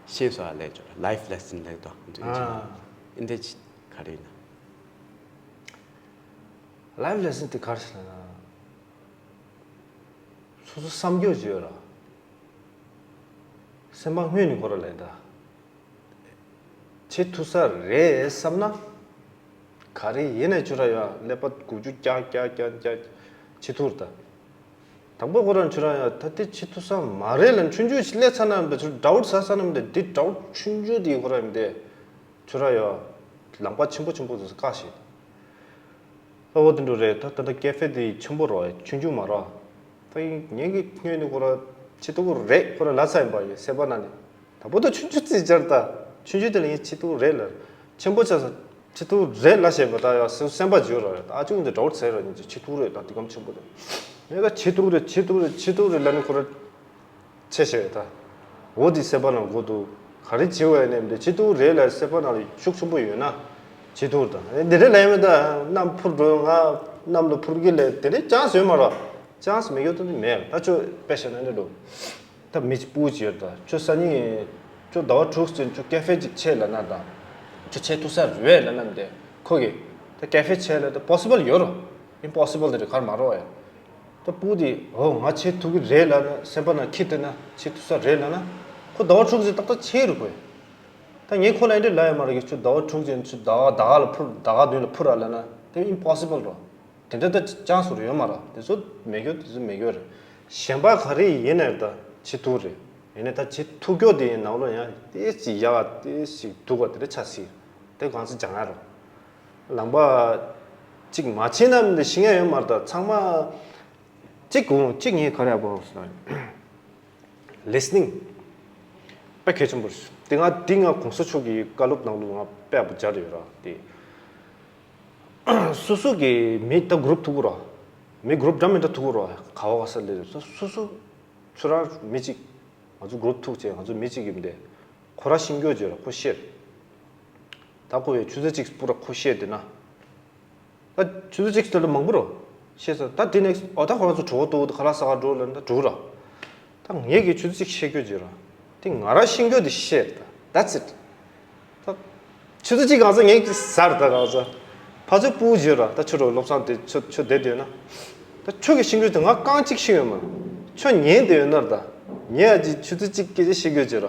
ཤེས་སོ་ཨ་ལས་ཅོ་ལའིཕ་ལེ་སན་ལེགས་དོ་འདི་ཨ། འདི་ཅི་ག་རེ་ཡིན་ན། ལའིཕ་ལེ་སན་དེ་ག་རེ་ཟེར་ན། སོ་སོ་བསམ་རྒྱུ་ཅིག་ཡོད་ར། སེམས་པ་སྔོན་ནས་ཁོ་ར་ལས་ད། བྱེད་ཐུབ་ས་རེད་བསམ་ན། ག་རེ་ཡིན་ནའི་ཆུ་ར་ཡ་ཀླད་པ་དགུ་བཅུ་བརྒྱ་བརྒྱ་བརྒྱ་བརྒྱ་བྱེད་ཐུབ་ར་ད། དང་པོ་ཁོ་ར་ཆུ་ར་ཡ་ད་དེ་བྱེད་ཐུབ་ས་མ་རེད་ལ་ཆུང་ཆུང་ཞིག་སླེབས་ཚར་ན་འདི་ཆུ་ཌའུ་ཊི་ཟ་ས་ན་འདི་འདི་ཌའུ་ཊི་ཆུང་ཆུང་དེ་ཁོ་ར་ཡིན་ཏེ། ཆུ་ར་ཡ། ལམ་ཁ་ཆེན་པོ་ཆེན་པོ་དེ་ཚོ་བཀག་ཤིག་ཨ་འོ་དེ་འདྲ་རེད་ད། ད་ལྟ་ཀེ་ཧྥེ་དེ་ཆེན་པོ་རོ་ཆུང་ཆུང་མ་རོ། ད་ཡིན་ངེད་ཀྱི་སྔོན་ནས་ཁོ་ར་ཆེ་ཏོག་རེད་ཁོ་ར་ལ་ཚ་ཡིན་པ་ཡིན་སེམས་པ་ནང་ནས། དང་པོ་ད་ཆུང་ཆུང་ཙི་སྦྱར་ད། ཆུང་ཆུང་དེ་ལ་ཡིན་ཆེ་ཏོག་རེད་ལ། ཆེན་པོ་ཆགས་ས་ཆེ་ཏོག་རེད་ལ་བཤད་པ་ད་ཡ་སེམས་སེམས་པ་འཇོར་ར་རེད། ད་ཨ་ཅུང་དེ་འདྲ་བོ་ཚེ་ར་ཡིན་ཆེ་ཏོག་རེད་ད་དེ་གམ་ཆེན་པོ་དེ། ངས་ད་ཆེ་ཏོག་རེད་ཆེ་ཏོག་རེད་ཆེ་ཏོག་རེད་ལ་ནི་ཁོ་ར། ཆེ་ཆེ་ད། འོ་དེ་སེམས་པ་ནང་དགོས་འདུག་ག་རེ་བྱེད་དགོས་ནས་འདི་ཆེ་ཏོག་རེད་ལ་སེམས་པ་ནང་ལ་ཤུགས་ཆེན་པོ་ཡོད་ན། ཆེ་ཏོག་དང་འདི་རེད་ལ་ཡང་མི་ད་གནམ་འཕུར་འགྲོ་ང་གནམ་ལ་འཕུར་གི་ལས་དེ་འདྲའི་ཅང་སོན་མ་ར། ཅང་སི་མི་ཡོད་དུ་མེད་ད་ཆོ་དཔེ་བཤད་ན་འདི་འགྲོ། ད་མི་གཅིག་སྤུ་གཅིག་ཡོད་ད་ཆོ་ས་ཉིན་ཆོ་ཟླ་བ་དྲུག་ཙམ་ཆོ་ཀེ་ཧྥེ་གཅིག་ཆེ་ལ་ན་ད། ཆོ་ཆེ་ཐུབ་ས་རེད་ལ་ན་འདི་ཁོ་གི་ད་ཀེ་ཧྥེ་ཆེ་ལ་ད་པོ་སི་བལ་ཡོད་རོ། ཨིམ་པོ་སི་བལ་དེ་རེད་གར་མ་རོ་ཡ། ད་སྤུ་དེ་འོ་ང་ཆེ་ཐུབ་ཀྱི་རེད་ལབ་ན་སེམས་པ་ནང་ཁྱི་དེ་ན་ཆེ་ཐུབ་ས་རེད་ལབ་ན་ཁོ་ཟླ་བ་དྲུག་ཅུ་ཏག་ཏག་ཆེ་རུ་དགོས། ད་ངས་ཁོ་ལ་འདྲི་ལབ་ཡ་མ་རེད་གི་ཆུ་ཟླ་བ་དྲུག་ཅུ་ཆུ་ཟླ་བ་ཟླ་ག་ལ་འཕུར་ཟླ་ག་བདུན་ལ་འཕུར་ར་ལབ་ན་དེ་ཨིམ་པོ་སི་བལ་རོ། དེ་འདྲ་ད་ཅང་སུ་རུ་ཡོད་མ་རེད། དེ་ཚོ་མེད་རྒྱུ་དེ་ཚོ་མེད་རྒྱུ་རེད། གཞན་པ་ག་རེ་ཡིན་ནའི་ད་ཆེ་ཐུབ་རེད། ཡིན་ནའི་ད་ཆེ་ཐུབ་རྒྱུ་དེ་ཡིན་ནང་ལོ་ཡང་ཏེ་ཅིག་ཡག་ཏེ་ཅིག་སྡུག་པ་དེ་འདྲ་ཆགས་སྲིད། དེ་གང་ཚེ་སྦྱང་ཡ་རོ། ལམ་པ་གཅིག་མ་ཕྱིན་ན་མི་ཤེས་ཡ་ཡོད་མ་རེད་ད་ཚང་མ། གཅིག་གོང་གཅིག་ངས་ག་རེ་ཡག་པོ་ཟེར་ན། ལི་སི་ནིང་དཔེ་གལ་ཆེན་པོ་རེད། དེ་ང་འདི་ང་གོང་ས་མཆོག་གི་བཀའ་སློབ་ནང་དུ་ང་དཔེ་ཡག་པོ་སྦྱར་ཡོད་ར་དེ། སོ་སོ་གི་མི་ད་གུ་རུབ་ཐུག་གི་ར། མི་གུ་རུབ་འདྲ་མི་འདྲ་ཐུག་གི་ར་ག་བ་ག་ས་ལས་རེད་སོ་སོ་ཁྱོད་རང་མི་གཅིག་ང་ཚོ་གུ་རུབ་ཐུག་བྱས་ང་ཚོ་མི་གཅིག་ཡིན་ཏེ། ཁོ་རང་ཤི་འགྱོ་བྱས་ར་ཁོ་ཤེས། ད་ཁོ་ཡི་ཆུ་ཚོད་གཅིག་སྤུ་ར་ཁོ་ཤེས་དེ་ན། ད་ཆུ་ཚོད་གཅིག་དེ་ལ་མང་པོ་རོ། ཤེས་ས་ད་དེ་ནས་ཨོ་ད་ཁོ་རང་ཚོ་གྲོགས་པོ་འདུག་ཁ་ལག་ཟ་ག་འགྲོ་ལ་ད་འགྲོ་ར། ད་ངས་ཀྱི་ཆུ་ཚོད་གཅིག་ཤེས་འགྱོ་བྱས་ར། དེ་ང་རང་ཤི་འགྱོ་དེ་ཤེས་ད། That's it. ད་ཆུ་ཚོད་གཅིག་གང་ཚ་ངས་ཀྱི་ཟར་ད་གང་ཚ། ཕ་ཚོད་སྤུ་བྱས་ར་ད་ཆུ་རོ་བློ་བཟང་དེ་ཆུ་ཆུ་བསྡད་དེ་ཡོད་ན། ད་ཆུ་གི་ཤི་འགྱོ་དེ་ང་རྐང་གཅིག་ཤི་ཡོད་མ། ཆུ་ཉན་དེ་ཡོད་ན་ར་ད། ངས་ཨ་ཅི་ཆུ་ཚོད་གཅིག་སྐད་ཆ་ཤི་འགྱོ་བྱས་ར།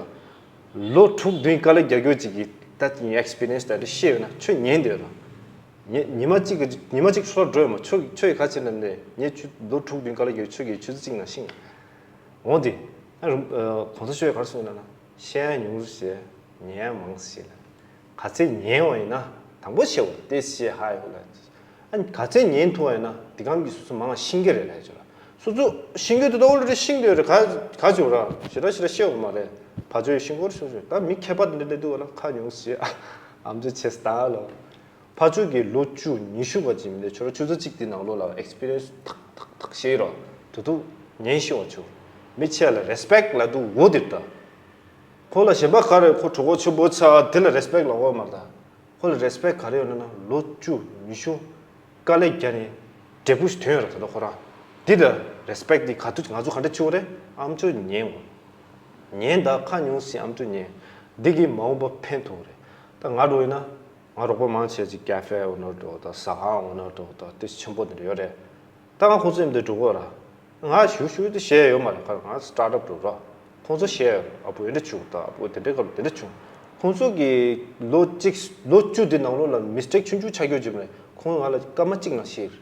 ལོ་དྲུག་བདུན་དཀའ་ལས་རྒྱག་རྒྱུ་ཅིག་གིས་ད་ངའི་ཨེག་སི་པི་རི་ཡན་སི་ད་དེ་ཤེས་ཡོད་ན་ཆུ་ཉན་དེ་ར། ཉི་ཉི་མ་གཅིག་གི་ཉི་མ་གཅིག་ཚུར་འགྲོ་ཡོད་མ་ཆུ་ཆུ་ཡི་ཁ་ཕྱིར་ནམ་ནས་ངས་ཆུ་ལོ་དྲུག་བདུན་དཀའ་ལས་རྒྱག་ཆུ་ཚོད་གཅིག་ནང་ཤི་ཡོད། འོང་དེ། ཨ་རུ་ཨ་གོང་ས་མཆོག་གིས་ག་རེ་གསུངས་ཡོད་ན། བཤད་ཡ་ཉུང་རུ་བྱས། ཉན་ཡ་མང་རུ་བྱས་ལ། ག་ཚད་ཉན་བ་ཡིན་ན་དང་པོ་བཤད་འོ་དེ་བཤད་ཧ་ཡོད་ལ། ཨ་ག་ཚད་ཉན་ཐུབ་པ་ཡིན་ན་དེ་གམ་གྱི་སོ་སོ་མང་ཤིང་གི་རེད་ལ་ཡ་ཅོ་ལ། སོ་སོ་ཤིང་གི་དུ་ཏོ་ལ་རེ་ཤིང་དུ་རེ་ག་ག་ཅོ་ར་ཞེ་དྲག་ཞེ་དྲག་བཤད་འོ་མ་རེད། ཕ་ཅོ་ཡི་ཤིང་གོར་སོ་སོ་ད་མི་ཁྱད་པར་འདི་འདྲ་འདུག་ལ་ཁ་ཉུང་ཞེ་ཨ་མ་ཅོ་ཆེ་སྟ་ལོ། ཕ་ཆོས་ཀྱི་ལོ་བཅུ་ཉི་ཤུ་བ་ཅིག་མིན་ཏེ་ཁྱོད་རང་ཆུ་ཚོད་གཅིག་དེ་ནང་ལོགས་ལ་ཨེག་སི་པི་རི་ཡན་སི་ཐག་ཐག་ཐག་ཤེས་རོགས་དུ་དུ་ཉན་ཤེས་བ་ཆུ། མི་ཆེ་ལ་རེ་སི་པེག་ལ་དུ་འོ་དེ་ལྟ། ཁོ་ལ་གཞན་པ་ག་རེ་ཁོ་གྲོགས་པོ་ཆུ་བོ་ཆ་དེ་ལ་རེ་སི་པེག་ལ་འོ་མ་ལྟ། ཁོ་ལ་རེ་སི་པེག་ག་རེ་ཡོད་ན་ན་ལོ་བཅུ་ཉི་ཤུ་དཀའ་ལས་བརྒྱབ་ནས་འབྲས་བུ་ཞིག་ཐོན་ཡོད་རེད་ད་ཁོ་རང་། དེ་ལ་རེ་སི་པེག་དེ་ག་དུས་ང་ཚོ་ག་འདྲ་ཆུ་བོ་རེད་ཨམ་ཆོས་ཉན་འོ། ཉན་ད་ཁ་ཉུང་སི་ཨམ་ཆོས་ཉན། འདི་གིས་མ་འོངས་པ་ཕན་ཐོགས་རེད། ད་ང་འགྲོ་ཡིན་ན། ང་རོགས་པ་མང་ཆེ་ཅིག་ཀ་ཧྥེ་ཨོ་ནར་འགྲོ་དང་ཟ་ཁང་ཨོ་ནར་འགྲོ་དང་དེ་ཆེན་པོ་དེ་འདྲ་ཡོད་རེད། ད་ང་ཁོང་ཚོ་ཡིན་དུས་འགྲོ་གོ་ར། ང་ཞུ་ཞུ་དེ་བཤད་ཡོད་མ་རེད་ཁ་ང་སི་ཊར་ཊབ་འགྲོ་ར། ཁོང་ཚོ་བཤད་ཡོད་ཨ་བུ་འདི་འདྲ་བྱུང་ད་ཨ་བུ་དེ་འདྲ་ག་ལ་དེ་འདྲ་བྱུང་། ཁོང་ཚོ་གི་ལོ་གཅིག་ལོ་བཅུ་དེ་ནང་ལོགས་ལ་མི་སི་ཊེག་ཆུང་ཆུང་ཆགས་ཡོད་ཀྱི་མ་རེད་ཁོང་ང་ལ་སྐར་མ་གཅིག་ནང་ཤེས།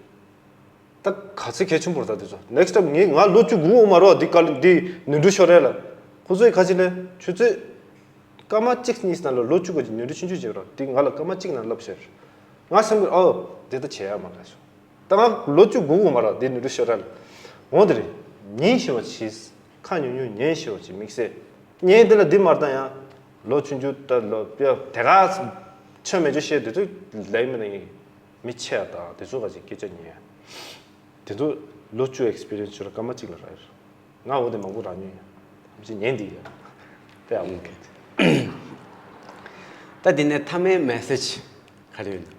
ད་ག་ཚོད་གལ་ཆེན་པོ་རེད་ད་དེ་ཚོ་ནེག་སི་ཊེབ་ངས་ང་ལོ་བཅུ་དགུ་འོང་མ་རོགས་འདི་ག་ལ་འདི་ནུས་འགྲུལ་ཤོར་རེད་ལ། ཁོང་ཚོས་ག་ཅི་ལས་ཆུ་ཚོད་སྐར་མ་གཅིག་གཉིས་ནང་ལ་ལོ་བཅུ་ག་ཅི་ནུས་འགྲུལ་ཆུང་ཆུང་བྱེད་རོགས་འདི་ང་ལ་སྐར་མ་གཅིག་ནང་ལབ་ཤེར། ང་སེམས་ཀྱི་ཨོ་འདི་ད་བྱེད་ཡ་མ་རེད་ཤོ། ད་ང་ལོ་བཅུ་དགུ་འོང་མ་རོགས་འདི་ནུས་འགྲུལ་ཤོར་རེད་ལ། འོང་དེ་རེད། ཉིན་ཞེ་བ་བྱིས། ཁ་ཉུང་ཉུང་ཉན་ཤེས་པ་ཅིག་དམིགས་བསལ། ཉན་དེ་ལ་འདི་མར་བཏང་ཡང་། ལོ་ཆུང་ཆུང་ད་ལོ་དཔེ་དེ་ག་ཆོས་མེད་ཆོས་བཤད་དེ་ཚོ་ལས་མི་ནང་མི་ཆེ་ཡ་དང་དེ་ཚོ་ག་ཅིག་སྐད་ཆ་ཉན་ཡ། དེ་ཚོ་ལོ་བཅུ་ཨེག་སི་པི་རི་ཡན་སི་བྱོས་ར་སྐར་མ་གཅིག་ལ་རག་ཡོད། ང་འོ་དེ་མང་པོ་རག་མྱོང་ཡ། ཨམ་ཅི་ཉན་འདི་ཡ། དཔེ་ཨ་མོ་གི། ད་འདི་ནས་མཐའ་མའི་མེ་སེ་ཇི་ག་རེ་ཡོད་ན།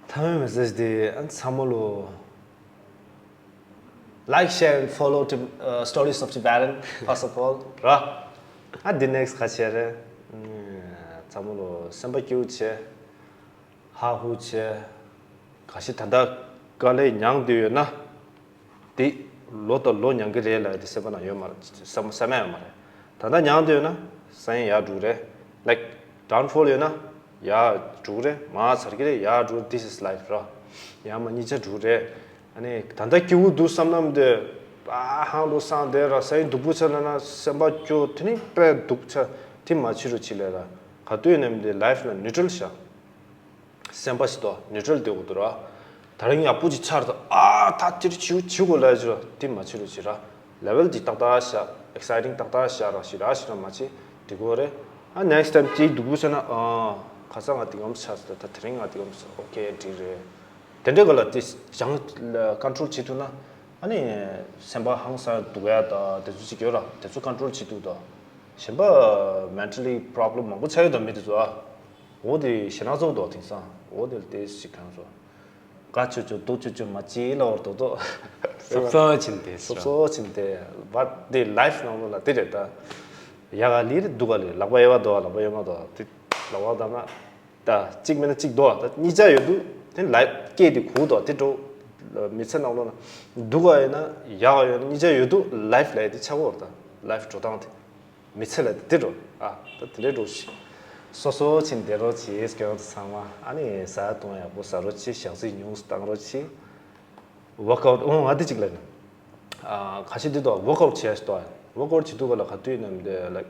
མཐའ་མའི་མེ་སེ་ཇི་དེ་ཨ་ཚང་མ་ལོ། Like, share and follow to, uh, Stories of Tibetan, first of all, ར། ཨ་འདི་ནེག་སི་ཁ་ཆེ་རེད། ཚང་མ་ལོ་སེམས་པ་སྐྱིད་པོ་བྱེད། ཧ་ཧུ་བྱེད། ག་ཤི་ད་ལྟ་དཀའ་ལས་མྱངས་བསྡད་ཡོད་ན། དེ་ལོ་དང་ལོ་མྱངས་ཀྱི་རེད་ལ་དེ་སེམས་པ་ན་ཡོད་མ་རེད་བསམ་བསམ་ཡ་ཡོད་མ་རེད། ད་ལྟ་མྱངས་བསྡད་ཡོད་ན་ས་ཡན་ཡར་འགྲོ་གི་རེད། Like, downfall ཡོད་ན། ཡར་འགྲོ་གི་རེད་མར་ཚར་གི་རེད་ཡར་འགྲོ། This is life ར། ཡར་མར་གཉིས་ཆ་འགྲོ་གི་རེད། ཨ་ནི་ད་ལྟ་སྐྱིད་པོ་འདུག་བསམ་ན་མི་འདོད། ཨ་ཧང་འགྲོ་སང་བསྡད་ར་ས་ཡི་སྡུག་པོ་ཆ་ན་ན་སེམས་པ་སྐྱོ་དེ་ནི་དཔེ་སྡུག་ཆ་དེ་མ་བྱེད་རོགས་བྱེད་ལས་ར། ག་དུས་ནས་མི་འདོད་ལའིཕ་ལ་ནིའུ་ཊལ་བཞག་སེམས་པ་ཞིག་ཏོ་ནིའུ་ཊལ་དེ་འོ་དུ་ར། ད་རིང་ཡག་པོ་ཅིག་ཆར་ད་ཨ་ད་དེར་བྱིའུ་བྱིའུ་གོ་ལ་ཞིག་ར་དེ་མ་བྱེད་རོགས་བྱེད་ར། ལེ་ཝལ་དེ་ཏག་ཏག་བཞག་ཨེག་སའི་ཊིང་ཏག་ཏག་བཞག་ར་ཞིག་ར་ཞིག་ར་མ་བྱེད་དེ་གོ་རེད། ཨ་ནེག་སི་ཊེམ་ཅིག་སྡུག་པོ་ཆ་ན་ཨ་ཁ་སང་ང་དེ་གམ་ཆ་ད་ད་དེ་རིང་ང་དེ་གམ་ཆ་ཨོ་ཁེ་འགྲིག་རེད། དེ་འདྲའི་ག་ལ་དེ་སྦྱང་ཀོན་ཊོལ་བྱེད་ཐུབ་ན་ཨ་ནི་སེམས་པ་ཧང་སང་སྡུག་ཡ་ད་དེ་ཚོ་ཅིག་ཡོད་ར་དེ་ཚོ་ཀོན་ཊོལ་བྱེད་ཐུབ་ད། གཞན་པ་མེན་ཊལ་ལི་པོ་རོབ་ལེམ་མང་པོ་ཆགས་ཡོད་ད་མི་དེ་ཚོ་ཨ། འོ་དེ་ཞེ་ན་ཚོགས་འདུག་དེང་སང་འོ་དེ་ལ་དེ་ཞིག་གང་ཚོ། དགའ་ཆོ་ཆོ་སྡུག་ཆོ་ཆོ་མ་ཅི་ལ་བར་དོ་དོ། སོབ་སོབ་ཕྱིན་ཏེ་སོབ་སོབ་ཕྱིན་ཏེ་བར་དེ་ལའིཕ་ནང་ལོགས་ལ་དེ་རེད་ད། ཡ་ག་ལི་རེད་སྡུག་ག་ལི་ལག་པ་གཡས་པ་འདུག་ལག་པ་གཡོན་མ་འདུག་དེ་ལག་པ་བཏང་ན་ད་གཅིག་མིན་ན་གཅིག་འདུག་ད་གཉིས་ཆ་ཡོད་དུས་དེ་ལའིཕ་སྐད་དེ་གུག་འདུག་དེ་འགྲོ། མི་ཚེ་ནང་ལོགས་ན་སྡུག་ག་ཡོད་ན་ཡག་ག་ཡོད་ན་གཉིས་ཆ་ཡོད་དུས་ལའིཕ་ལབ་ཡ་དེ་ཆགས་ཀྱི་ཡོད་རེད་ད་ལའིཕ་འགྲོ་སྟངས་དེ། མི་ཚེ་ལ་དེ་འགྲོ། ཨ་ད་དེ་འདྲའི་འགྲོ་ཞིག་སོ་སོ་ཕྱིན་བསྡད་རོགས་བྱེད་སྐྱོན་དུ་ཚང་མ་ཨ་ནི་ཟ་འཐུང་ཡག་པོ་ཟ་རོགས་བྱེད། ཞག་ཚི་ཉུང་སུ་བཏང་རོགས་བྱེད། ཝོག་ཨའུཊ་ཨོ་ང་འདི་གཅིག་ལ་ནི། ཨ་ཁ་ཤས་འདི་དོ་ཝོག་ཨའུཊ་བྱས་སོ། ཝོག་ཨའུཊ་བྱེད་དུས་ག་ལ་ག་དུས་ནམ་དེ་ལའིཀ་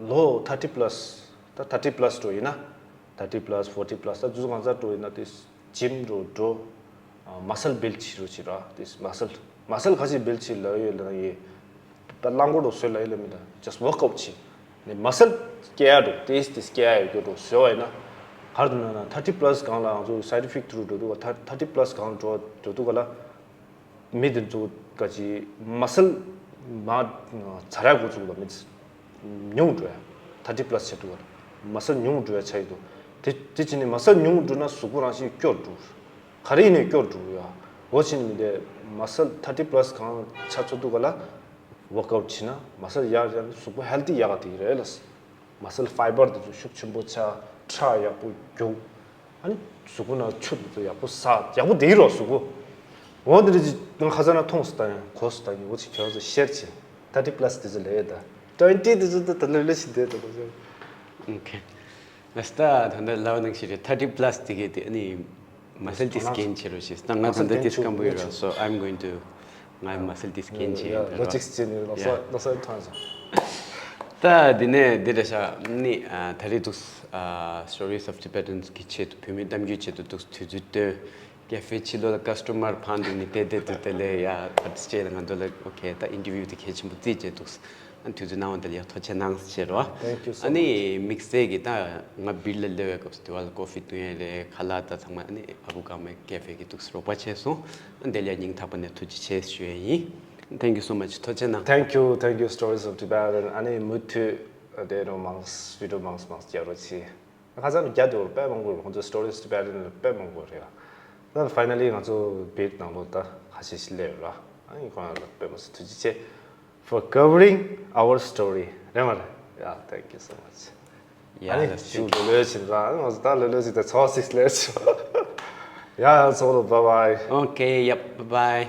ལོ་ཐར་ཊི་པ་ལ་སི་ད་ཐར་ཊི་པ་ལ་སི་འགྲོ་ཡིན་ན། ཐར་ཊི་པ་ལ་སི་ཕོར་ཊི་པ་ལ་སི་ད་དུས་གང་ཚ་འགྲོ་ཡིན་ན་དེ། ཇིམ་རུ་འགྲོ། མ་སལ་བིལ་བྱེད་རུ་བྱེད་ར་དེ་མ་སལ། མ་སལ་ཁ་ཤས་བིལ་བྱེད་ལ་ཡོད་ལ་ཡེ། ད་རླངས་འཁོར་རུ་བཟོས་ལ་ཡེ་ལ་མི་ད་just work out བྱེད། ནས་མ་སལ་སྐྱེ་ཡ་འགྲོ་དེ་དེ་སྐྱེ་ཡ་ཡོད་རྒྱུ་འགྲོ་བཟོས་བ་ཡིན་ན། གར་དུ་ན་ན་ཐར་ཊི་པ་ལ་སི་སྒང་ལ་ང་ཚོ་སའེ་ཊི་ཕིག་ཏུ་རུ་འགྲོ་དུས་ཐར་ཊི་པ་ལ་སི་སྒང་འགྲོ་འགྲོ་དུས་ག་ལ། མི་དེ་ཚོ་ག་ཅི་མ་སལ་མ་ཚ་ར་འགོ་ཚུགས་ལ་མི་ཚེ། ཉུང་འགྲོ་ཡ། ཐར་ཊི་པ་ལ་སི་བྱེད་འདུག་ག་མ་སལ་ཉུང་འགྲོ་ཡ་ཆགས་ཀྱི་འདུག་དེ་དེ་བྱས་ནས་མ་སལ་ཉུང་འགྲོ་ན་གཟུགས་པོ་རང་བཞིན་སྐྱོ་འགྲོ། ག་རེ་ཡིན་ནའི་སྐྱོ་འགྲོ་ཡ། འོ་བྱས་ནས་མི་དེ་མ་སལ་ཐར་ཊི་པ་ལ་སི་གང་ཆགས་ཚོད་འདུག་ག་ལ། ཝོག་ཨའུཊ་བྱས་ན་མ་སལ་ཡག་ཡག་གཟུགས་པོ་ཧེལ་ཐི་ཡག་ག་དེ་རེད་ལ། མ་སལ་ཕའི་བར་དེ་ཚོ་ཤུགས་ཆེན་པོ་ཆགས། ཁྲག་ཡག་པོ་རྒྱུག་ཨ་ནི་གཟུགས་པོ་ནང་ཆུ་དེ་ཚོ་ཡག་པོ་ཟག་ཡག་པོ་དེ་རོ་གཟུགས་པོ། འོ་དེ་རེད་ཅི་ང་ཁ་སང་ན་མཐོང་སྟངས་ཡང་གོ་སྟངས་ཡང་འོ་ཅི་ཁྱོད་ཚོ་ཤེར་ཆེ། ཐར་ཊི་པ་ལ་སི་དེ་ཚོ་ལས་ད། ཊུ་ཝེན་ཊི་དེ་ཚོ་ད་ད་ལོ་ལོ་ཞིག་བསྡད་ད་ད་ཟེར། Okay. ལ་སི་ད་ད་ད་ལ་བ་ནང་ཞིག་རེད། ཐར་ཊི་པ་ལ་སི་དེ་གས་དེ་ཨ་ནི་མ་སལ་དེ་སི་གེན་བྱེད་རོགས་ཞེས། ད་ང་ད་ད་དེ་སྐམ་པོ་ཡོད་ར། So I'm going to ང་མ་སལ་དེ་སི་གེན་བྱེད་ཡ་ཡིན་ལོ་ད་ར། ཅིག་སི་ཅེ་ནི་ལོ་ཡ། སོ་ལོ་སོ་ཐོན་སོང་། ད་འདི་ནས་འདི་རེད་ཤག་ནི་ཨ་ད་རེས་འདུག་ཨ་Stories of Tibetans གི་ཆེད་དུ་བོད་མི་གཏམ་རྒྱུད་ཆེད་དུ་འདུག་དུས་ཚོད་བཏོན། ཀེ་ཧྥེ་ཕྱི་ལོགས་ལ་ཀ་སི་ཊོ་མར་ཕར་འདུག་ནི་བལྟས་བལྟས་འདུག་དེ་ལས་ཡ་ཨ་ཏི་སི་ཅེ་ལ་ང་འདུག་ལ། Okay. ད་ཨིན་ཊར་བིའུ་དེ་གལ་ཆེན་པོ་བརྩིས་བྱས་འདུག་ཨ་དུས་ཚོད་གནང་བ་འདི་ལ་ཡ་ཐུགས་རྗེ་ཆེ་གནང་ཟེར་བ། Thank you so much. ཨ་ནི་དམིགས་བསལ་གྱི་ད་ང་སྦིར་ལ་སླེབས་པའི་སྐབས་སུ་དེ་བ་ལ་ཀོ་ཧྥི་བཏུང་ཡས་རེད། ཁ་ལག་ད་ཚང་མ་ཨ་ནི་ཨ་བུ་ཀ་མའི་ཀེ་ཧྥེ་གི་འདུག་རོགས་པ་བྱས་སོང་། ཨ་དེ་ལ་ཡ་སྙིང་ཐག་པ་ནས་ཐུགས་རྗེ་ཆེ་ཞུ་ཡས་ཡིན། Thank you so much. ཐུགས་རྗེ་ཆེ་གནང་། Thank you, thank you, Stories of Tibetan. ཨ་ནི་མུ་མཐུད་དེ་རུ་མང་བི་ཌི་ཡོ་མང་མང་རྒྱག་རོགས་གྱིས། ཁ་སང་རྒྱ་དེ་བར་དཔེ་མང་པོ་རེད། ཁོང་ཚོའི་Stories of Tibetan དཔེ་མང་པོ་རེད། ད་finally ང་ཚོ་སྦིར་ནང་ལོགས་ད་ཁ་ཤས་ཤིག་སླེབས་ར། ཨ་ནི་ཁོང་ལ་དཔེ་མང་པོ་ཐུགས་རྗེ་ཆེ། For covering our story. རེད་མ་རེད། Yeah, thank you so much. Yeah, ཨ་ནི་that's ཞུ་thank you. ལོ་ལོ་ཕྱིན་ར། ང་ཚོ་ད་ལོ་ལོ་ཕྱིན་ད་ཚོ་སིག་སླེབས་ཆོག་ཡ་ཡ་ཚོ་ལོ། Bye bye. Okay, yep, bye bye.